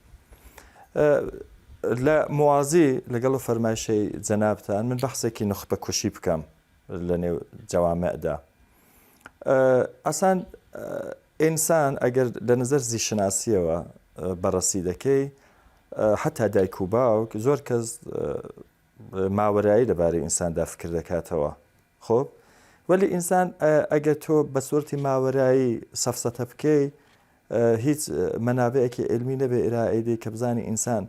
S1: لە موازی لەگەڵ فەرمایشەی جەنابتان من بەحسێکی نوخبە کوشی بکەم لە نێو جەوامەدا ئاسان ئینسان ئەگەر لە نظر زیشناسیەوە بەڕەسی دەکەی حتا دایک و باوک زۆر کەس ماوەرایی لەبارەی ئینساندا فکر دەکاتەوە خۆ وەلی ئینسان ئەگەر تۆ بە سۆرتی ماوەرایی سەفسەتە بکەی هیچ مەنابعێکی علمی نەبێ ئیرائەی کە بزانی ئینسان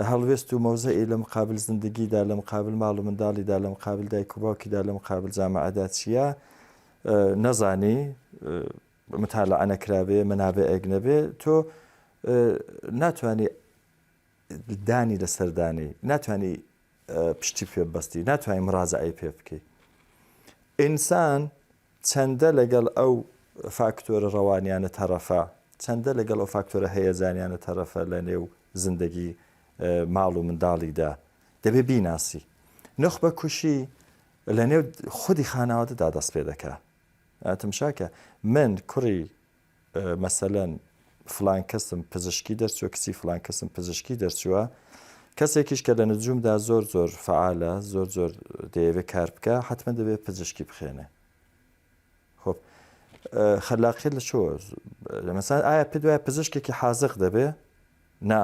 S1: هەڵوێست و مەوزەی لە مقابل زندگیدا لە مقابل ماڵ و منداڵیدا لە مقابل دایک و باوکیدا لە مقابل جامعەدا چییە نەزانی متالعە نەکرابێ مەنابعێک نەبێ تۆ ناتوانانی دانی لەسەر دانێی ناتوانی پشتی پێ ببەستی ناتوانانی مڕازعەی پێ بکەی ئینسان چەندە لەگەڵ ئەو فاکتۆرە ڕەوانیانە تەڕەفە چەندە لەگەڵ ئەو فاکتۆرە هەیەجانیانە تەڕەفە لە نێو زندگی ماڵ و منداڵیدا دەبێ بیناسی نوخبە کوشی لە نێو خودی خانەوادەدا دەست پێ دەکا تمشاکە من کوڕی مەسەلەن فلان کەسم پزیشکی دەرچووە کچی فلان کەسم پزیشکی دەرچووە کەسێکیش کە لە نجومدا زۆر زۆر فعالە زۆر زۆر دەیەوێت کار بکە حتمما دەبێت پزیشکی بخێنێ خۆ خەلاقیت لە چۆ مەسان ئایا پێ دوای پزیشکێکی حازق دەبێ نا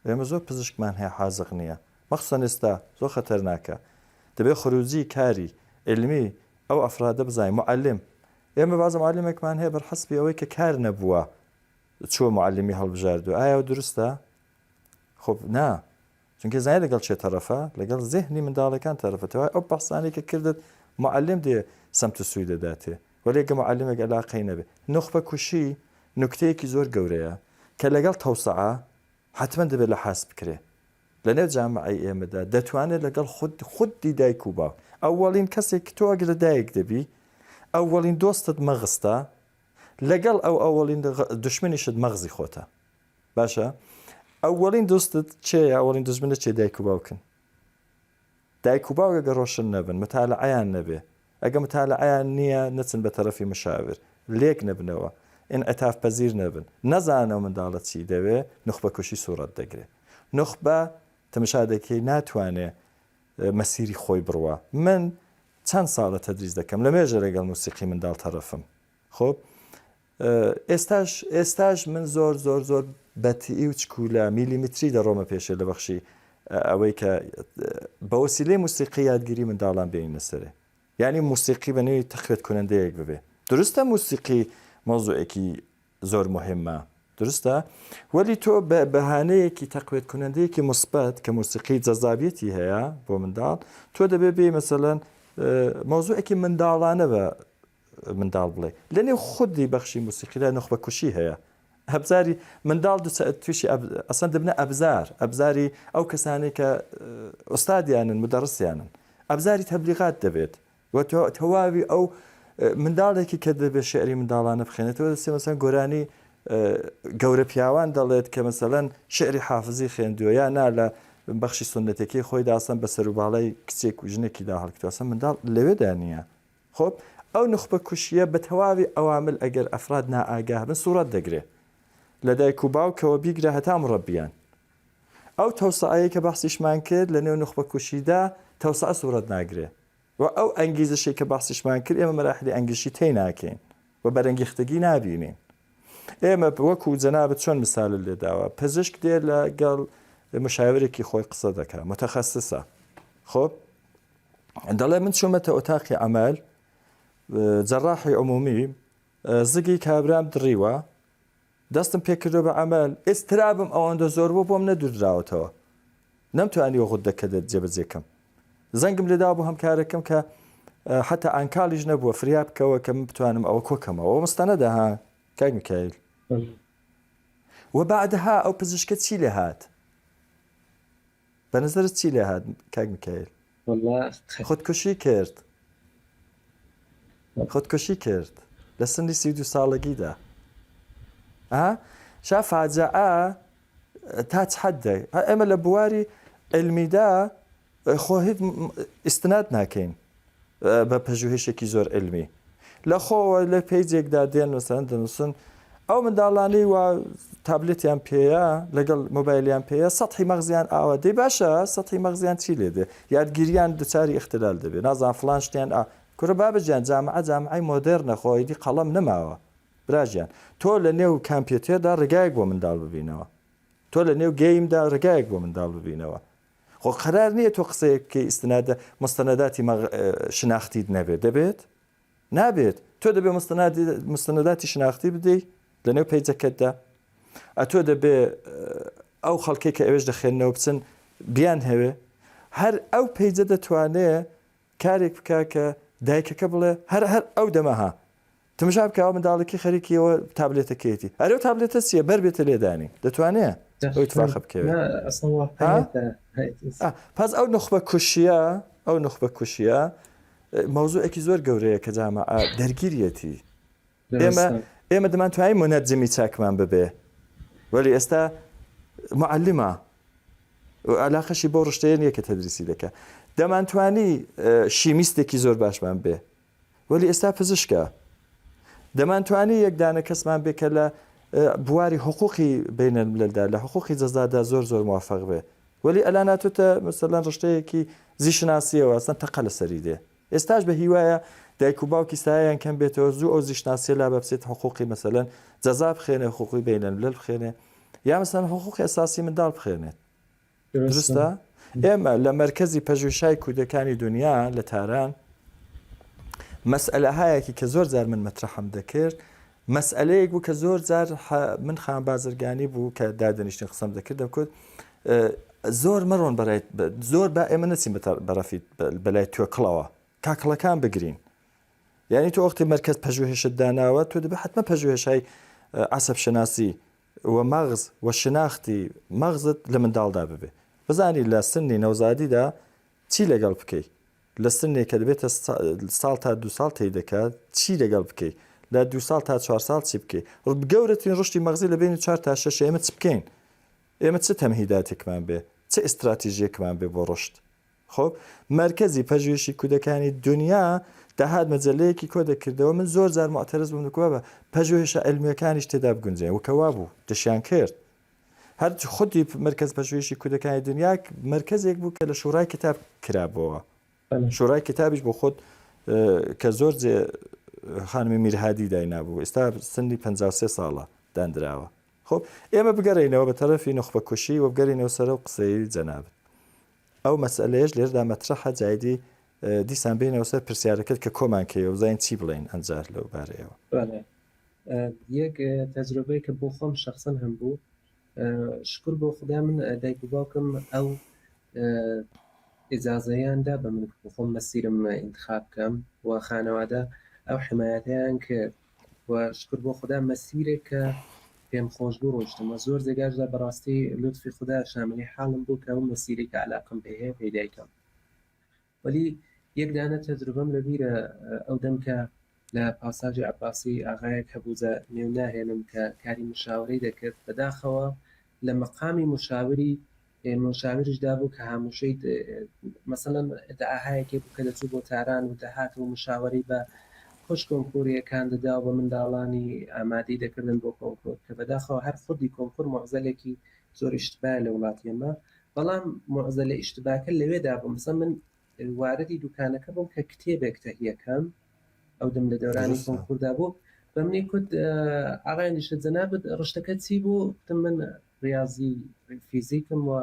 S1: ئێمە زۆر پزیشکمان هەیە حازق نییە مەخصەن ئێستا زۆر خەتەرناکە دەبێت خروجی کاری علمی ئەو ئەفرادە بزانین معلم ئێمە بازە معلمێکمان هەیە بەر حەسبی ئەوەی کە کار نەبووە چووە معلمی هەڵبژاردووە ئایا ئەو دروستە خۆ نا چونکە زای لەگەڵ چێ تەرەفە لەگەڵ زێهنی منداڵەکان تەرەفەتەوە ئەو بەحسانەی کە کردت معلم دێ سەمت و سوی دەداتێ وەلێ گە معلمێک ئەلاقەی نەبێ نوخبە کوشی نوکتەیەکی زۆر گەورەیە کە لەگەڵ تەوسعە حتمما دەبێت لە حاس بکرێ لەنێو جامعەی ئێمەدا دەتوانێت لەگەڵ خود خودی دایک و باوک ئەوەڵین کەسێک تۆ ئەگەر لە دایک دەبی ئەوەڵین دۆستت مەغزتە لەگەڵ ئەو ئەوەڵین دشمنیشت مەغزی خۆتە باشە ئەوەڵین دۆستت چێە ئەوەڵین دژمنە چێ دایک و باوکن دایک و باوک ئەگەر ڕۆشن نەبن متالعەیان نەبێ ئەگە متالعەیان نییە نەچن بە تەرەفی مشاور لێک نەبنەوە ئینعتاف پەزیر نەبن نەزانن ئەو منداڵە چی دەوێ نوخبە کوشی سوڕەت دەگرێ نوخبە. تەمەشا دەکەی ناتوانێ مەسیری خۆی بڕوا. من چەند ساڵە تەدریس دەکەم لە مێژە لەگەڵ موسیقی منداڵ تەڕەفم. خۆب ئێستاش ئێستاش من زۆر زۆر زۆر بەتیی و چکولە میلیمتری دەڕۆمە پێشێ لە بەخشی ئەوەی کە بە وەسیلەی موسیقی یادگیری منداڵان بێنینە سەرێ. یانی موسیقی بە نێوی تەقویەت کونەندەیەک ببێ. دروستە موسیقی مەوزوعێکی زۆر موهیمە دروستە وەلی تۆ بە بەهانەیەکی تەقویەت کونەندەیەکی موسبەت کە موسیقی جەزابیەتی هەیە بۆ منداڵ تۆ دەبێ بێ مەسەلەن مەوزوعێکی منداڵانە بە منداڵ بڵێ لە نێو خودی بەخشی موسیقیدا نوخبە کوشی هەیە ئەبزاری منداڵ تووشی ئەسەن دەبنە ئەبزار ئەبزاری ئەو کەسانەی کە ئوستادیانن مدەڕسیانن ئەبزاری تەبلیغات دەبێت و تەواوی ئەو منداڵێکی کە دەبێت شعری منداڵانە بخێنێتەوە دەسێ مەسەن گۆرانی گەورە پیاوان دەڵێت کە مەسەلەن شعری حافزی خوێندووە یا نا لە بەخشی سنەتەکەی خۆی داسەن بە سەروباڵای کچێک و ژنێکیدا هەڵکتوەسە منداڵ لەوێدا نییە خۆ ئەو نوخبە کوشییە بە تەواوی عەوامل ئەگەر ئەفراد نائاگاه بن سوڕەت دەگرێ لە دایک و باوکەوە بیگرە هەتا مڕەبیان. ئەو تەوسعەیەی کە بەحسیشمان کرد لە نێو نوخبە کوشیدا تەوسعە سوڕەت ناگرێ و ئەو ئەنگیزشەی کە بەحسیشمان کرد ئێمە مەراحلی ئەنگیزشی تەی ناکەین و بەرەنگیختگی نابینین. ئێمە وەکو جەنابت چۆن مثالت لێداوە پزیشک دێ لە گەڵ مشاورێکی خۆی قسە دەکا متخصصە خۆ دەڵێ من چوومەتە ئۆتاقی عەمەل جەڕاحی عمومی زگی کابرام دڕیوە دەستم پێکردو بە عەمەل ئێسترابم ئەوەندە زۆر بوو بۆم نەدوردراوەتەوە نەمتوانیوە غودەکە جێبەجێکەم زەنگم لێدا بۆ هەمکارەکەم کە حتا ئانکالیش نەبووە فریا بکەوە کە من بتوانم ئەوە کۆکەمەوە مستەنەدە ها کاک میکایل و بعدها ئەو پزیشکە چی لێ هات بە نەزەرت چی لێ هات کاک میکایل؟ خودکوشی کرد خودکوشی کرد لە سنی 32 ساڵەگیدا ئا شا فاجعە تا چ حدێک ئێمە لە بواری علمیدا خۆ هیچ ئیستناد ناکەین بە پەژوهشێکی زۆر علمی لە خۆوە لە پەیجێکدا دێن مەسەلەن دەنووسن ئەو منداڵانەی وا تابلێتیان پێیە لەگەڵ مۆبایلیان پێیە سەحی مەغزیان ئاوا دەی باشە سەحی مەغزیان چی لێ دێ یادگیریان دوچاری اختلال دەبێت نازان فلان شتیان ئا کورە بابە گیان جامعە جامعەی مۆدێرنە خۆیدی قەڵەم نەماوە براگیان تۆ لە نێو کامپیوتێردا ڕێگایەک بۆ منداڵ ببینەوە تۆ لە نێو game دا ڕێگایەک بۆ منداڵ ببینەوە خۆ قەرار نییە تۆ قسەیەک بکەی ئیستنادە مستەنەداتی شناختیت نەبێت دەبێت نابێت تۆ دەبێ مستەنەداتی شناختی بدەیت لە نێو پەیجەکەتدا ئەتۆ دەبێ ئەو خەڵکێک کە ئەوێش دەخێنەوە بچن بیان هەوێ هەر ئەو پەیجە دەتوانێ کارێک بکە کە دایکەکە بڵێ هەر هەر ئەو دەمەها تمشا بکە ئەو منداڵێکی خەریکیەوە تابلێتەکەیەتی ئەرێ ئەو تابلێتە چییە بەر بێتە لێدانی دەتوانێ ئەو اتفاقە بکەوێت پس ئەو نخبە کوشیە ئەو نخبە کوشیە مەوزوعێکی زۆر گەورەیە کە جامعە دەرگیریەتی ئێمە ئێمە دەمانتوانی منەجمی چاکمان ببێ وەلی ئێستا معلمە علاقەشی بۆ ڕشتەیە نییە کە تەدریسی دەکە دەمانتوانی شیمیستێکی زۆر باشمان بێ وەلی ئێستا پزیشکە. دەمانتوانی یەک دانە کەسمان بێ کە لە بواری حقوقی بەینەلملەلدا، لە حقوقی جەزادا زۆر زۆر موافق بێ. وەلی ئەلان هاتۆتە مەسەلەن ڕشتەیەکی زیشناسییەوە ئەسڵەن تەقە لەسەری دێ. ئێستاش بە هیوایە دایک و باوکی سایەیان کەم بێتەوە زوو ئەو زیشناسییە لابا بچێت حقوقی مەسەلەن جەزا بخوێنێ، حقوقی بەینەلملەل بخوێنێ یا مەسەلەن حقوقی ئەساسی منداڵ بخوێنێت. دروستە؟ ئێمە لە مەرکەزی پەژوهشای کوردەکانی دونیا لە تاران مەسئەلەهایەکی کە زۆر جار من مەترەحم دەکرد مەسئەلەیەک بوو کە زۆر جار من خان بازرگانی بوو کە دادەنیشتین قسەم دەکرد دەکوت زۆر مەڕۆن بەرای زۆر با ئێمە نەچین بەڕەفیت بەلای توێکڵەوە کاکڵەکان بگرین یعنی تۆ وەختی مەرکەز پەژوهشت داناوە تۆ دەبێ حتممە پەژوهشای عسب شناسی و مەغز و شناختی مەغزت لە منداڵدا ببێ بزانی لە سنی نەوزادیدا چی لەگەڵ بکەی لە سنێک کە دەبێتە ساڵ تا دو ساڵ تێی دەکات چی لەگەڵ بکەی لە دو ساڵ تا چوار ساڵ چی بکەی گەورەترین ڕشتی مەغزی لە بینی چوار تا شەش ئێمە چ بکەین ئێمە چ تەمهیداتێکمان بێ چ ئیستراتیژیەکمان بێ بۆ ڕشت خۆ مەرکەزی پەژوهشی کودەکانی دونیا دەهات مەجەلەیەکی کۆ دەکردەوە من زۆر جار موعتەرز بووم دەکوت بابە پەژوهشە عیلمیەکانیش تێدا بگونجێن و کە وابوو دەشیان کرد. هەر خودی مەرکەز پەژوهشی کوردەکانی دنیا مەرکەزێک بوو کە لە شورای کتاب کرابۆوە. شورای کتابیش بۆ خۆت کە زۆر جێ خانمی میرهادی داینابوو ئێستا سنی 53 ساڵە دانراوە. خۆ ئێمە بگەڕێینەوە بە تەرەفی نوخبە کوشی و بگەرینەوە سەر ئەو قسەی جەنابت. ئەو مەسئەلەیەش لێرەدا مەترەحە جایدی دیسان بێینەوە سەر پرسیارەکەت کە کۆمان کەیەوە بزانین چی بڵێین ئەمجار لەو بارەیەوە.
S3: بەڵێ یەک تەجروبەی کە بۆ خۆم شەخسەن هەم بوو شکر بۆ خودا من دایک و باوکم ئەو ئیجازەیان دا بە من بۆ خۆم مەسیرم ئینتخاب کەم و خانەوادە ئەو حمایەتەیان کرد و شکر بۆ خودا مەسیرێک کە پێم خۆش بوو ڕۆیشتم و زۆر جێگاشدا بەڕاستی لوتفی خودا شاملی حاڵم بوو کە ئەو مەسیرەی کە عەلاقەم پێی هەیە پەیدای کەم. وەلی یەک دانە تەجروبەم لە بیرە ئەو دەم کە لە پاساژی عەباسی ئاغایەک هەبوو جا نێو ناهێنم کە کاری مشاورەی دەکرد بەداخەوە لە مەقامی مشاوری مشاوریش دابوو کە هاموشەی مەسەلەن ئیدعاهایەکی بوو کە دەچوو بۆ تاران و دەهات و مشاوەرەی بە کۆش کۆنکوریەکان دەدا و بە منداڵانی ئامادەی دەکردن بۆ کۆنکور کە بەداخەوە هەر خودی کۆنکور موعزەلێکی زۆر ئیشتبایە لە وڵاتی ئێمە بەڵام موعزەلە ئیشتباکە لەوێدا بوو مەسەلەن من واردی دوکانەکە بووم کە کتێبێک تەهیەکەم ئەو دەم لە دەورانی کۆنکوردا بوو بە منی کوت ئاغای نیشە جەنابت ڕشتەکە چی بوو کوتم من ڕاضی فیزیکم و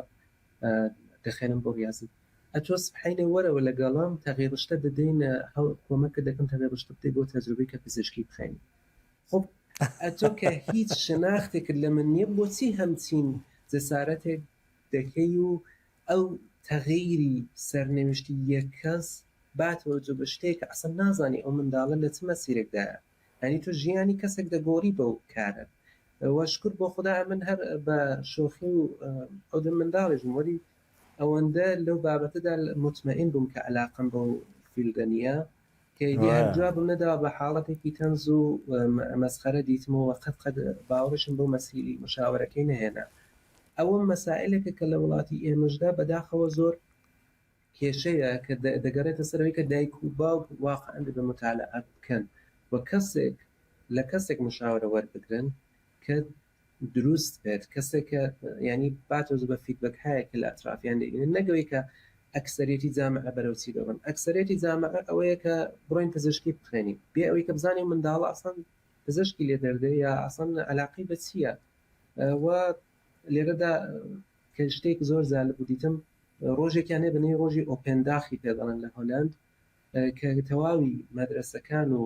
S3: دەخێنم بۆ ڕاضی ئەتۆ سبحینە وەرەوە لەگەڵم تەغیر ڕشتە دەدەین کۆمەکە دەکەم تەغیر ڕشتە بدەی بۆ تەجروبەی کە پزیشکی بخێنی خب ئەتۆ کە هیچ شناختێکت لە من نییە بۆچی هەمچین جەسارەتێک دەکەی و ئەو تەغیری سەرنویشتی یەک کەس باتەوە بە شتێک کە ئەسڵەن نازانی ئەو منداڵە لە چ مەسیرێکدایە یانی تۆ ژیانی کەسێک دەگۆڕی بەو کارە وە شکر بۆ خودا ئەمن هەر بە شۆخی و ئەو دەم منداڵیش بووم وەلی ئەوەندە لەو بابەتەدا موتمەئین بووم کە عەلاقەم بەو field ە نییە کە ئیدی هەر جوابم نەداوە بە حاڵەتێکی تەنز و مەسخەرە دیتمەوە قەت قەت باوەڕیشم بەو مەسیری مشاوەرەکەی نەهێنا ئەوە مەسائلێکە کە لە وڵاتی ئێمەشدا بەداخەوە زۆر کێشەیە کە دەگەڕێتە سەر ئەوەی کە دایک و باوک واقعەن دەبێ موتالعە بکەن و کەسێک لە کەسێک مشاورە وەربگرن کە دروست بێت کەسێک کە ینی باتۆز بە feedback هەیە کە لە ئەترافیان دەبینن نەگەوەی کە ئەکسەرێتی جامعە بەرەو چی دەڕۆن ئەکسەرێتی جامعە ئەوەیە کە بڕۆین پزیشکی بخوێنین بێ ئەوەی کە بزانین منداڵە ئەسڵەن پزیشکی لێ دەردێ یا ئەسڵەن عەلاقەی بە چییە و لێرەدا کە شتێک زۆر جالب بوو دیتم ڕۆژێکیان هەیە بە نێوی ڕۆژی open dag ی پێ دەڵێن لە هۆلەند کە تەواوی مەدرەسەکان و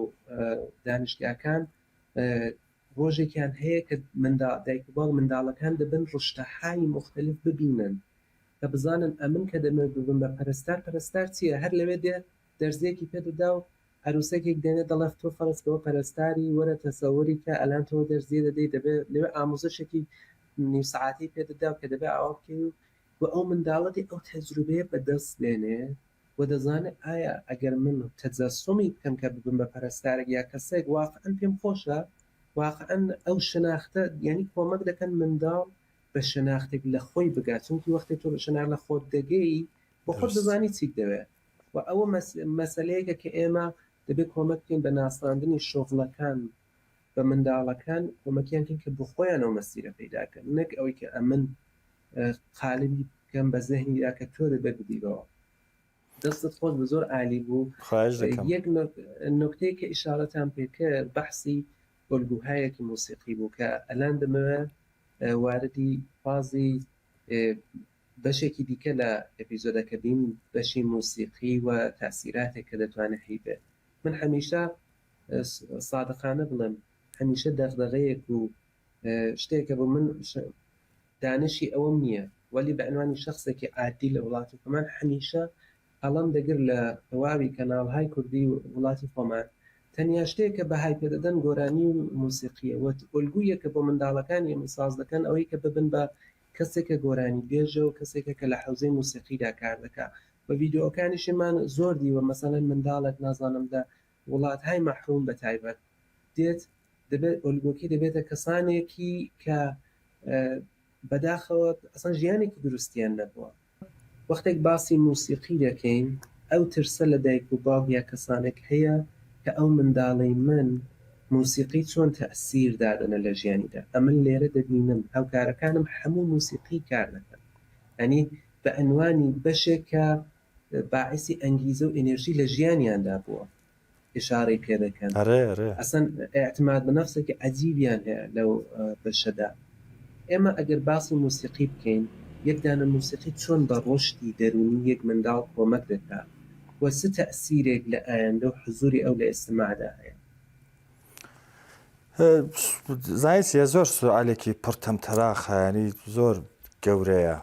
S3: دانیشتگاکان ڕۆژێکیان هەیە کە منداڵ دایک و باوک منداڵەکان دەبن ڕشتەهای مختلف ببینن کە بزانن ئەمن کە دەمەوێت ببم بە پەرستار پەرستار چییە هەر لەوێ دێ دەرزیەکی پێ دەدا و عەروسەکێک دێنێ دەڵێ تۆ فەرز کەوە پەرستاری وەرە تەسەوری کە ئەلان تۆ دەرزیە دەدەی دەبێ لەوێ ئاموزشێکی نیو سەعاتی پێ دەدا و کە دەبێ ئاوا بکەی و و ئەو منداڵە دێ ئەو تەجروبەیە بەدەست دێنێ و دەزانێ ئایا ئەگەر من تەجەسومی بکەم کە ببم بە پەرستارێک یا کەسێک واقعەن پێم خۆشە واقعەن ئەو شناختە یانی کۆمەک دەکەن منداڵ بە شناختێک لە خۆی بگات چونکی وەختێ تۆ بە شناخت لە خۆت دەگەی بۆ خۆت دەزانی چیت دەوێ و ئەوە مەسەلەیەکە کە ئێمە دەبێت کۆمەک بکەین بە ناساندنی شوغڵەکان بە منداڵەکان کۆمەکیان کەین کە بۆ خۆیان ئەو مەسیرە پەیدا کەن نەک ئەوەی کە ئەمن قالبی بکەم بە زهنیدا کە تۆ دەبێت بدیبەوە دەستت خۆش بە زۆر عالی بوو
S1: خواهش دەکەم
S3: یەک نکتەیە کە ئیشارەتان پێکرد بەحسی ئۆلگوهایەکی موسیقی بوو کە ئەلان دەمەوێت واردی فازی بەشێکی دیکە لە ئێپیزۆدەکە بین بەشی موسیقی و تاسیراتێک کە دەتوانێت هەیبێت من هەمیشە سادقانە بڵێم هەمیشە دەغدەغەیەک و شتێکە بۆ من دانشی ئەوەم نییە وەلی بە عنوانی شخصێکی عادی لە وڵاتی خۆمان هەمیشە هەڵم دەگر لە تەواوی کەناڵهای کوردی و وڵاتی خۆمان تەنیا شتێک کە بەهای پێدەدەن گۆرانی و موسیقیە وە ئۆلگویەکە بۆ منداڵەکانی ئێمە ساز دەکەن ئەوەی کە ببن بە کەسێکە گۆرانی بێژە و کەسێکە کە لە حەوزەی موسیقیدا کار دەکا و ڤیدیۆکانیشیمان زۆر دیوە مەسەلەن منداڵێک نازانم لە وڵاتهای مەحروم بە تایبەت دێت دەبێت ئۆلگۆکەی دەبێتە کەسانێکی کە بەداخەوە ئەسڵەن ژیانێکی دروستیان نەبووە. وەختێک باسی موسیقی دەکەین ئەو ترسە لە دایک و باوک یا کەسانێک هەیە کە ئەو منداڵەی من. موسیقی چۆن تەئسیر دادەنە لە ژیانیدا ئەمن لێرە دەبینم هاوکارەکانم هەموو موسیقی کار دەکەن یانی بە عینوانی بەشێک کە باعیسی ئەنگیزە و ئێنێرژی لە ژیانیاندا بووە ئیشارەی پێ دەکەن
S1: ئەرێ ئەرێ.
S3: ئەسەن ئیعتماد بە نەفسێکی عەجیبیان هەیە لەو بەشەدا ئێمە ئەگەر باسی موسیقی بکەین یەک دانە موسیقی چۆن بە ڕۆشدی دەروونی یەک منداڵ کۆمەک دەکا و چ تەئسیرێک لە ئایەندە و حزوری ئەو لە ئیجتماعدا هەیە؟
S1: زانی چیە زۆر سوالێکی پڕ تەمتەراخە ینی زۆر گەورەیە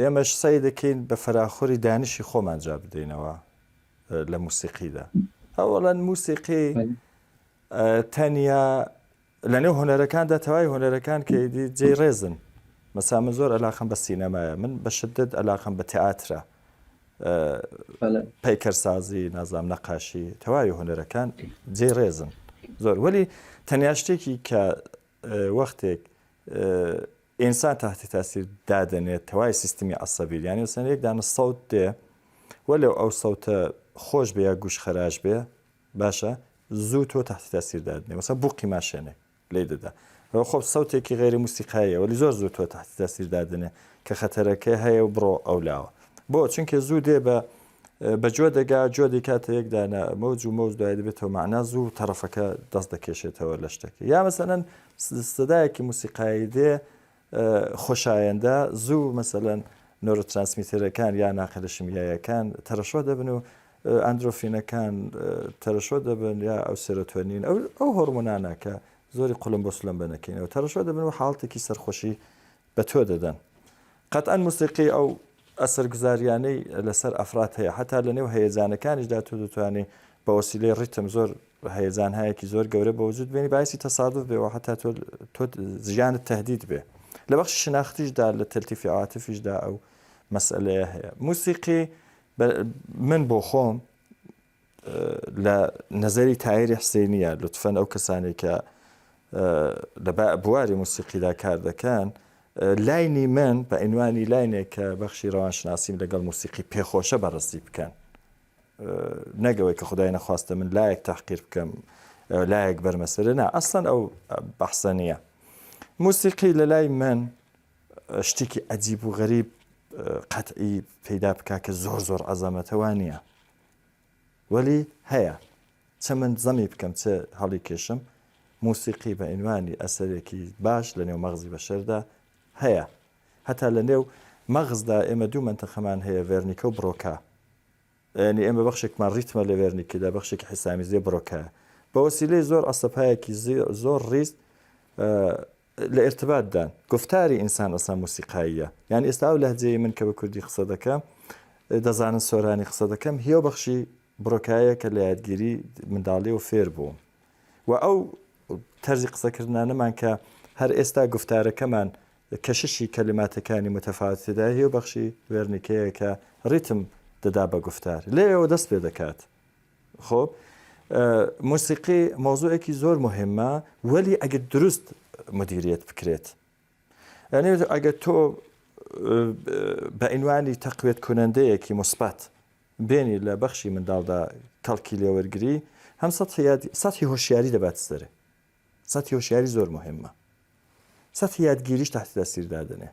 S1: ئێمەش سەی دەکەین بە فەراخۆری دانشی خۆمان جا بدەینەوە لە موسیقیدا ئەوەڵەن موسیقی تەنیا لەنێو هونەرەکاندا تەوای هونەرەکان کە ئیدی جێی ڕێزن مەسا من زۆر ئەلاقم بە سینەمایە من بە شدت ئەلاقم بە تئاترە پەیکەرسازی نازام نەقاشی تەواوی هونەرەکان جێی ڕێزن زۆر وەلی تەنیا شتێکی کە وەختێک ئینسان تحتی تاسیر دادەنێت تەوای سیستمی عسەبی یانی سەن یەک دانە سەوت دێ وەلێ ئەو سەوتە خۆش بێ یا گوش خەراش بێ باشە زوو تۆ تەحتی تاسیر دادنێ مەسەن بوقی ماشێنێک لێی دەدا ئەوە خۆ سەوتێکی غەیری موسیقاییە وەلی زۆر زوو تۆ تەحتی تاسیر دادنێ کە خەتەرەکەی هەیە و بڕۆ ئەو لاوە بۆ چونکە زوو دێ بە بە جۆ دەگا جۆ دەیکاتە یەک دانە مەوج و مەوج دوای دەبێتەوە معنا زوو تەرەفەکە دەست دەکێشێتەوە لە شتەکە یا مەسەلەن سەدایەکی موسیقایی دێ خۆشایەندە زوو مەسەلەن نۆرۆترانسمیتەرەکان یا ناقلە شیمیاییەکان تەرەشۆ دەبن و ئەندرۆفینەکان تەرەشۆ دەبن یا ئەو سێرۆتۆنین ئەو ئەو هۆرمۆنانە کە زۆری قولم بۆ سلم بەنەکەینەوە تەرەشۆ دەبن و حاڵتێکی سەرخۆشی بە تۆ دەدەن قەتئەن موسیقی ئەو ئەسەرگوزاریانەی لەسەر ئەفراد هەیە هەتا لە نێو هەیەجانەکانیشدا تۆ دەتوانانی بە وەسیلەی ڕیتم زۆر هەیەجانهایەکی زۆر گەورە بە وجود بێنی باعثی تەسادف بێ و حتا تۆ تۆ ژیانت تهدید بێ لە بەخشی شناختیشدا لە تەلتیفی عاتفیشدا ئەو مەسئلەیە هەیە موسیقی من بۆ خۆم لە نەزەری تایری حسێنیە لوتفەن ئەو کەسانێک کە لە بواری موسیقیدا کار دەکەن لاینی من بە ئینوانی لاینێک کە بەخشی ڕەوانشناسیم لەگەڵ موسیقی پێخۆشە بەڕستی بکەن نەگەوەی کە خدای نەخواستە من لایەک تحقیر بکەم لایەک بەرمەسەرە نا ئەسڵەن ئەو بەحسە نییە موسیقی لە لای من شتێکی عجیب و غەریب قەتعی پەیدا بک کە زۆر زۆر عەزەمەتەوە نییە وەلی هەیە چ من زەمی بکەم چ هەڵی کێشم موسیقی بە ئینوانی ئەسەرێکی باش لە نێو مەغزی بەشەردا هەیە هەتا لە نێو مەغزدا ئێمە دوو مەنتەقەمان هەیە ڤێرنیکە و برۆکا یعنی ئێمە بەخشێکمان ڕیتمە لە ڤێرنیکەدا بەخشێکی حیسامیزیە برۆکایە بە وەسیلەی زۆر عەسەبهایەکی زۆر ڕیز لە ئیرتباتدان. گوفتاری ئینسان ئەسڵەن موسیقاییە. یانی ئێستا ئەو لەهجەی من کە بە کوردی قسە دەکەم، دەزانن سۆرانی قسە دەکەم، هیۆ بەخشی برۆکایە کە لە یادگیری منداڵیەوە فێر بووم. و ئەو تەرزی قسەکردنانەمان کە هەر ئێستا گوفتارەکەمان کەششی کەلیماتەکانی متەفاوت تێدایە، هیۆ بەخشی وێرنیکەیە کە ڕیتم دەدا بە گوفتار. لێیەوە دەست پێ دەکات. خۆ مۆسیقی مەوزوعێکی زۆر مهمە وەلی ئەگەر دروست مدیریت بکرێت یعنی ئەگەر تۆ بە ئینوانی تەقوێت کونەندەیەکی مثبت بێنی لە بەخشی منداڵدا کەڵکی لێوەرگری هەم سەحی هۆشیاری دەبات سەرێ سەحی هۆشیاری زۆر مهمە سەحی یادگیریش تحت تەسیر دادنێ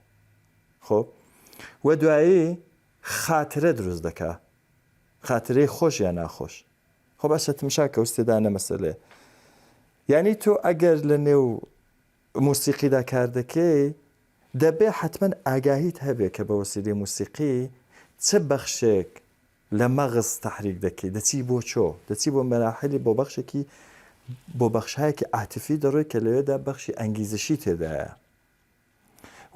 S1: خۆ و دوایی خاترە دروست دەکا خاترەی خۆش یا ناخۆش خۆ باشە تمشا کە ئوستێدا نە مەسەلەیە یعنی تۆ ئەگەر لە نێو موسیقیدا کار دەکەی دەبێ حتمما ئاگاهیت هەبێ کە بە وەسیلەی موسیقی چ بەخشێک لە مەغز تحریک دەکەی دەچی بۆ چۆ دەچی بۆ مەراحلی بۆ بەخشێکی بۆ بەخشایەکی عاتفی دەڕۆی کە لەوێدا بەخشی ئەنگیزشی تێدایە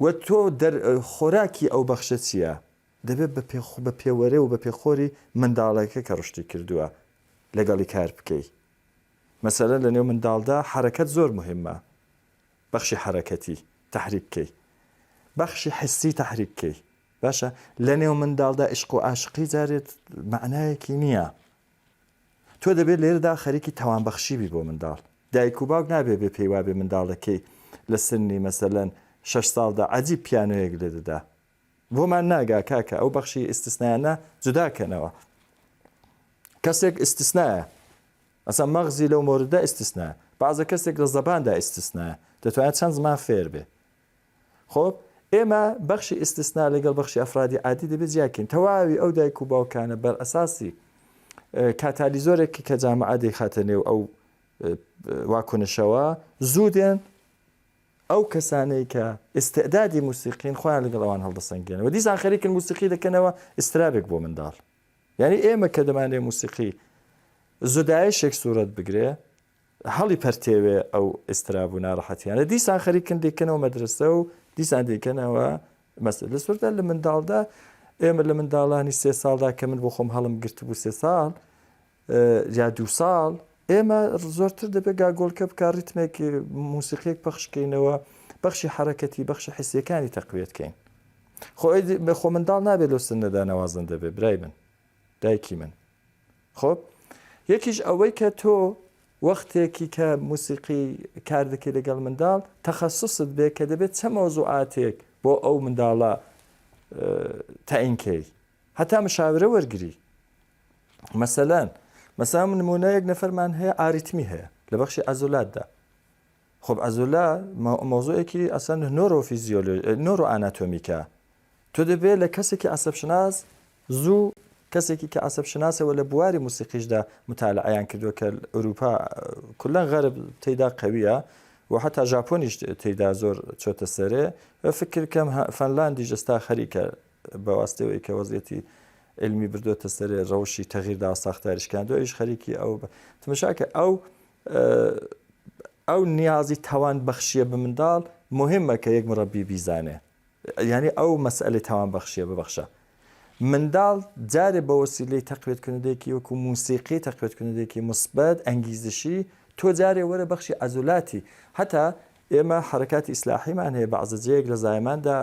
S1: و تۆ دەر خۆراکی ئەو بەخشە چییە؟ دەبێت بە پێ بە پێوەرێ و بە پێخۆری منداڵەکە کە ڕشتی کردووە لەگەڵی کار بکەی. مەسەلەن لە نێو منداڵدا حەرەکەت زۆر موهیمە. بەخشی حەرەکەتی تەحریک کەی. بەخشی حسی تەحریک کەی. باشە لە نێو منداڵدا ئیشق و ئاشقی جارێت مەعنایەکی نییە. تۆ دەبێت لێرەدا خەریکی تاوانبەخشی بی بۆ منداڵ. دایک و باوک نابێ بێ پێی وابێ منداڵەکەی لە سنی مەسەلەن شەش ساڵدا عەجیب پیانۆیەک لێ دەدا. بۆمان ناگا کاکە ئەو بەخشی ئیستسنایانە جودا کەنەوە. کەسێک ئیستسنایە. ئەسا مەغزی لەو مۆرددا ئیستسنایە. بەعزە کەسێک لە زەباندا ئیستسنایە. دەتوانێت چەند زمان فێر بێ. خۆب ئێمە بەخشی ئیستسنا لەگەڵ بەخشی ئەفرادی عادی دەبێت جیاکەین. تەواوی ئەو دایک و باوکانە بەر ئەساسی کاتالیزۆرێک کە جامعە دەیخاتە نێو ئەو واکنشەوە زوو دێن ئەو کەسانەی کە ئیستعدادی موسیقین خۆیان لەگەڵ ئەوان هەڵدەسەنگێنەوە دیسان خەریکن موسیقی دەکەنەوە ئیسترابێک بۆ منداڵ یعنی ئێمە کە دەمانێ موسیقی زودایشێک سوورەت بگرێ هەڵی پەرتێوێ ئەو ئیستراب و ناڕەحەتیانە دیسان خەریکن دەیکەنەوە مەدرسە و دیسان دەیکەنەوە مەسە لە سووردا لە منداڵدا ئێمە لە منداڵانی سێ ساڵدا کە من بۆ خۆم هەڵم گرتبوو سێ ساڵ یا دوو ساڵ ئێمە زۆرتر دەبێت گاگۆڵکە بکە ڕیتمێک موسیقیەک پەخشکەینەوە بەخشی حرەکەتی بەخشی حسیەکانی تەقویەت کەین خۆ خۆ منداڵ نابێت لەو سنەدا نەوازن دەبێت برای من دایکی من خۆ یەکیش ئەوەی کە تۆ وەختێکی کە موسیقی کار دەکەی لەگەڵ منداڵ تەخەسوست بێ کە دەبێت چە مەوزوعاتێک بۆ ئەو منداڵە تەعینکەی هەتا مشاورە وەرگری مەسەلەن مەسا نمونە یەک نەفەرمان هەیە ئاریتمی هەیە لە بەخشی عەزولاتدا خب عەزولا مەوزوعێکی ئەسەن نۆرۆفیزیۆلۆ نۆرۆ ئاناتۆمیکە تۆ دەبێت لە کەسێکی عەسەبشناس زوو کەسێکی کە عەسەب شناسەوە لە بواری موسیقیشدا متالعەیان کردووە کە ئەوروپا کولەن غەرب تێدا قەویە و حتا ژاپۆنیش تێدا زۆر چۆتە سەرێ فکر کەم فەنلاندیش ئێستا خەریکە بە واستەوەی کە وەزیەتی علمی بردوێتە سەرێ ڕەوشی تەغیردا ساختاری شکاندووە ئیش خەریکی ئەو تمشاکە ئەو ئەو نیازی تاوان بەخشیە بە منداڵ مهمە کە یەک مڕەبی بیزانێ یانی ئەو مەسئەلەی تاوان بەخشیە ببەخشە منداڵ جارێ بە وەسیلەی تەقوێت کنندێکی وەکو موسیقی تەقوێت کنندێکی مثبت ئەنگیزشی تۆ جارێ وەرە بەخشی عەزولاتی هەتا ئێمە حرکاتی ئیسلاحیمان هەیە بەعزە جەیەک لە زایماندا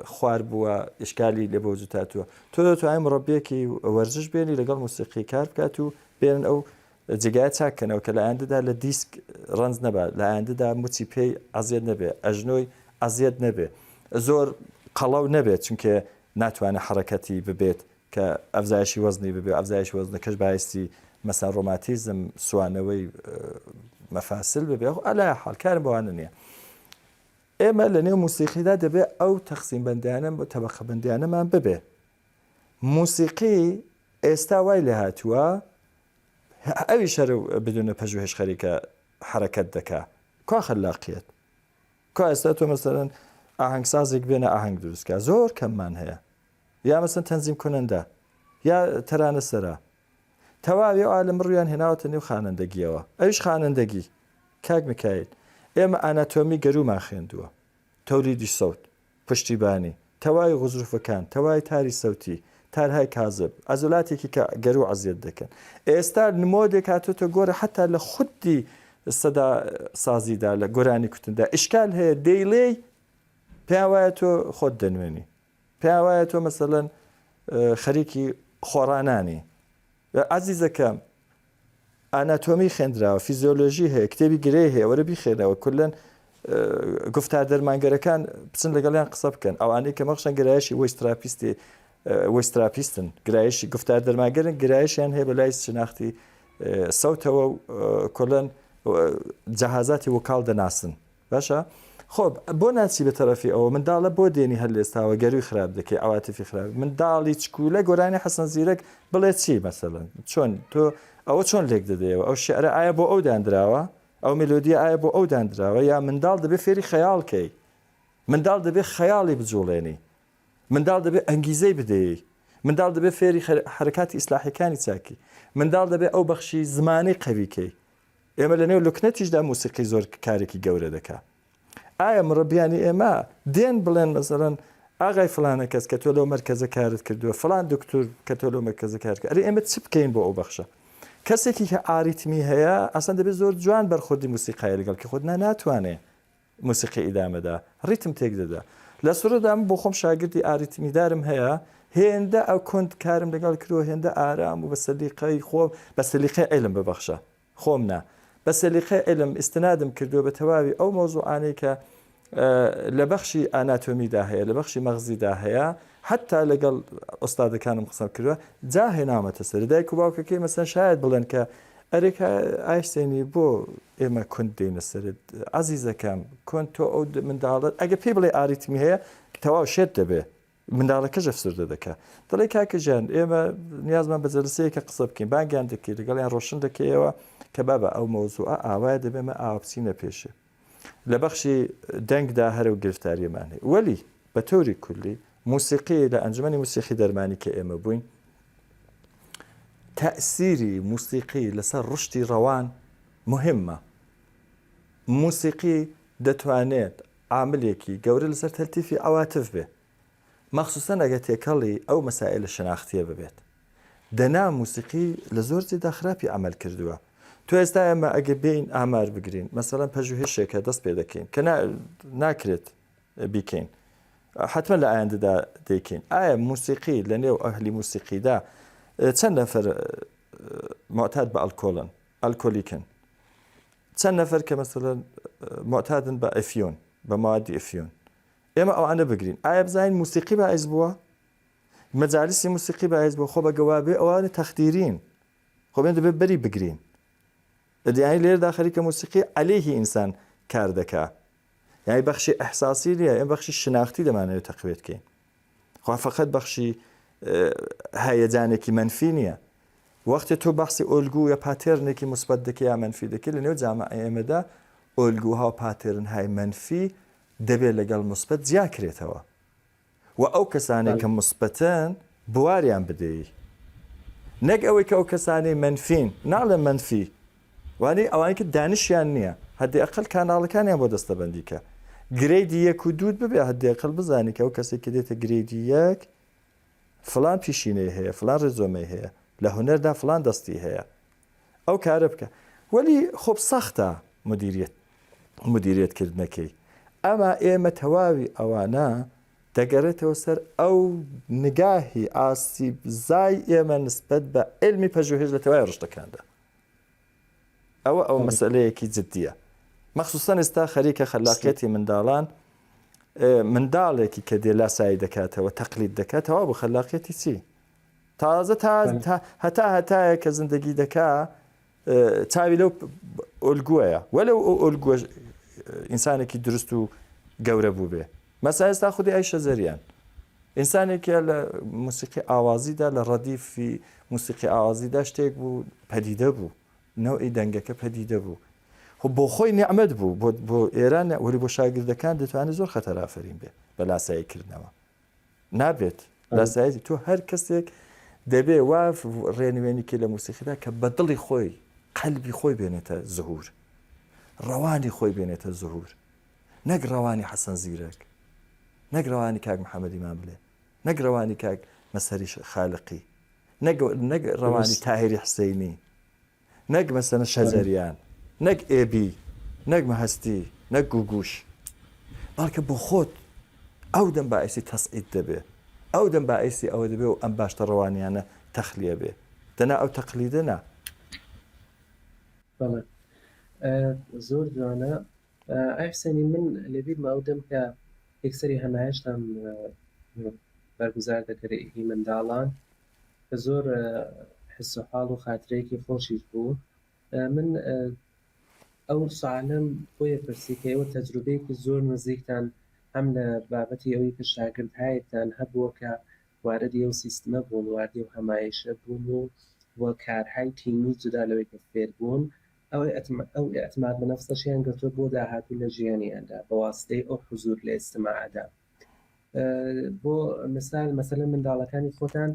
S1: خوار بووە ئشکالی لێ بۆ جوتاتوە تۆ دەتوانین مڕەبیەکی وەرزش بێنی لەگەڵ موسیقی کار بکات و بێنن ئەو جێگایە چاک کەنەوە کە لە ئایندەدا لە دیسک ڕەنج نەبات، لە ئایندەدا مچی پێی عەزیەت نەبێ، ئەژنۆی عەزیەت نەبێ، زۆر قەڵەو نەبێت چونکێ ناتوانێ حەڕەکەتی ببێت کە ئەفزایشی وەزنی ببێ، ئەفزایشی وەزنەکەش بایستی مەسەن ڕۆماتیزم، سوانەوەی مەفاسل ببێ، خۆ عەلا حاڵ کارم بەوانە نییە. ئێمە لە نێو موسیقیدا دەبێ ئەو تەقسیم بەندیانە تەبەقە بەندیانەمان ببێ. موسیقی ئێستا وای لێهاتووە ئەویش هەر بدونە پەژوهش خەریکە حەرەکەت دەکا کوا خەلاقیەت کوا ئێستا تۆ مەسەرەن ئاهەنگسازێک بێنە ئاهەنگ دروستکە زۆر کەممان هەیە یا مەسەن تەنزیم کنەندە یا تەرانە سەرا تەواوی عالم ڕویان هێناوەتە نێو خانەندەگیەوە ئەویش خانەندەگی کاک میکایل ئێمە ئاناتۆمی گەرومان خوێندووە تەولیدی سەوت پشتیبانی، تەواوی غزروفەکان، تەواوی تاری سەوتی، تارهای کاذب، عەزۆلاتێکی کە گەروو عەزیەت دەکەن. ئێستا مۆدێک هاتۆتە گۆڕێ حەتا لە خودی سەدا سازیدا لە گۆرانی کوتندا ئیشکال هەیە دەیڵێی پێیان وایە تۆ خۆت دەنوێنی پێیان وایە تۆ مەسەلەن خەریکی خۆڕانانی عەزیزەکەم ئاناتۆمی خوێندراوە، فیزیۆلۆژی هەیە، کتێبی گرێ هەیە، وەرە بیخێنەوە، کولەن گفتار دەرمانگەرەکان بچن لەگەڵیان قسە بکەن، ئەوانەی کە مەخشەن گرایشی وەیستراپیستی وەیستراپیستن، گرایشی گفتار دەرمانگەرن، گرایشیان هەیە بە لای شناختی سەوتەوە و کولەن جەهازاتی وکاڵ دەناسن. باشە خۆ بۆ ناچی بە تەرەفی ئەوە منداڵە بۆ دێنی هەر لێستاوە گەروی خراپ دەکەی عواتفی خراپ منداڵی چکولە گۆرانی حەسەن زیرەک بڵێ چی مەسەلەن چۆن تۆ ئەوە چۆن لێک دەدەیەوە ئەو شعرە ئایا بۆ ئەو دانراوە ئەو مێلۆدیە ئایا بۆ ئەو دانراوە یا منداڵ دەبێ فێری خەیاڵ کەی منداڵ دەبێ خەیاڵی بجوڵێنی منداڵ دەبێ ئەنگیزەی بدەیەی منداڵ دەبێ فێری حرکاتی ئیسلاحیەکانی چاکی منداڵ دەبێ ئەو بەخشی زمانی قەویکەی ئێمە لە نێو لوکنەتیشدا موسیقی زۆر کارێکی گەورە دەکا. ئایا مڕەبیانی ئێمە دێن بڵێن مەسەلەن ئاغای فلانە کەس کە تۆ لەو مەرکەزە کارت کردووە فلان دکتور کە تۆ لەو مەرکەزە کار کرد ئەرێ ئێمە چ بکەین بۆ ئەو بەخشە کەسێکی کە ئاریتمی هەیە ئەسڵەن دەبێت زۆر جوان بەرخوردی موسیقای لەگەڵ کە خۆت نا ناتوانێ موسیقی ئیدامەدا ڕیتم تێک دەدا لە سورەدا من بۆ خۆم شاگردی ئاریتمیدارم هەیە هێندە ئەو کۆنت کارم لەگەڵ کردووە هێندە ئارام و بە سەلیقەی خۆم بە سەلیقەی عیلم ببەخشە خۆم نا بە سەلیقەی عیلم ئیستنادم کردووە بە تەواوی ئەو مەوزوعانەی کە لە بەخشی ئاناتۆمیدا هەیە لە بەخشی مەغزیدا هەیە حتا لەگەڵ ئۆستادەکانم قسەم کردووە جا هێنامەتە سەر دایک و باوکەکەی مەسەن شاید بڵێن کە. ئەرێ کا ئایسێنی بۆ ئێمە کوند دێینە سەرت عەزیزەکەم کۆن تۆ ئەو منداڵت ئەگە پێی بڵێ ئاریتمی هەیە تەواو شێت دەبێ منداڵەکەش ئەفسوردە دەکا دەڵێ کاکە ژیان ئێمە نیازمان بە جەلسەیەکە قسە بکەین بانگیان دەکەی لەگەڵیان ڕۆشن دەکەیەوە کە بابە ئەو مەوزوعە ئاوایە دەبێ مە ئاوا بچینە پێشێ لە بەخشی دەنگدا هەرە و گرفتاریەمان هەیە وەلی بە تۆری کولی موسیقی لە ئەنجومەنی موسیقی دەرمانی کە ئێمە بووین تەئسیری موسیقی لەسەر ڕشتی ڕەوان مهمە موسیقی دەتوانێت عاملێکی گەورە لەسەر تەلتیفی عەواتف بێ مەخسوسەن ئەگەر تێکەڵی ئەو مەسائلە شەناختیە ببێت دەنا موسیقی لە زۆر جێدا خراپی عەمەل کردووە تۆ ئێستا ئێمە ئەگەر بێین ئامار بگرین مەسەلەن پەژوهشێکە دەست پێ دەکەین کە ناکرێت بیکەین حتمما لە ئایندەدا دەیکەین ئایا موسیقی لە نێو ئەهلی موسیقیدا چەند نەفەر معتاد بە ئەلکۆلن ئەلکۆلیکن چەند نەفەر کە مەسەلەن معتادن بە ئەفیۆن بە موادی ئەفیۆن ئێمە ئەوانە بگرین ئایا بزانین موسیقی باعث بووە مەجالسی موسیقی باعث بووە خۆ بە گەوابێ ئەوانە تەخدیرین خۆ بێن دەبێت بەری بگرین دیانی لێردا خەریکە موسیقی عەلەیهی ئینسان کار دەکا یانی بەخشی ئەحساسی نییە ئێمە بەخشی شناختی دەمانەوێت تەقوێت کەین خوا فقط بەخشی هەیەجانێکی منفی نییە وەختێ تۆ بەحسی ئۆلگو یا pattern ێکی مثبت دەکەی یا منفی دەکەی لە نێو جامعەی ئێمەدا ئۆلگوها و pattern های منفی دەبێت لەگەڵ مثبت جیا کرێتەوە و ئەو کەسانەی کە مثبتن بواریان بدەی نەک ئەوەی کە ئەو کەسانەی منفین ناڵێم منفی وانەی ئەوانەی کە دانشیان نییە هەدی ئەقل کاناڵەکانیان بۆ دەستەبەندی کە grade ی یەک و دووت ببێ هەدی ئەقل بزانی کە ئەو کەسێک کە دێتە grade ی یەک فلان پیشینەی هەیە فلان ڕێزۆمەی هەیە لە هونەردا فلان دەستی هەیە ئەو کارە بکە وەلی خۆب سەختە مدیریت مدیریت کردنەکەی ئەما ئێمە تەواوی ئەوانە دەگەڕێتەوە سەر ئەو نگاهی ئاستی زای ئێمە نسبەت بە علمی پەژوهش لە تەواوی ڕشتەکاندا ئەوە ئەو مەسەلەیەکی جدیە مەخصوصەن ئێستا خەریکە خەلاقیەتی منداڵان منداڵێکی کە دێ لاسایی دەکاتەوە تەقلید دەکاتەوە بۆ خەلاقیەتی چی تازە تا هەتا هەتایە کە زندگی دەکا چاوی لەو ئۆلگوەیە وەلو ئەو ئۆلگوە ئینسانێکی دروست و گەورە بوو بێ مەسا ئێستا خودی ئایشە زەریان ئینسانێکە لە موسیقی ئاوازیدا لە ڕەدیفی موسیقی ئاوازیدا شتێک بوو پەدیدە بوو نەوعی دەنگەکە پەدیدە بوو خۆ بۆ خۆی نیعمەت بوو بۆ بۆ ئێران وەلی بۆ شاگردەکان دەتوانێت زۆر خەتەر ئافەرین بێ بە لاسایی کردنەوە نابێت لاسایی تۆ هەر کەسێک دەبێ وا ڕێنوێنیکی لە موسیقیدا کە بە دڵی خۆی قەلبی خۆی بێنێتە زهور ڕەوانی خۆی بێنێتە زهور نەک ڕەوانی حەسەن زیرەک نەک ڕەوانی کاک محەممەدی ماملێ نەک ڕەوانی کاک مەسەری خالقی نەک نەک ڕەوانی تاهری حسینی نەک مەسەنە شەجەریان نەک ئێبی نەک مەهستی نەک گوگوش بەڵکە بۆ خۆت ئەو دەم باعیسی تەسعید دەبێ ئەو دەم باعیسی ئەوە دەبێ و ئەم باشتە ڕەوانیانە تەخلیە بێ دەنا ئەو تەقلیدە نا.
S3: بەڵێ زۆر جوانە ئای حسێنی من لەبیرمە ئەو دەم کە یەکسەری هەمایشتان بەرگوزار دەکرد هی منداڵان کە زۆر حس و حاڵ و خاترەیەکی خۆشیش بوو من ئەو سوالەم بۆیە پرسی کە ئێوە تەجروبەیەکی زۆر نزیکتان هەم لە بابەتی ئەوەی کە شاگردهایەکتان هەبووە کە واردی ئەو سیستمە بوون واردی ئەو هەمایشە بوون و و کارهای تیمی جودا لەوەی کە فێر بوون ئەو ئیعتماد بە نەفسەشیان گرتووە بۆ داهاتوو لە ژیانیاندا بە واسیتەی ئەو حزوور لە ئیجتماعەدا. بۆ مثال مەسەلەن منداڵەکانی خۆتان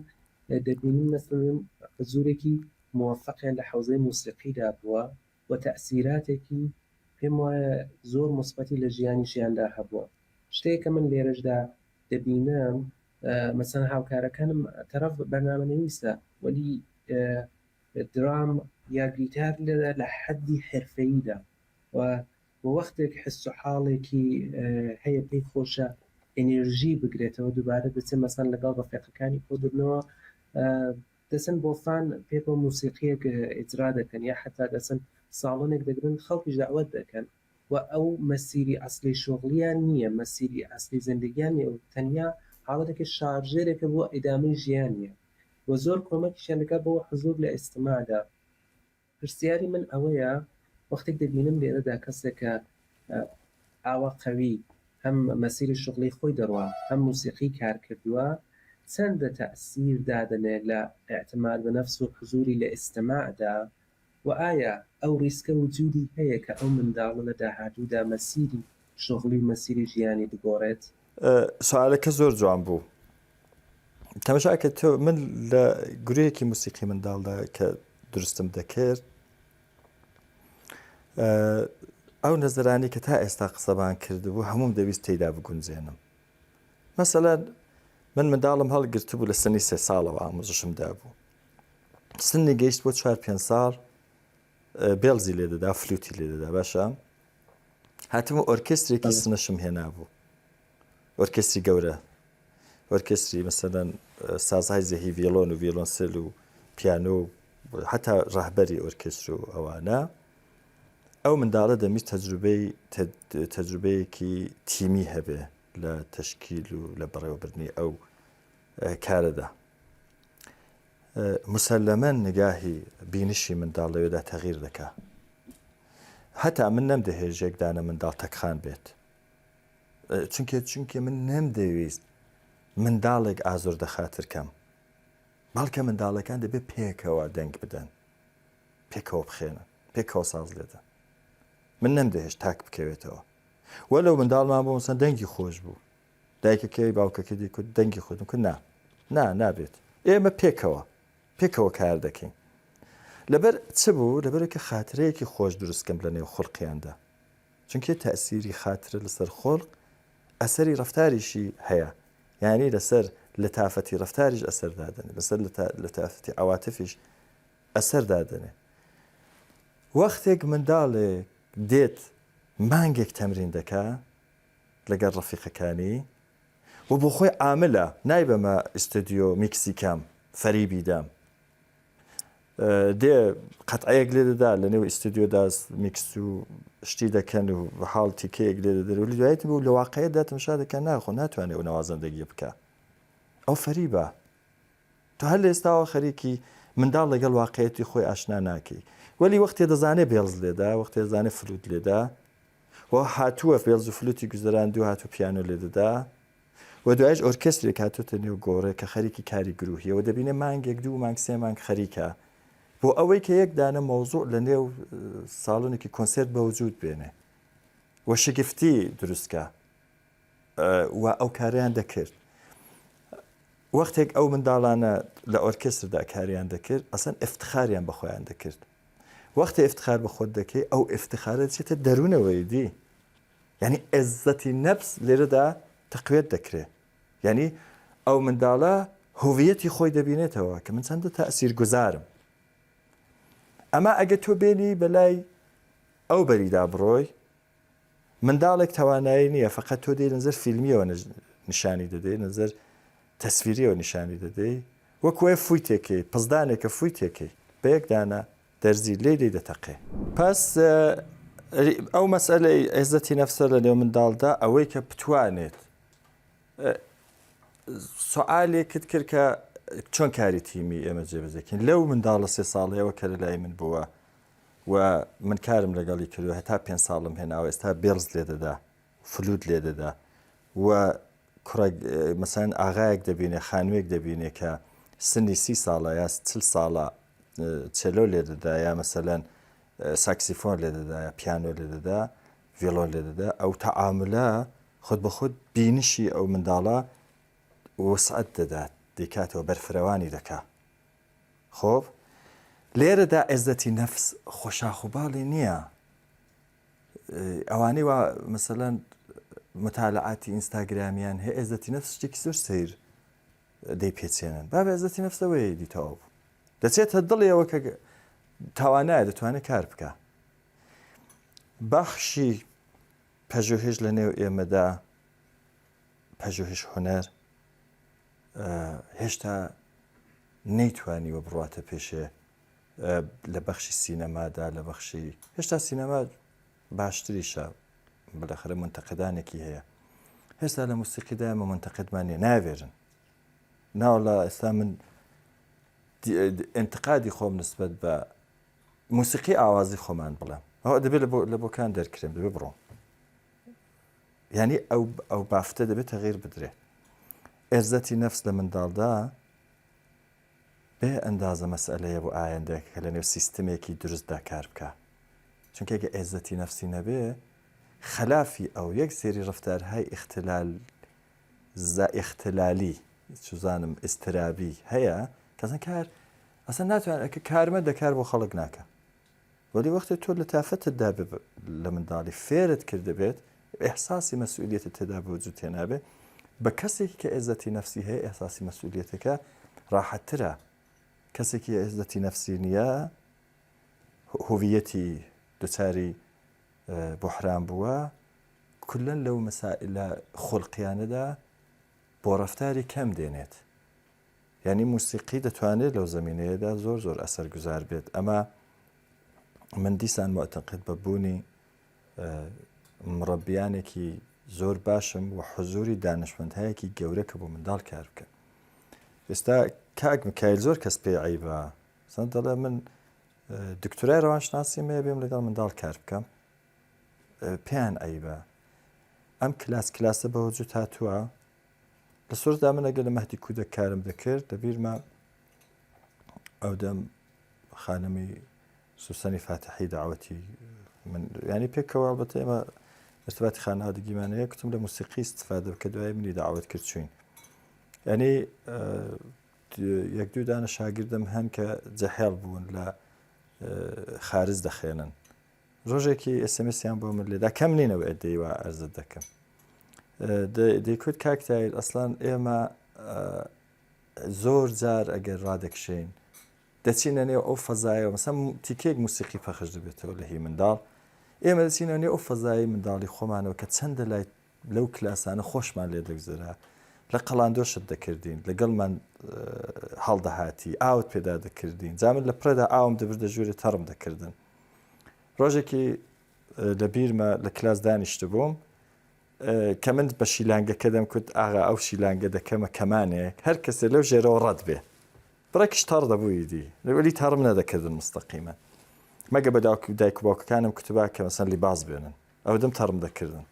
S3: دەبینین مەسەلەن حزوورێکی مۆفەقیان لە حەوزەی موسیقیدا بووە و تەئسیراتێکی پێم وایە زۆر موسبەتی لە ژیانیشیاندا هەبووە. شتێک کە من لێرەشدا دەبینم مەسەلەن هاوکارەکانم تەرەف بەرنامەنویسە وەلی درام یا گیتار لێدا لە حەدی حرفەییدا و و وەختێک حس و حاڵێکی هەیە پێی خۆشە ئێنێرژی بگرێتەوە دووبارە دەچێت مەسەن لەگەڵ ڕەفیقەکانی کۆ دەبنەوە دەچن بۆ فان پێکەوە موسیقیەک ئیجرا دەکەن یا حەتا دەچن ساڵۆنێک دەگرن خەڵکیش دەعوەت دەکەن و ئەو مەسیری ئەسلی شوغلیان نییە مەسیری ئەسلی زندگیان نییە و تەنیا حاڵەتێکی شارژێرێکە بۆ ئیدامەی ژیانیان و زۆر کۆمەکیشیان دەکات بۆ حزوور لە ئیجتماعدا. پرسیاری من ئەوەیە وەختێک دەبینم لێرەدا کەسێک کە ئاوا قەوی هەم مەسیری شوغلی خۆی دەڕوا هەم موسیقی کار کردووە چەندە تەئسیر دادەنێ لە ئیعتماد بە نەفس و حزوری لە ئیستماعدا وە ئایا ئەو ڕیسکە وجودی هەیە کە ئەو منداڵە لە داهاتوودا مەسیری شوغلی و مەسیری ژیانی بگۆڕێت؟
S1: سوالەکە زۆر جوان بوو. تەماشا کە تۆ من لە گروهێکی موسیقی منداڵدا کە دروستم دەکرد ئەو نەزرانی کە تا ئێستا قسەمان کردبوو هەموم دەویست تێدا بگونجێنم مەسەلەن من منداڵم هەڵگرتبوو لە سنی سێ ساڵەوە ئاموزشم دابوو سنی گەیشت بۆ چوار پێ ساڵ بێڵزی لێ دەدا فلوتی لێ دەدا باشە هاتم و ئۆرکسترێکی سنەشم هێنابوو ئۆرکستری گەورە ئۆرکستری مەسەلەن سازهای زەهی ڤیڵۆن و ڤیڵۆنسێل و پیانۆ و حتا ڕەهبەری ئۆرکستر و ئەوانە ئەو منداڵە دەمیست تەجروبەی تەجروبەیەکی تیمی هەبێ لە تەشکیل و لە بەڕێوەبردنی ئەو کارەدا مسلەمەن نگاهی بینشی منداڵ لەوێدا تەغیر دەکا هەتا من نەمدەهێژ یەک دانە منداڵ تەکخان بێت چونکە چونکە من نەمدەویست منداڵێک ئازوردە خاتر کەم بەڵکە منداڵەکان دەبێت پێکەوە دەنگ بدەن پێکەوە بخێنن پێکەوە ساز لێدەن من نەمدەهێشت تاک بکەوێتەوە وەلو منداڵمان بۆ مەسەن دەنگی خۆش بوو دایکەکەی باوکەکەی دەیکوت دەنگی خۆت کرد نا نا نابێت ئێمە پێکەوە پێکەوە کار دەکەین لەبەر چ بوو لەبەرێکە خاترەیەکی خۆش دروستکەم لە نێو خولقیاندا چونکێ تەئسیری خاترە لەسەر خۆلق ئەسەری ڕەفتاریشی هەیە یانی لەسەر لەتافەتی ڕەفتاریش ئەسەر دادەنێ لەسەر لەتافەتی عەواتفیش ئەسەر دادەنێ وەختێک منداڵێک دێت مانگێک تەمرین دەکا لەگەڵ ڕەفیقەکانی و بۆ خۆی عاملە نایبەمە ئیستۆدیۆ میکسی کەم فەریبی دەم دێ قەتعەیەک لێ دەدا لە نێو ئیستودیۆدا میکس و شتی دەکەن و حاڵ تیکەیەک لێ دەدەن و دوایت بوو لە واقعەدا تەماشا دەکەن ناخۆ ناتوانێت ئەو نەوازەندەگیە بکە ئەو فەریبە تۆ هەر لە ئێستاوە خەریکی منداڵ لەگەڵ واقعەتی خۆی ئاشنا ناکەی وەلی وەختێ دەزانێ بێڵز لێدا وەختێ دەزانێ فلوت لێدا و هاتووە بێڵز و فلوتی گوزەراندوو هاتوو پیانۆ لێدەدا و دوایش ئۆرکێسترێک هاتۆتە نێو گۆڕێ کە خەریکی کاری گروهیە و دەبینێ مانگێک دوو مانگ سێ مانگ خەریکە بۆ ئەوەی کە یەک دانە مەوزوع لە نێو ساڵۆنێکی کۆنسێرت بە وجود بێنێ و شگفتی دروستکە و ئەو کاریان دەکرد وەختێک ئەو منداڵانە لە ئۆرکێستردا کاریان دەکرد ئەسەن ئفتخاریان بە خۆیان دەکرد وەختی ئفتخار بە خۆت دەکەی ئەو ئفتخارە چێتە دەروونەوەی دی یانی عێزەتی نەفس لێرەدا تەقویەت دەکرێ یانی ئەو منداڵە هویەتی خۆی دەبینێتەوە کە من چەندە تەئسیر گوزارم ئەما ئەگە تۆ بێنی بەلای ئەو بەریدا بڕۆی منداڵێک توانایی نییە فقط تۆ دێ نظر فیلمیەوە نیشانی دەدەی نظر تەسویریەوە نیشانی دەدەی وەکوێ فوی تێکەی پزدانێکە فوی تێکەی بە یەک دانە دەرزی لێی دەی دەتەقێ. پس ئەو مەسئەلەی عێزەتی نەفسە لە نێو منداڵدا ئەوەی کە بتوانێت سوالێکت کرد کە چۆن کاری تیمی ئێمە جێبەجێکەین لەو منداڵە سێ ساڵەیەوە کە لە لای من بووە و من کارم لەگەڵی کردو هەتا پێ ساڵم هێناوە ئێستا بێڵز لێ دەدا فلوت لێ دەدا و کوڕە مەسەن ئاغایەک دەبینێ خانوێک دەبینێ کە سنی سی ساڵە یا چل ساڵە چێلۆ لێ دەدا یا مەسەلەن ساکسیفۆن لێ دەدا یا پیانۆ لێ دەدا ڤیڵۆن لێ دەدا ئەو تەعاملە خود بە خود بینشی ئەو منداڵە وسعەت دەدات دەیکاتەوە بەرفرەوانی دەکا خۆب لێرەدا عێزەتی نەفس خۆشاخوباڵی نییە ئەوانەی وا مەسەلەن متالعاتی ئینستاگرامیان هەیە عێزەتی نەفس شتێکی زۆر سەیر دەیپێچێنن با بە عێزەتی نەفسەوەی دی تەواو بوو دەچێتە دڵیەوە کە تاوانایە دەتوانێت کار بکە بەخشی پەژوهش لە نێو ئێمەدا پەژوهش هونەر هێشتا نەیتوانیوە بڕاتە پێشێ لە بەخشی سینەمادا لە بەخشی هێشتا سینەما باشتریشە بەلەخرە منتەقدانێکی هەیە هێشتا لە موسیقیدا ئێمە منتەقدمان نیە ناوێرن ناوەڵا ئێستا من انتقادی خۆم نسبەت بە. موسیقی ئاوازی خۆمان بڵێم ئەوە دەبێت لە بۆکان دەرکرێم دەبێت بڕۆم یعنی ئەو ئەو بافتە دەبێت تەغیر بدرێت ئێرزەتی نەفس لە منداڵدا بێ ئەندازە مەسئلەیە بۆ ئایندە کە لە نێو سیستمێکی دروستدا کار بکە چونکە گە ئێزەتی نەفسی نەبێ خەلافی ئەو یەک سێری ڕفتارهای ئیختلال زا ئیختلالی چزانم ئیسترابی هەیە کەسن کار ئەسە ناتوان ئەکە کارمەندە کار بۆ خەڵک ناکە وەلی وەختێ تۆ لەتافەتت دا لە منداڵی فێرت کردبێت ئیحساسی مەسئولیەتت تێدا بەوجود تێنابێ بە کەسێکی کە ئێزەتی نەفسی هەیە ئێحساسی مەسئولیەتەکە ڕاحەتترە کەسێکی ئێزەتی نەفسی نییە هویەتی دوچاری بحران بووە کلەن لەو مەسائلە خولقیانەدا بۆ ڕەفتاری کەم دێنێت یانی موسیقی دەتوانێت لەو زەمینەیەدا زۆر زۆر ئەسەرگوزار بێت ئەمە من دیسان معتقد بە بوونی مڕەبیانێکی زۆر باشم و حزوری دانشمەندهایەکی گەورە کە بۆ منداڵ کار بکەن ئێستا کاک میکایل زۆر کەس پێی عیبە سەن دەڵێ من دکتۆرای ڕەوانشناسی مەیە بێم لەگەڵ منداڵ کار بکەم پێیان عیبە ئەم کلاس کلاسە بە وجود هاتووە لە سۆردا من ئەگەر لە مەهدی کودەک کارم دەکرد لەبیرمە ئەودەم خانمی سوسەنی فاتحی داوەتی من ینی پێکەوە ئەڵبەتە ئێمە ارتباطی خانەوادگیمان هەیە کوتم لە موسیقی استفادە بکە دوای منی داوەت کرد چوین ینی یەک دوو دانە شاگردم هەن کە جەحێڵ بوون لە خارج دەخێنن ڕۆژێکی SMS یان بۆ من لێدا کەم نینەوە ئەدەی وا ئەرزت دەکەم دەیکوت کاک تایر ئەسڵان ئێمە زۆر جار ئەگەر ڕادەکشین دەچینە نێو ئەو فەزایەوە مەسەم تیکێک موسیقی پەخش دەبێتەوە لە هی منداڵ ئێمە دەچینە نێو ئەو فەزای منداڵی خۆمانەوە کە چەندە لای لەو کلاسانە خۆشمان لێ دەگوزەرا لە قەڵاندۆشت دەکردین لەگەڵمان هەڵدەهاتی ئاوت پێدا دەکردین جا من لە پرێدا ئاوم دەبردە ژوورێ تەڕم دەکردن ڕۆژێکی لە بیرمە لە کلاس دانیشتبووم کە من بە شیلانگەکە دەمکوت ئاغا ئەو شیلانگە دەکەمە کەمانێک هەر کەسێ لەو ژێرەوە ڕەت بێ بڕێکیش تەڕ دەبوو ئیدی وەلی تەڕم نەدەکردن مستەقیمە مەگە بە داک دایک و باوکەکانم کوتبا کە مەسەن لیباس بێنن ئەودەم تەڕم دەکردن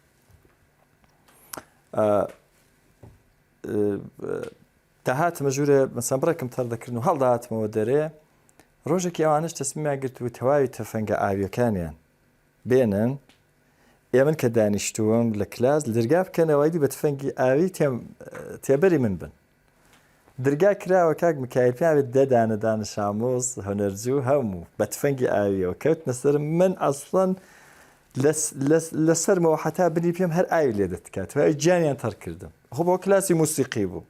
S1: داهاتمە ژوورێ مەسەن بڕێکم تەڕ دەکردن و هەڵداهاتمەوە دەرێ ڕۆژێکی ئەوانش تەسمیمیان گرتبوو تەواوی تەفەنگە ئاویەکانیان بێنن ئێ من کە دانیشتووم لە کلاس درگا بکەنەوە ئیدی بە تفەنگی ئاوی تێبەری من بن درگا کراوە کاک میکایل پێیان وت دە دانە دانشامۆز هونەرجوو هەموو بە تفەنگی ئاویەوە کەوتنە سەرم من ئەسڵەن لەسەرمەوە حتا بنی پێم هەر ئاوی لێ دەتکات وای گیانیان تەڕ کردم خۆ بۆ کلاسی موسیقی بوو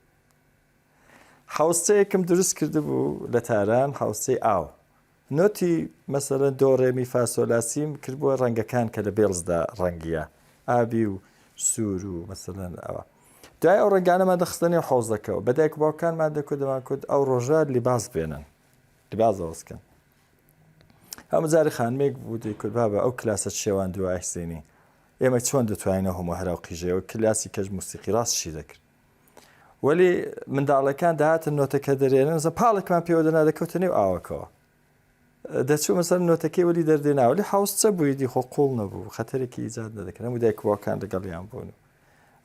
S1: حوسەیەکم دروست کردبوو لە تاران حوسەی ئاو نۆتی مەسەلەن دۆ ڕێ می فا سۆ لا سیم کردبووە ڕەنگەکان کە لە بێڵزدا ڕەنگیە ئابی و سوور و مەسەلەن ئەوە دوای ئەو ڕەنگانەمان دەخستە نێو حەوزەکەوە بە دایک و باوکانمان دەکوت دەمان کوت ئەو ڕۆژە لیباس بێنن لیباس دەوەستکەن هەموو جاری خانمێک بوو دەیکوت بابە ئەو کلاسە شێوان دوای حسێنی ئێمە چۆن دەتوانین هەموو هەرا و قیژەوە کلاسی کەش موسیقی ڕاستشی دەکرد وەلی منداڵەکان دەهاتن نۆتەکە دەرێنن زە پاڵێکمان پێوە دەنا دەکەوتە نێو ئاوەکەوە دەچوو مەسەر نۆتەکەی وەلی دەردێناوە لە حوس چە بووی دی خۆ قوڵ نەبوو خەتەرێکی ئیجاد نەدەکرد هەموو دایک باوکان لەگەڵیان بوون و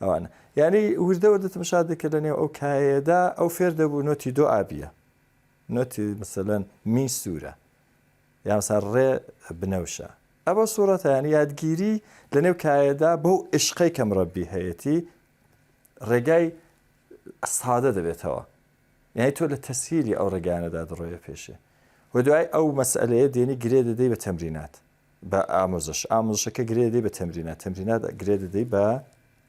S1: ئەوانە یعنی وردە وردە تەماشا دەکرد لە نێو ئەو کایەدا ئەو فێر دەبوو نۆتی دۆ ئابیە نۆتی مثلەن می سوورە یا مثلا ڕێ بنەوشە ئەوە سوورەتە یعنی یادگیری لە نێو کایەدا بەو عشقەی کە مڕەبی هەیەتی ڕێگای سادە دەبێتەوە یعنی تۆ لە تەسهیلی ئەو ڕێگانەدا دەڕۆیە پێشێ و دوای ئەو مەسئلەیە دێنی گرێ دەدەی بە تەمرینات بە ئامۆزش ئامۆزشەکە گرێ دەدەی بە تەمرینات تەمرینات گرێ دەدەی بە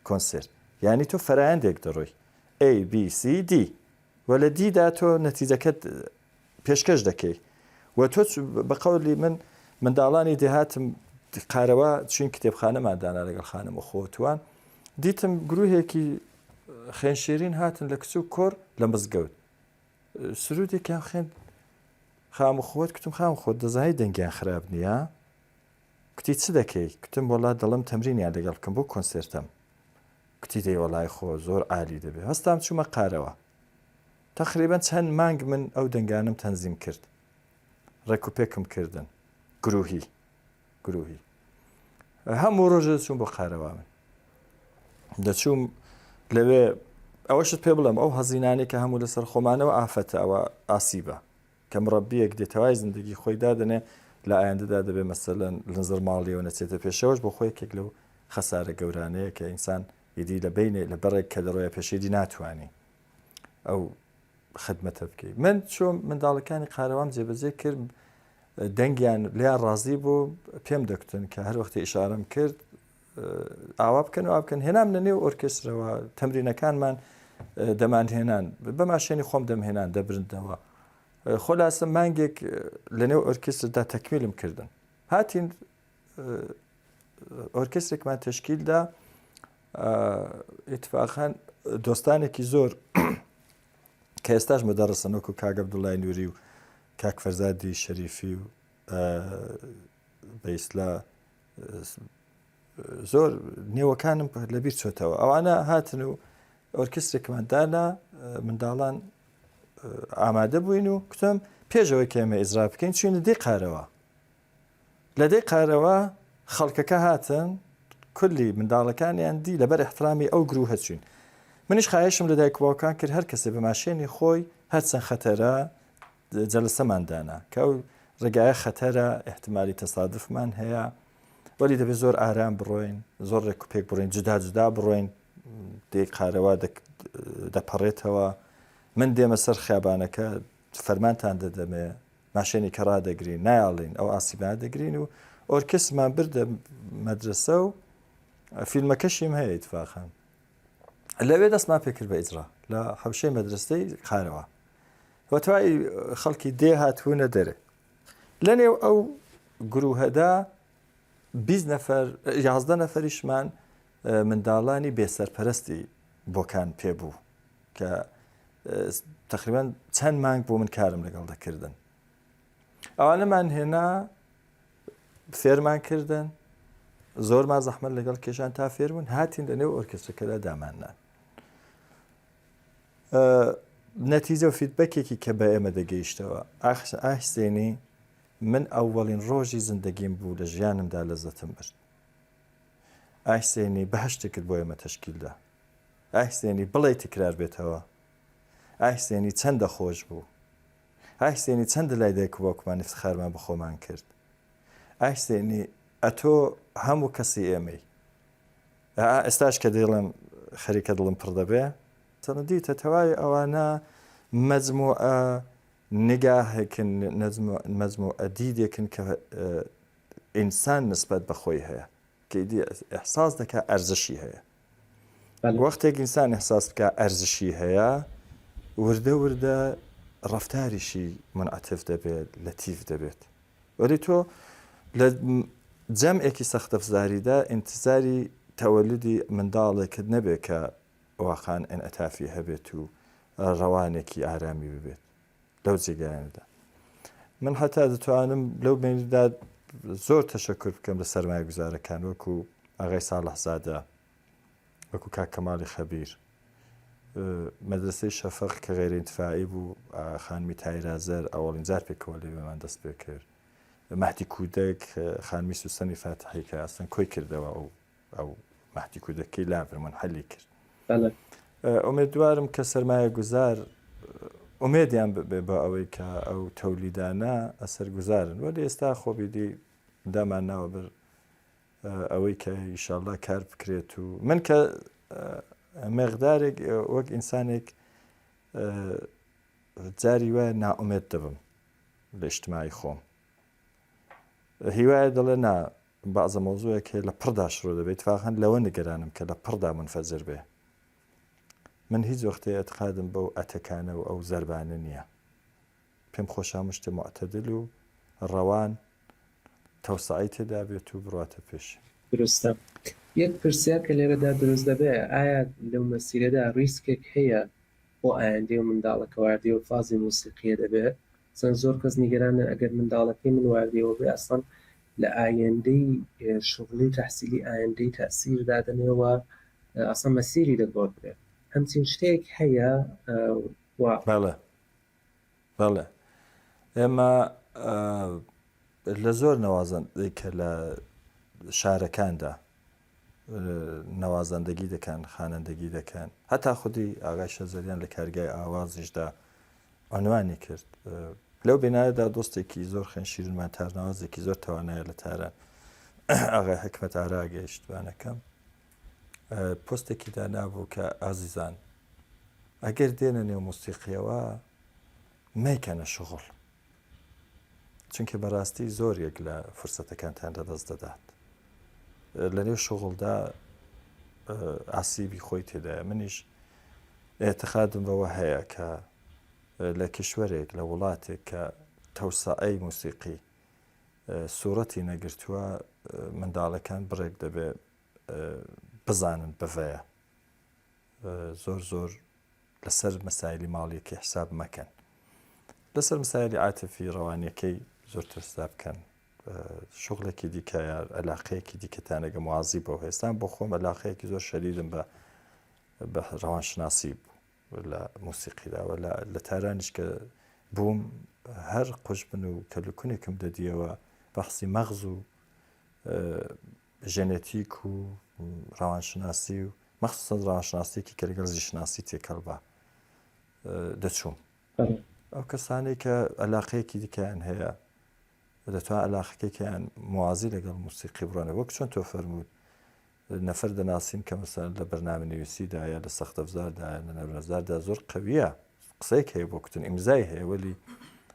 S1: کۆنسێرت یعنی تۆ فەرایەندێک دەڕۆی A B C D و لە D دا تۆ نەتیجەکەت پێشکەش دەکەی و تۆ بە قەولی من منداڵانی دێهاتم قارەوە چوین کتێبخانەمان دانا لەگەڵ خانم و خۆتوان دیتم گروهێکی خوێنشێرین هاتن لە کچ و کۆر لە مزگەوت سرودێکیان خوێند خام و خۆت کتم خام خۆت دەزانی دەنگیان خراپ نییە کوتی چ دەکەی کوتم وەڵا دەڵم تەمرینیان لەگەڵ بکەم بۆ کۆنسێرتەم کوتی دەی وەڵای خۆ زۆر عالی دەبێ هەستام چوومە قارەوە تەقریبەن چەند مانگ من ئەو دەنگانەم تەنزیم کرد ڕێک و پێکم کردن. گروهی گروهی هەموو ڕۆژە دەچووم بۆ قارەوا من دەچووم لەوێ ئەوەشت پێ بڵێم ئەو هەزینانەی کە هەموو لەسەر خۆمانەوە ئافەتە ئەوە ئاسیبە کە مڕەبیەک دێتەوای زندگی خۆی دادەنێ لە ئایندەدا دەبێ مەسەلەن لەنظر ماڵیەوە نەچێتە پێشەوەش بۆ خۆی یەکێک لەو خەسارە گەورانەیە کە ئینسان ئیدی لە بینێ لە بەڕێک کە دەڕۆیە پێشێدی ناتوانانی ئەو خدمەتە بکەی من چۆم منداڵەکانی قارەوام جێبەجێ کرد دەنگیان لیان ڕازی بوو پێم دەکوتن کە هەر وەختی ئشارەم کرد ئاوا بکەن و بکەن هێنام لە نێو ئۆرکێسترەوە تەمرینەکانمان دەمانهێنان بە ماشێنی خۆم دەمهێنان دەبرندەوە خۆلاسە مانگێک لە نێو ئۆرکێستردا تەکمیلم کردن هاتین ئۆرکێسترێکمان تشکیلدا ئیتفاقان دۆستانێکی زۆر کە ئێستاش مدەڕسن وەکو کاک عەبدوڵای نوری و کاک فەرزادی شەریفی و بەیسلا زۆر نێوەکانم لەبیر چۆتەوە ئەوانە هاتن و ئۆرکسترێکمان دانا منداڵان ئامادە بووین و کوتم پێشەوەی کە ئێمە ئیزرا بکەین چوینە دێ قارەوە لە دێ قارەوە خەڵکەکە هاتن کولی منداڵەکانیان دی لەبەر احترامی ئەو گروهە چوین منیش خواهشم لە دایک باوکان کرد هەر کەسێ بە ماشێنی خۆی هەرچەند خەتەرە جەلسەمان دانا کە ئەو ڕێگایە خەتەرە احتمالی تەسادفمان هەیە وەلی دەبێت زۆر ئارام بڕۆین زۆر ڕێک و پێک بڕۆین جودا جودا بڕۆین دێ قارەوا دەپەڕێتەوە من دێمە سەر خیابانەکە فەرمانتان دەدەمێ ماشێنی کە ڕادەگرین نایاڵین ئەو ئاسیبانە دەگرین و ئۆرکسمان بردە مەدرسە و فیلمەکەشیم هەیە ئیتفاقان لەوێ دەستمان پێکرد بە ئیجرا لە حەوشەی مەدرسەی قارەوە وەتوای خەڵکی دێ هاتوونە دەرێ لە نێو ئەو گروهەدا 20 نەفەر 11 نەفەریشمان منداڵانی بێسەرپەرستی بۆکان پێبوو کە تقریبان چەند مانگ بۆ من کارم لەگەڵ دەکردن ئەوانەمان هێنا فێرمان کردن زۆرمان زەحمەت لەگەڵ کێشان تا فێربوون هاتین لە نێو ئۆرکێسترەکەدا داماننان نەتیجە و feedback ێکی کە بە ئێمە دەگەیشتەوە ئاحسێنی من ئەوەڵین ڕۆژی زندگیم بوو لە ژیانمدا لەزەتم برد ئاحسێنی بەهشتێکت بۆ ئێمە تەشکیلدا ئاحسێنی بڵێ تکرار بێتەوە ئاحسێنی چەندە خۆش بوو ئای حسێنی چەندە لای دایک و باوکمان افتخارمان بە خۆمان کرد ئای حسێنی ئەتۆ هەموو کەسی ئێمەی ئا ئێستاش کە دەیڵێم خەریکە دڵم پڕ دەبێ دیتە تەواوی ئەوانە مەجموعە نگاهێکن مەجموعە دیدێکن کە ئینسان نسبەت بە خۆی هەیە کە ئیدی ئیحساس دەکا ئەرزشی هەیە. وەختێک ئینسان ئیحساس بکا ئەرزشی هەیە، وردە وردە ڕەفتاریشی مونعەتف دەبێت، لەتیف دەبێت. وەلی تۆ لە جەمعێکی سەختەفزاریدا ئینتزاری تەوەلودی منداڵێکت نەبێت کە واقعەن ئینعتافی هەبێت و ڕەوانێکی ئارامی ببێت. لەو جێگایانەدا من هەتا دەتوانم لەو بیندا زۆر تەشەکر بکەم لە سەرمایە گوزارەکان وەکو ئاغای ساڵحزادە وەکو کاک کەماڵی خەبیر مەدرسەی شەفەق کە غێر ئینتفاعی بوو خانمی تایرازەر ئەوەڵین جار پێکەوە لەوێمان دەست پێ کرد مەهدی کودەک خانمی سوسەنی فاتحی کە ئەسڵەن کۆی کردەوە ئەو ئەو مەهدی کوردەکەی لابرد منحەلی کرد ئومێدوارم کە سەرمایە گوزار ئومێدیان ببێ بە ئەوەی کە ئەو تەولیدانە ئەسەر گوزارن وەلی ئێستا خۆبیدی دامان ناوە بر ئەوەی کە ئیشاءاللە کار بکرێت و من کە مقدارێک وەک ئینسانێک جاری وایە نائومێد دەبم لە ئیجتماعی خۆم هیوایە دەڵێ نا بەعزە مەوزوعێک هەیە لە پڕدا شڕۆ دەبێ ئیتفاقەن لەوە نیگەرانم کە لە پڕدا مونفەجر بێ من هیچ وەختێ ئێتقادم بەو ئەتەکانە و ئەو زەربانە نییە پێم خۆشە هەموو شتێ موعتەدل و ڕەوان تەوسعەی تێدا بێت و بڕواتە پێش.
S3: دروستە. یەک پرسیار کە لێرەدا دروست دەبێ ئایا لەو مەسیرەدا ڕیسکێک هەیە بۆ ئایندەی ئەو منداڵە کە واردی ئەو فازی مۆسیقیە دەبێ؟ مەسەلەن زۆر کەس نیگەرانن ئەگەر منداڵەکەی من واردیەوە بێ ئەسڵەن لە ئایندەی شوغلی و تەحسیلی ئایندەی تەئسیر دادەنێ و ئەسڵەن مەسیری دەگۆڕدرێ هەمچین شتێک هەیە و
S1: بەڵێ بەڵێ ئێمە. لە زۆر نەوازەندەی کە لە شارەکاندا نەوازەندەگی دەکەن، خانەندەگی دەکەن، هەتا خودی ئاغای شەجەریان لە کارگای ئاوازیشدا عنوانی کرد. لەو بینایەدا دۆستێکی زۆر خوێن شیرینمان تارنەوازێکی زۆر تەوانایە لە تاران ئاغای حکمەت ئارا گەیشتوانەکەم پۆستێکی دانابوو کە ئازیزان ئەگەر دێنە نێو موسیقیەوە مەیکەنە شغڵ چونکە بەڕاستی زۆر یەک لە فرسەتەکانتان لەدەست دەدات لە نێو شغڵدا ئاسیبی خۆی تێدایە منیش اعتقادم بەوە هەیە کە لە کیشوەرێک لە وڵاتێک کە تەوسەعەی موسیقی سوڕەتی نەگرتووە منداڵەکان بڕێک دەبێ بزانن بڤەیە زۆر زۆر لەسەر مەسایلی ماڵیەکەی حساب مەکەن لەسەر مەسایلی عاتفی ڕەوانیەکەی زۆرتر حساب بکەن شغلێکی دیکە یا علاقەیەکی دیکەتانەگە موازی بۆ هێستان بۆ خۆم علاقەیەکی زۆر شەریدم بە بە ڕەوانشناسی بوو لە موسیقیدا و لە تارانیش کە بووم هەر قوژبن و کەلوکونێکم دەدیەوە بەحسی مەغز و ژێنێتیک و ڕەوانشناسی و مەخصوصا ڕەوانشناسیەکی کە لەگەڵ زیشناسی تێکەڵ بە دەچووم ئەو کەسانەی کە علاقەیەکی دیکەیان هەیە دەتوان علاقەکەیان موازی لەگەڵ موسیقی بڕۆنە وەک چۆن تۆ فەرمووت نەفەر دەناسین کە مەسەلەن لە بەرنامە نویسیدا یا لە سەختەفزاردا یا لە نەرمەفزاردا زۆر قەویە قسەیەک هەیە بۆ کوتن ئیمزای هەیە وەلی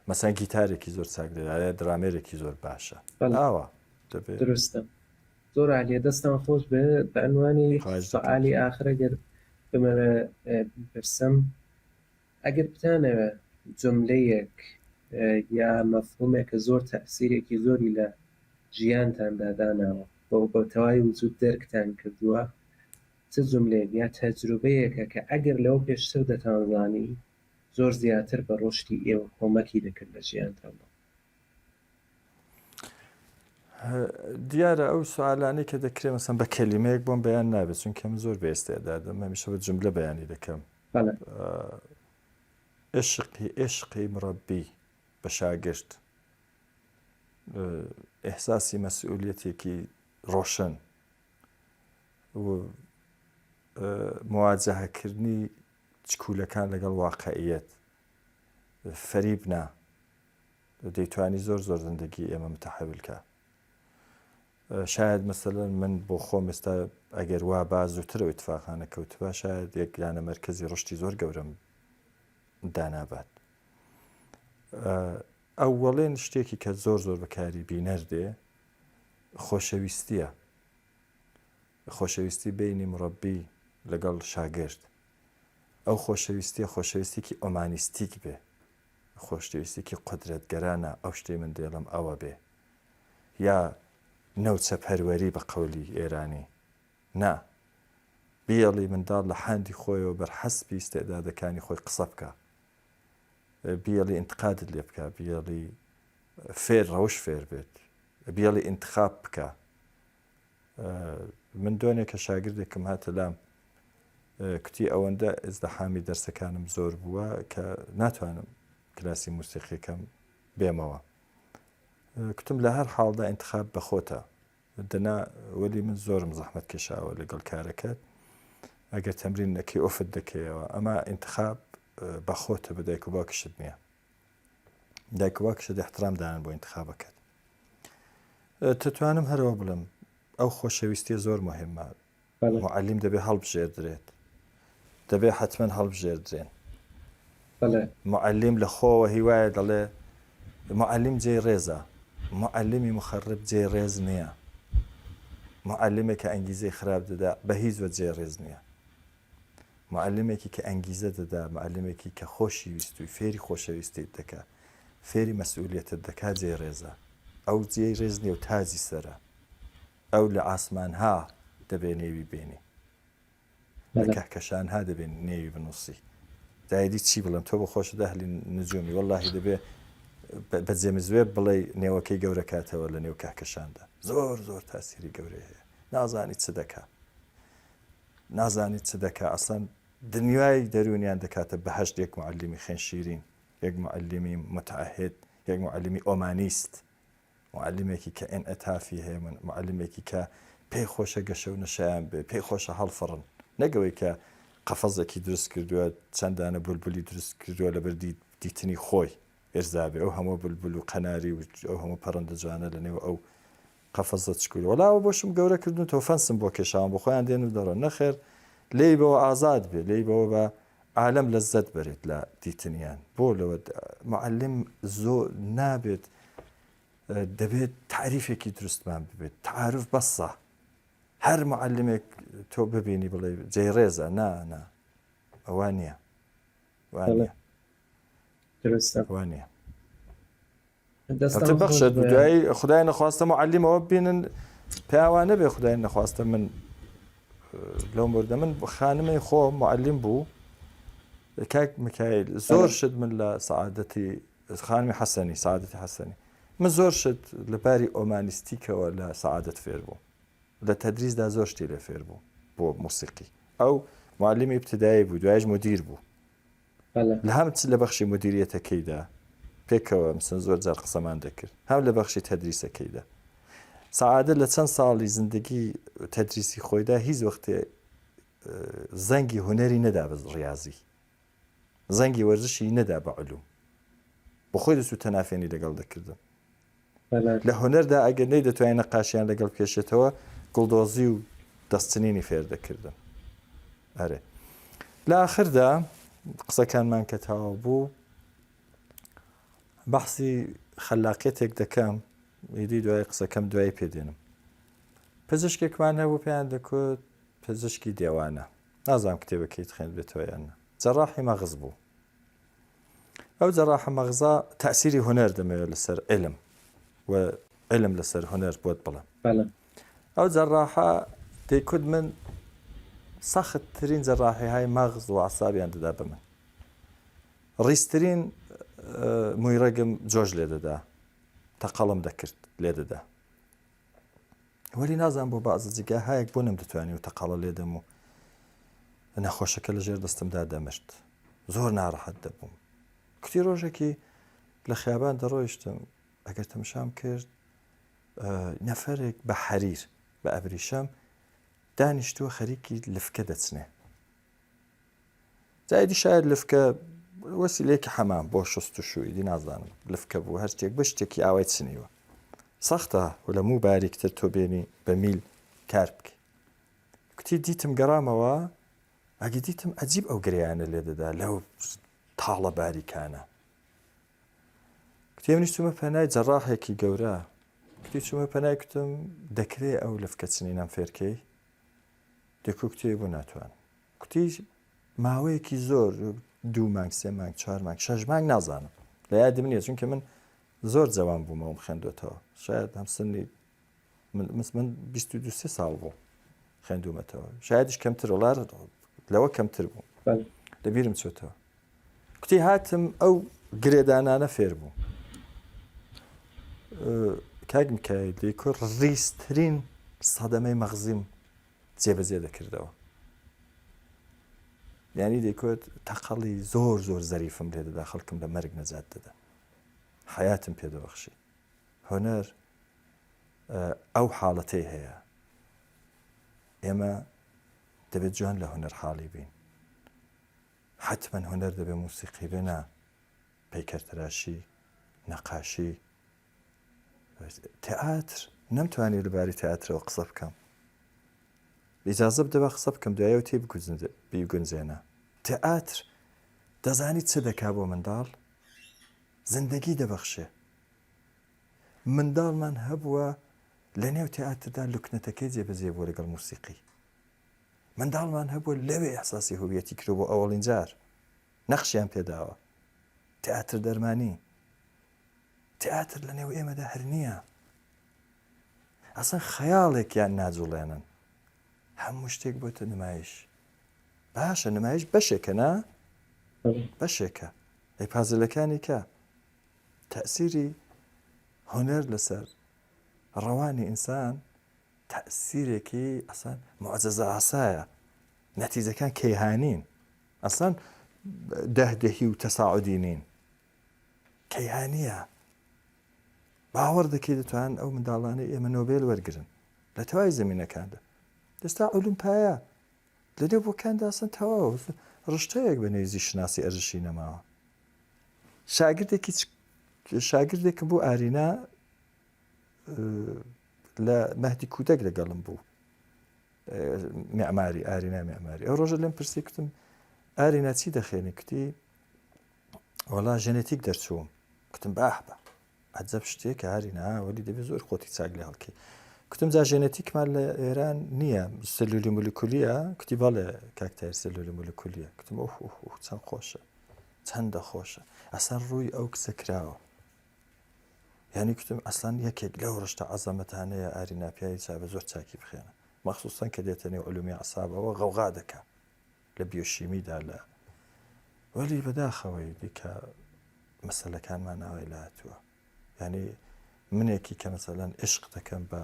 S1: مەسەن گیتارێکی زۆر چاک دەدا یا درامێرێکی زۆر باشە ئاوا دەبێ
S3: دروستە زۆر عالیە دەستان خۆش بێ بە عنوانی
S1: خواهش دەکەم.
S3: سوئالی ئاخر ئەگەر بمەوێ بپرسم ئەگەر بتانەوێ جوملەیەک یا مەفهومێک کە زۆر تەئسیرێکی زۆری لە ژیانتاندا داناوە و بە تەواوی وجود دەرکتان کردووە چ جوملەیەک یا تەجروبەیەکە کە ئەگەر لەوە پێشتر دەتانزانی زۆر زیاتر بە ڕۆشتی ئێوە کۆمەکی دەکرد لە ژیانتاندا؟
S1: دیارە ئەو سوالانەی کە دەکرێ مەسەن بە کەلیمەیەک بۆم بەیان نابێت چونکە من زۆر بێ ئیستعدادم هەمیشە بە جملە بەیانی دەکەم عشقی عشقی مڕەبی بە شاگرد ئیحساسی مەسئولیەتێکی ڕۆشن و مواجهەکردنی چکولەکان لەگەڵ واقعیەت فەریب نا دەیتوانی زۆر زۆر زندگی ئێمە متحول کا شاید مەسەلەن من بۆ خۆم ئێستا ئەگەر وا با زووتر ئەو ئیتفاقانە کەوتبا شاید یەک یانە مەرکەزی ڕشتی زۆر گەورەم دانابات ئەوەڵێن شتێکی کە زۆر زۆر بەکاری بینەر دێ خۆشەویستیە خۆشەویستی بینی مڕەبی لەگەڵ شاگرد ئەو خۆشەویستیە خۆشەویستێکی ئۆمانیستیک بێ خۆشەویستێکی قودرەتگەرانە ئەو شتەی من دەیڵێم ئەوە بێ یا نەوچە پەروەری بە قەولی ئێرانی نا بیەڵی منداڵ لە حاندی خۆیەوە بەر حەسبی ئیستعدادەکانی خۆی قسە بکا بیەڵی ئینتقادت لێ بکا بیەڵی فێر ڕەوش فێر بێت بیەڵی ئینتخاب بکا من دۆنێ کە شاگردێکم هاتە لام کوتی ئەوەندە ئزدەحامی دەرسەکانم زۆر بووە کە ناتوانم کلاسی موسیقیەکەم بێمەوە کوتم لە هەر حاڵدا ئینتخاب بە خۆتە دەنا وەلی من زۆرم زەحمەت کێشاوە لەگەڵ کارەکەت ئەگەر تەمرین نەکەی ئۆفت دەکەیەوە ئەما ئینتخاب بە خۆتە بە دایک و باوکیشت نییە دایک و باوکیشت احترام دانن بۆ ئینتخابەکەت تەتوانم هەرەوە بڵێم ئەو خۆشەویستیە زۆر مهمە موعەلیم دەبێ هەڵبژێردرێت. دەبێ حەتمەن هەڵبژێردرێن. موعەلیم لە خۆوە هی وایە دەڵێ موعەلیم جێی ڕێزە. موعەلیمی موخەڕب جێی ڕێز نییە. موعەلیمێک کە ئەنگیزەی خراپ دەدا بە هیچ وەج جێی ڕێز نییە. موعەلیمێکی کە ئەنگیزە دەدا، موعەلیمێکی کە خۆشی ویستووی، فێری خۆشەویستیت دەکا، فێری مەسئولیەتت دەکا جێی ڕێزە. ئەو جێی ڕێز نییە و تاجی سەرە. ئەو لە عاسمانها دەبێ نێوی بێنی. لە کەهکەشانها دەبێ نێوی بنووسی. دایدی چی بڵێم تۆ بۆ خۆشت ئەهلی نجومی وەڵاهی دەبێ بە جێمز وێب بڵێی نێوەکەی گەورە کاتەوە لە نێو کەهکەشاندا. زۆر زۆر تاسیری گەورەی هەیە. نازانی چ دەکا. نازانی چ دەکا ئەسڵەن دنیای دەروونیان دەکاتە بەهەشت یەک موعەلیمی خوێن شیرین، یەک موعەلیمی متعهد، یەک موعەلیمی ئۆمانیست. موعەلیمێکی کە ئینعتافی هەیە، موعەلیمێکی کە پێی خۆشە گەشە و نەشایان بێ، پێی خۆشە هەڵفڕن، نەک ئەوەی کە قەفەزێکی دروست کردووە، چەند دانە بولبولی دروست کردووە لەبەر دیتنی خۆی ئیرزا بێ، ئەو هەموو بولبول و قەناری و ئەو هەموو پەڕندە جوانە لە نێو ئەو قەفەزە چکورە وەڵا ئەوە بۆشم گەورە کردن و تۆ فەنسم بۆ کێشاون بۆ خۆیان دێن و دەڕۆن، نەخێر لێی بەوە ئازاد بێ، لێی بەوە بە عالەم لەززەت بەرێت لە دیتنیان بۆ لەوە معلم زۆر نابێت دەبێت تعریفێکی دروستمان ببێت تعارف بەسە هەر معلمێک تۆ ببینی بڵێ جێ ڕێزە نا نا ئەوە نییە وانە وانە بەخشت دوایی خدای نەخواستە معلمەوە ببینن پیاوان نەبێ خدای نەخواستە من لەو مردە من خانمەی خۆ معلم بوو کاک میکایل زۆر شت من لە سەعادەتی خانمی حەسەنی سعادەتی حەسەنی من زۆر شت لە باری ئۆمانیستیکەوە لە سەعادەت فێر بووم لە تەدریسدا زۆر شتی لێ فێر بوو بۆ موسیقی ئەو معلمی ابتدایی بوو دوایش مدیر بوو لە هەم چ لە بەخشی مدیریەتەکەیدا پێکەوە مثلەن زۆر جار قسەمان دەکرد هەم لە بەخشی تەدریسەکەیدا سەعادە لە چەند ساڵی زندگی تەدریسی خۆیدا هیچ وەختێ زەنگی هونەری نەدا بە ڕاضی زەنگی وەرزشی نەدا بە علوم بۆ خۆی دەست و تەنافێنی لەگەڵ دەکردن لە هونەردا ئەگەر نەیدەتوانی نەقاشیان لەگەڵ بکێشێتەوە گوڵدۆزی و دەستچنینی فێر دەکردن ئەرێ لە ئاخردا قسەکانمان کە تەواو بوو بەحسی خەلاقیەتێک دەکەم ئیدی دوای قسەکەم دوای پێدێنم پزیشکێکمان هەبوو پێیان دەکوت پزیشکی دێوانە نازانم کتێبەکەیت خوێندبێتەوە یان نا جەڕاحی مەغز بوو ئەو جەڕاحە مەغزا تەئسیری هونەر دەمەوێت لەسەر علم و علم لەسەر هونەر بۆت بڵێم ئەو جەڕاحە دەیکوت من سەخت ترین جەڕاحی های مەغز و عسابیان دەدا بە من ڕیزترین مویڕەگم جۆش لێ دەدا تەقەڵم دەکرد لێ دەدا وەلی نازانم بۆ بەعزە جێگاهایەک بۆ نەمدەتوانی و تەقەڵە لێدەم و نەخۆشەکە لە ژێر دەستمدا دەمرد زۆر ناڕەحەت دەبووم کوتی ڕۆژێکی لە خیابان دەڕۆیشتم ئەگەر تەمشام کرد نەفرێک بە حەریر بە ئەبریشەم دانیشتووە خەریکی لفکە دەچنێ جا ئیدی شاید لفکە وەسیلەیەکی حەمام بۆ شست و شوو ئیدی نازانم لفکە بوو هەر شتێک بە شتێکی ئاوای چنیوە سەختە و لە موو باریکتر تۆ بێنی بە میل کار بکەی کوتی دیتم گەڕامەوە ئەگە دیتم عجیب ئەو گرێیانە لێ دەدا لەو تاڵە باریکانە کوتی منیش چوومە پەنای جەڕاحێکی گەورە کوتی چوومە پەنای کوتم دەکرێ ئەو لفکە چنینەم فێرکەی دەکو کتێ بۆ ناتوان کوتی ماوەیەکی زۆر دوو مانگ سێ مانگ چوار مانگ شەش مانگ نازانم لە یادم نییە چونکە من زۆر جوان بوومەوەم خوێندوێتەوە شاید هەم سنی من من 22 سێ ساڵ بوو خوێندومەتەوە شایدش کەمتر وڵار لەوە کەمتر بوو لە بیرم چۆتەوە کوتی هاتم ئەو گرێدانانە فێر بوو کاک میکایل دەیکوت ڕیزترین سەدەمەی مەغزیم جێبەجێ دەکردەوە یانی دەیکوت تەقەڵی زۆر زۆر زەریفم لێ دەدا خەڵکم لە مەرگ نەجات دەدا حیاتم پێ دەبەخشی هونەر ئەو حاڵەتەی هەیە ئێمە دەبێت جوان لە هونەر حاڵی بین حتمما هونەر دەبێ موسیقی بێ نا پەیکەرتراشی نەقاشی تئاتر نەمتوانی لەبارەی تئاترەوە قسە بکەم ئیجازە بدە با قسە بکەم دوایەوە تێ بیگونجێنە تئاتر دەزانی چ دەکا بۆ منداڵ زندگی دەبەخشێ منداڵمان هەبووە لە نێو تئاتردا لوکنەتەکەی جێبەجێ بووە لەگەڵ موسیقی منداڵمان هەبووە لەوێ ئیحساسی هویەتی کرد بۆ ئەوەڵین جار نەخشیان پێداوە تئاتر دەرمانی تیاتر لە نێو ئێمەدا هەر نییە. ئەسڵەن خەیاڵێکیان ناجوڵێنن. هەموو شتێک بۆتە نمایش. باشە نمایش بەشێکە نا؟ بەشێکە. ئەی پازلەکانی کە؟ تەئسیری هونەر لەسەر ڕەوانی ئینسان تەئسیرێکی ئەسڵەن موعجزە ئاسایە. نەتیجەکان کەیهانین. ئەسڵەن دەهدەهی و تەساعودی نین. کەیهانیە. باوەڕ دەکەی دەتوانن ئەو منداڵانەی ئێمە نۆبێل وەرگرن لە تەواوی زمینەکاندا ئێستا علوم پایە لە نێو بۆکاندا ئەسڵەن تەواو ڕشتەیەک بە نێوی زیشناسی ئەرزشی نەماوە شاگردێکی شاگردێکم بوو ئارینا لە مەهدی کودەک لەگەڵم بوو معماری ئارینا معماری ئەو ڕۆژە لێم پرسی کوتم ئارینا چی دەخێنی کوتی وەڵا ژێنێتیک دەرچووم کوتم باح بە عەجەب شتێکە هارینا وەلی دەبێ زۆر خۆتی چاک لێ هەڵکەی کوتم جا ژێنێتیکمان لە ئێران نییە سلولی مولکولیە کوتی بەڵێ کاک تایر سلولی مولکولیە کوتم ئۆه ئۆه ئۆه چەند خۆشە چەندە خۆشە ئەسەر ڕووی ئەو کچە کراوە یعنی کوتم ئەسلان یەکێک لەو ڕشتە عەزەمەتانەیە ئارینا پیاوی چابە زۆر چاکی بخێنە مەخصوصەن کە دێتە نێو علومی عسابەوە غەوغا دەکا لە بیۆشیمیدا لە وەلی بەداخەوەی دیکە مەسەلەکانمان ئاوای لاتووە یعنی منێکی کە مەسەلەن عشق دەکەم بە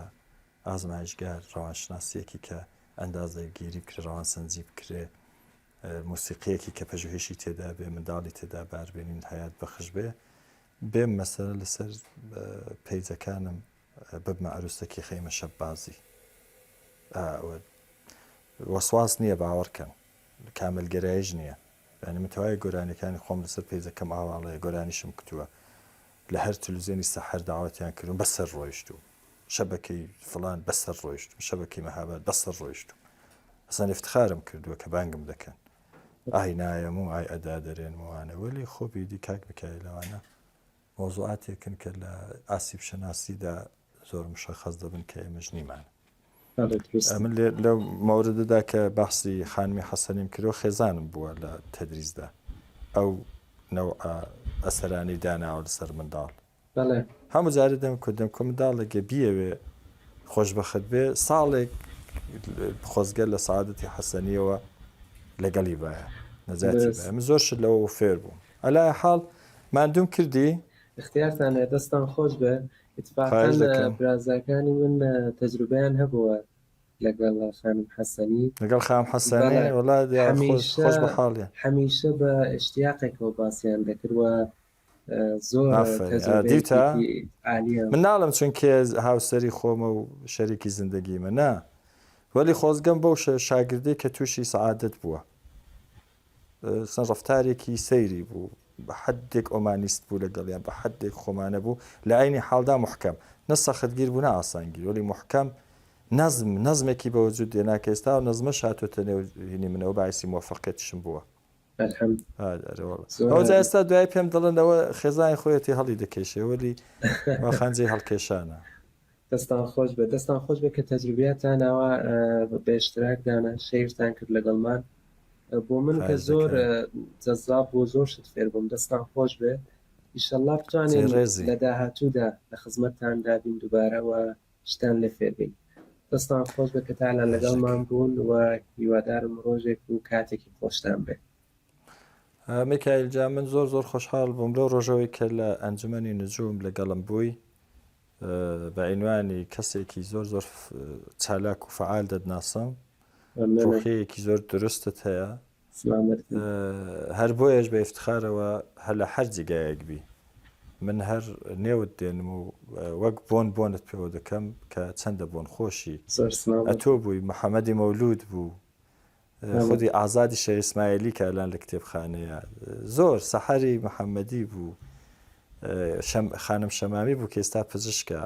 S1: ئازمایشگار ڕەوانشناسیەکی کە ئەندازەگیری بکرێ ڕەوانسەنجی بکرێ موسیقیەکی کە پەژوهشی تێدا بێ منداڵی تێدا باربێنین حیات بەخش بێ بێم مەسەلە لەسەر پەیجەکانم ببمە عروسەکی خەیمە شەببازی وەسواس نییە باوەڕکەن کاملگەرایش نییە یانی من تەواوی گۆرانیەکانی خۆم لەسەر پەیجەکەم ئاواڵەیە گۆرانیشم کوتووە لە هەر تلوزیۆنی سەحەر داوەتیان کردوم بەسەر ڕۆیشتوم شەبەکەی فلان بەسەر ڕۆیشتوم شەبەکەی مەهاباد بەسەر ڕۆیشتوم ئەسان افتخارم کردووە کە بانگم دەکەن ئای نایەم و ئای ئەدا دەرێن وانە وەلی خۆ بیدی کاک میکایل لەوانە مەوزوعاتێکن کە لە ئاسیب شەناسیدا زۆر مشەخەس دەبن کە ئێمەش نیمانە. ئەمن لەو مەوردەدا کە بەحسی خانمی حەسەنیم کردو خێزانم بووە لە تەدریسدا ئەو نەوع ئەسەرانەی داناوە لەسەر منداڵ هەموو جارێ دەم کو دەم کو منداڵێکێ بیەوێ خۆشبەخت بێ ساڵێک خۆزگە لە سەعادەتی حەسەنیەوە لەگەڵی بایە نەجاتی بایە من زۆر شت لەوە فێر بووم ئەلای حاڵ ماندووم کردی
S3: اختیارتان دەستان خۆش بێ ئیتفاقەن
S1: خواهش دەکەم.
S3: برازاکانی من تەجروبەیان هەبووە لەگەڵ خانم حەسەنی.
S1: لەگەڵ خانم حەسەنی؟
S3: بەڵێ
S1: وەڵا دیارە خۆش
S3: هەمیشە
S1: خۆش بە حاڵیان.
S3: هەمیشە بە ئیشتیاقێکەوە باسیان دەکرد و زۆر
S1: ئافەرین ئا دیتە
S3: تەجروبەیەکی عالیان.
S1: من ناڵێم چونکێ هاوسەری خۆمە و شەریکی زندەگیمە نا وەلی خۆزگەم بەو شاگردەی کە تووشی سەعادەت بووە. چەند ڕەفتارێکی سەیری بوو، بە حەدێک ئۆمانیست بوو لەگەڵیان، بە حەدێک خۆمانە بوو، لە عەینی حاڵدا موحکەم. نە سەختگیر بوو نە ئاسانگیر، وەلی موحکەم نەزم، نەزمێکی بە وەجوود دێنا کە ئێستا ئەو نەزمەش هاتۆتە نێو هینی منەوە باعیسی موەفەقیەتیشم بووە.
S3: الحمد.
S1: ئەرێ وەڵا.
S3: زۆر
S1: ئەوجا
S3: عالی.
S1: ئێستا دوایی پێم دەڵێن ئەوە خێزانی خۆیەتی هەڵی دەکێشێ، وەلی واخان جێی هەڵکێشانە.
S3: دەستان خۆش بێت دەستان خۆش بێت کە تەجروبیاتان ئاوا بە اشتراک دانا شەیرتان کرد لەگەڵمان بۆ من کە
S1: خواهش
S3: زۆر
S1: دەکەم.
S3: جەزاب بوو زۆر شت فێر بووم دەستان خۆش بێ ئیشەڵڵا
S1: جێی
S3: بتوانین
S1: ڕێزی.
S3: لە داهاتوودا لە خزمەتتان دابین دووبارە و شتان لێ فێر بین دەستان خۆش بێت کە تا الان
S1: خواهش
S3: لەگەڵمان
S1: دەکەم.
S3: بوون و هیوادارم ڕۆژێک و کاتێکی خۆشتان بێ.
S1: میکایل جان من زۆر زۆر خۆشحاڵ بووم لەو ڕۆژەوەی کە لە ئەنجومەنی نجوم لەگەڵم بووی بە عینوانی کەسێکی زۆر زۆر چالاک و فەعال دەتناسم ڕوحیەیەکی زۆر دروستت هەیە هەر بۆیەش بە ئیفتخارەوە هەر لە هەر جێگایەک بی من هەر نێوت دێنم و وەک بۆن بۆنت پێوە دەکەم کە چەندە بۆن خۆشی ئەتۆ بووی محەممەدی مەولود بوو خودی ئازادی شێخ ئیسماعیلی کە ئەلان لە کتێبخانەیە زۆر سەحەری محەممەدی بوو خانم شەمامی بوو کە ئێستا پزیشکە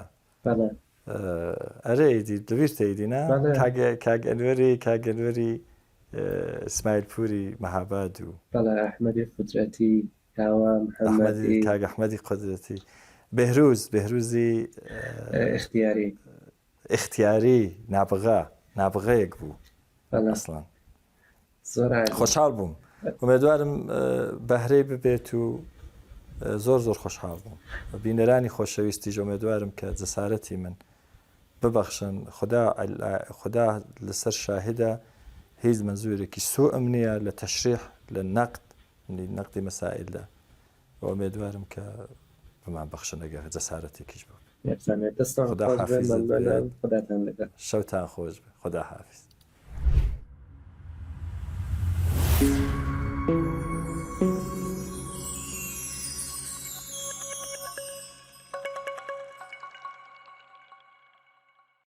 S1: ئەرێ ئیدی لەبیرتە ئیدی نا کاک ئەنوەری کاک ئەنوەری ئیسماعیل پوری مەهاباد و
S3: بەڵێ ئەحمەدی قودرەتی کاوە محەممەدی
S1: کاک ئەحمەدی قودرەتی بێهروز بێهروزی
S3: ئیختیاری
S1: ئیختیاری نابغە نابغەیەک بوو ئەسڵەن خۆشحاڵ بووم ئومێدوارم بەهرەی ببێت و زۆر زۆر خۆشحاڵ بووم بینەرانی خۆشەویستیش ئومێدوارم کە جەسارەتی من ببەخشن خدا خدا لەسەر شاهدە هیچ مەنزورێکی سوئم نییە لە تەشریح لە نەقد نەقدی مەسائلدا ئومێدوارم کە بمان بەخشن ئەگەر جەسارەتێکیش بوو.
S3: یەکسانە دەستان
S1: خودا
S3: خۆش بێ
S1: حافیزت
S3: مەمنونم
S1: بێت
S3: خوداتان لەگەڵ.
S1: شەوتان خۆش بێ خودا حافیز.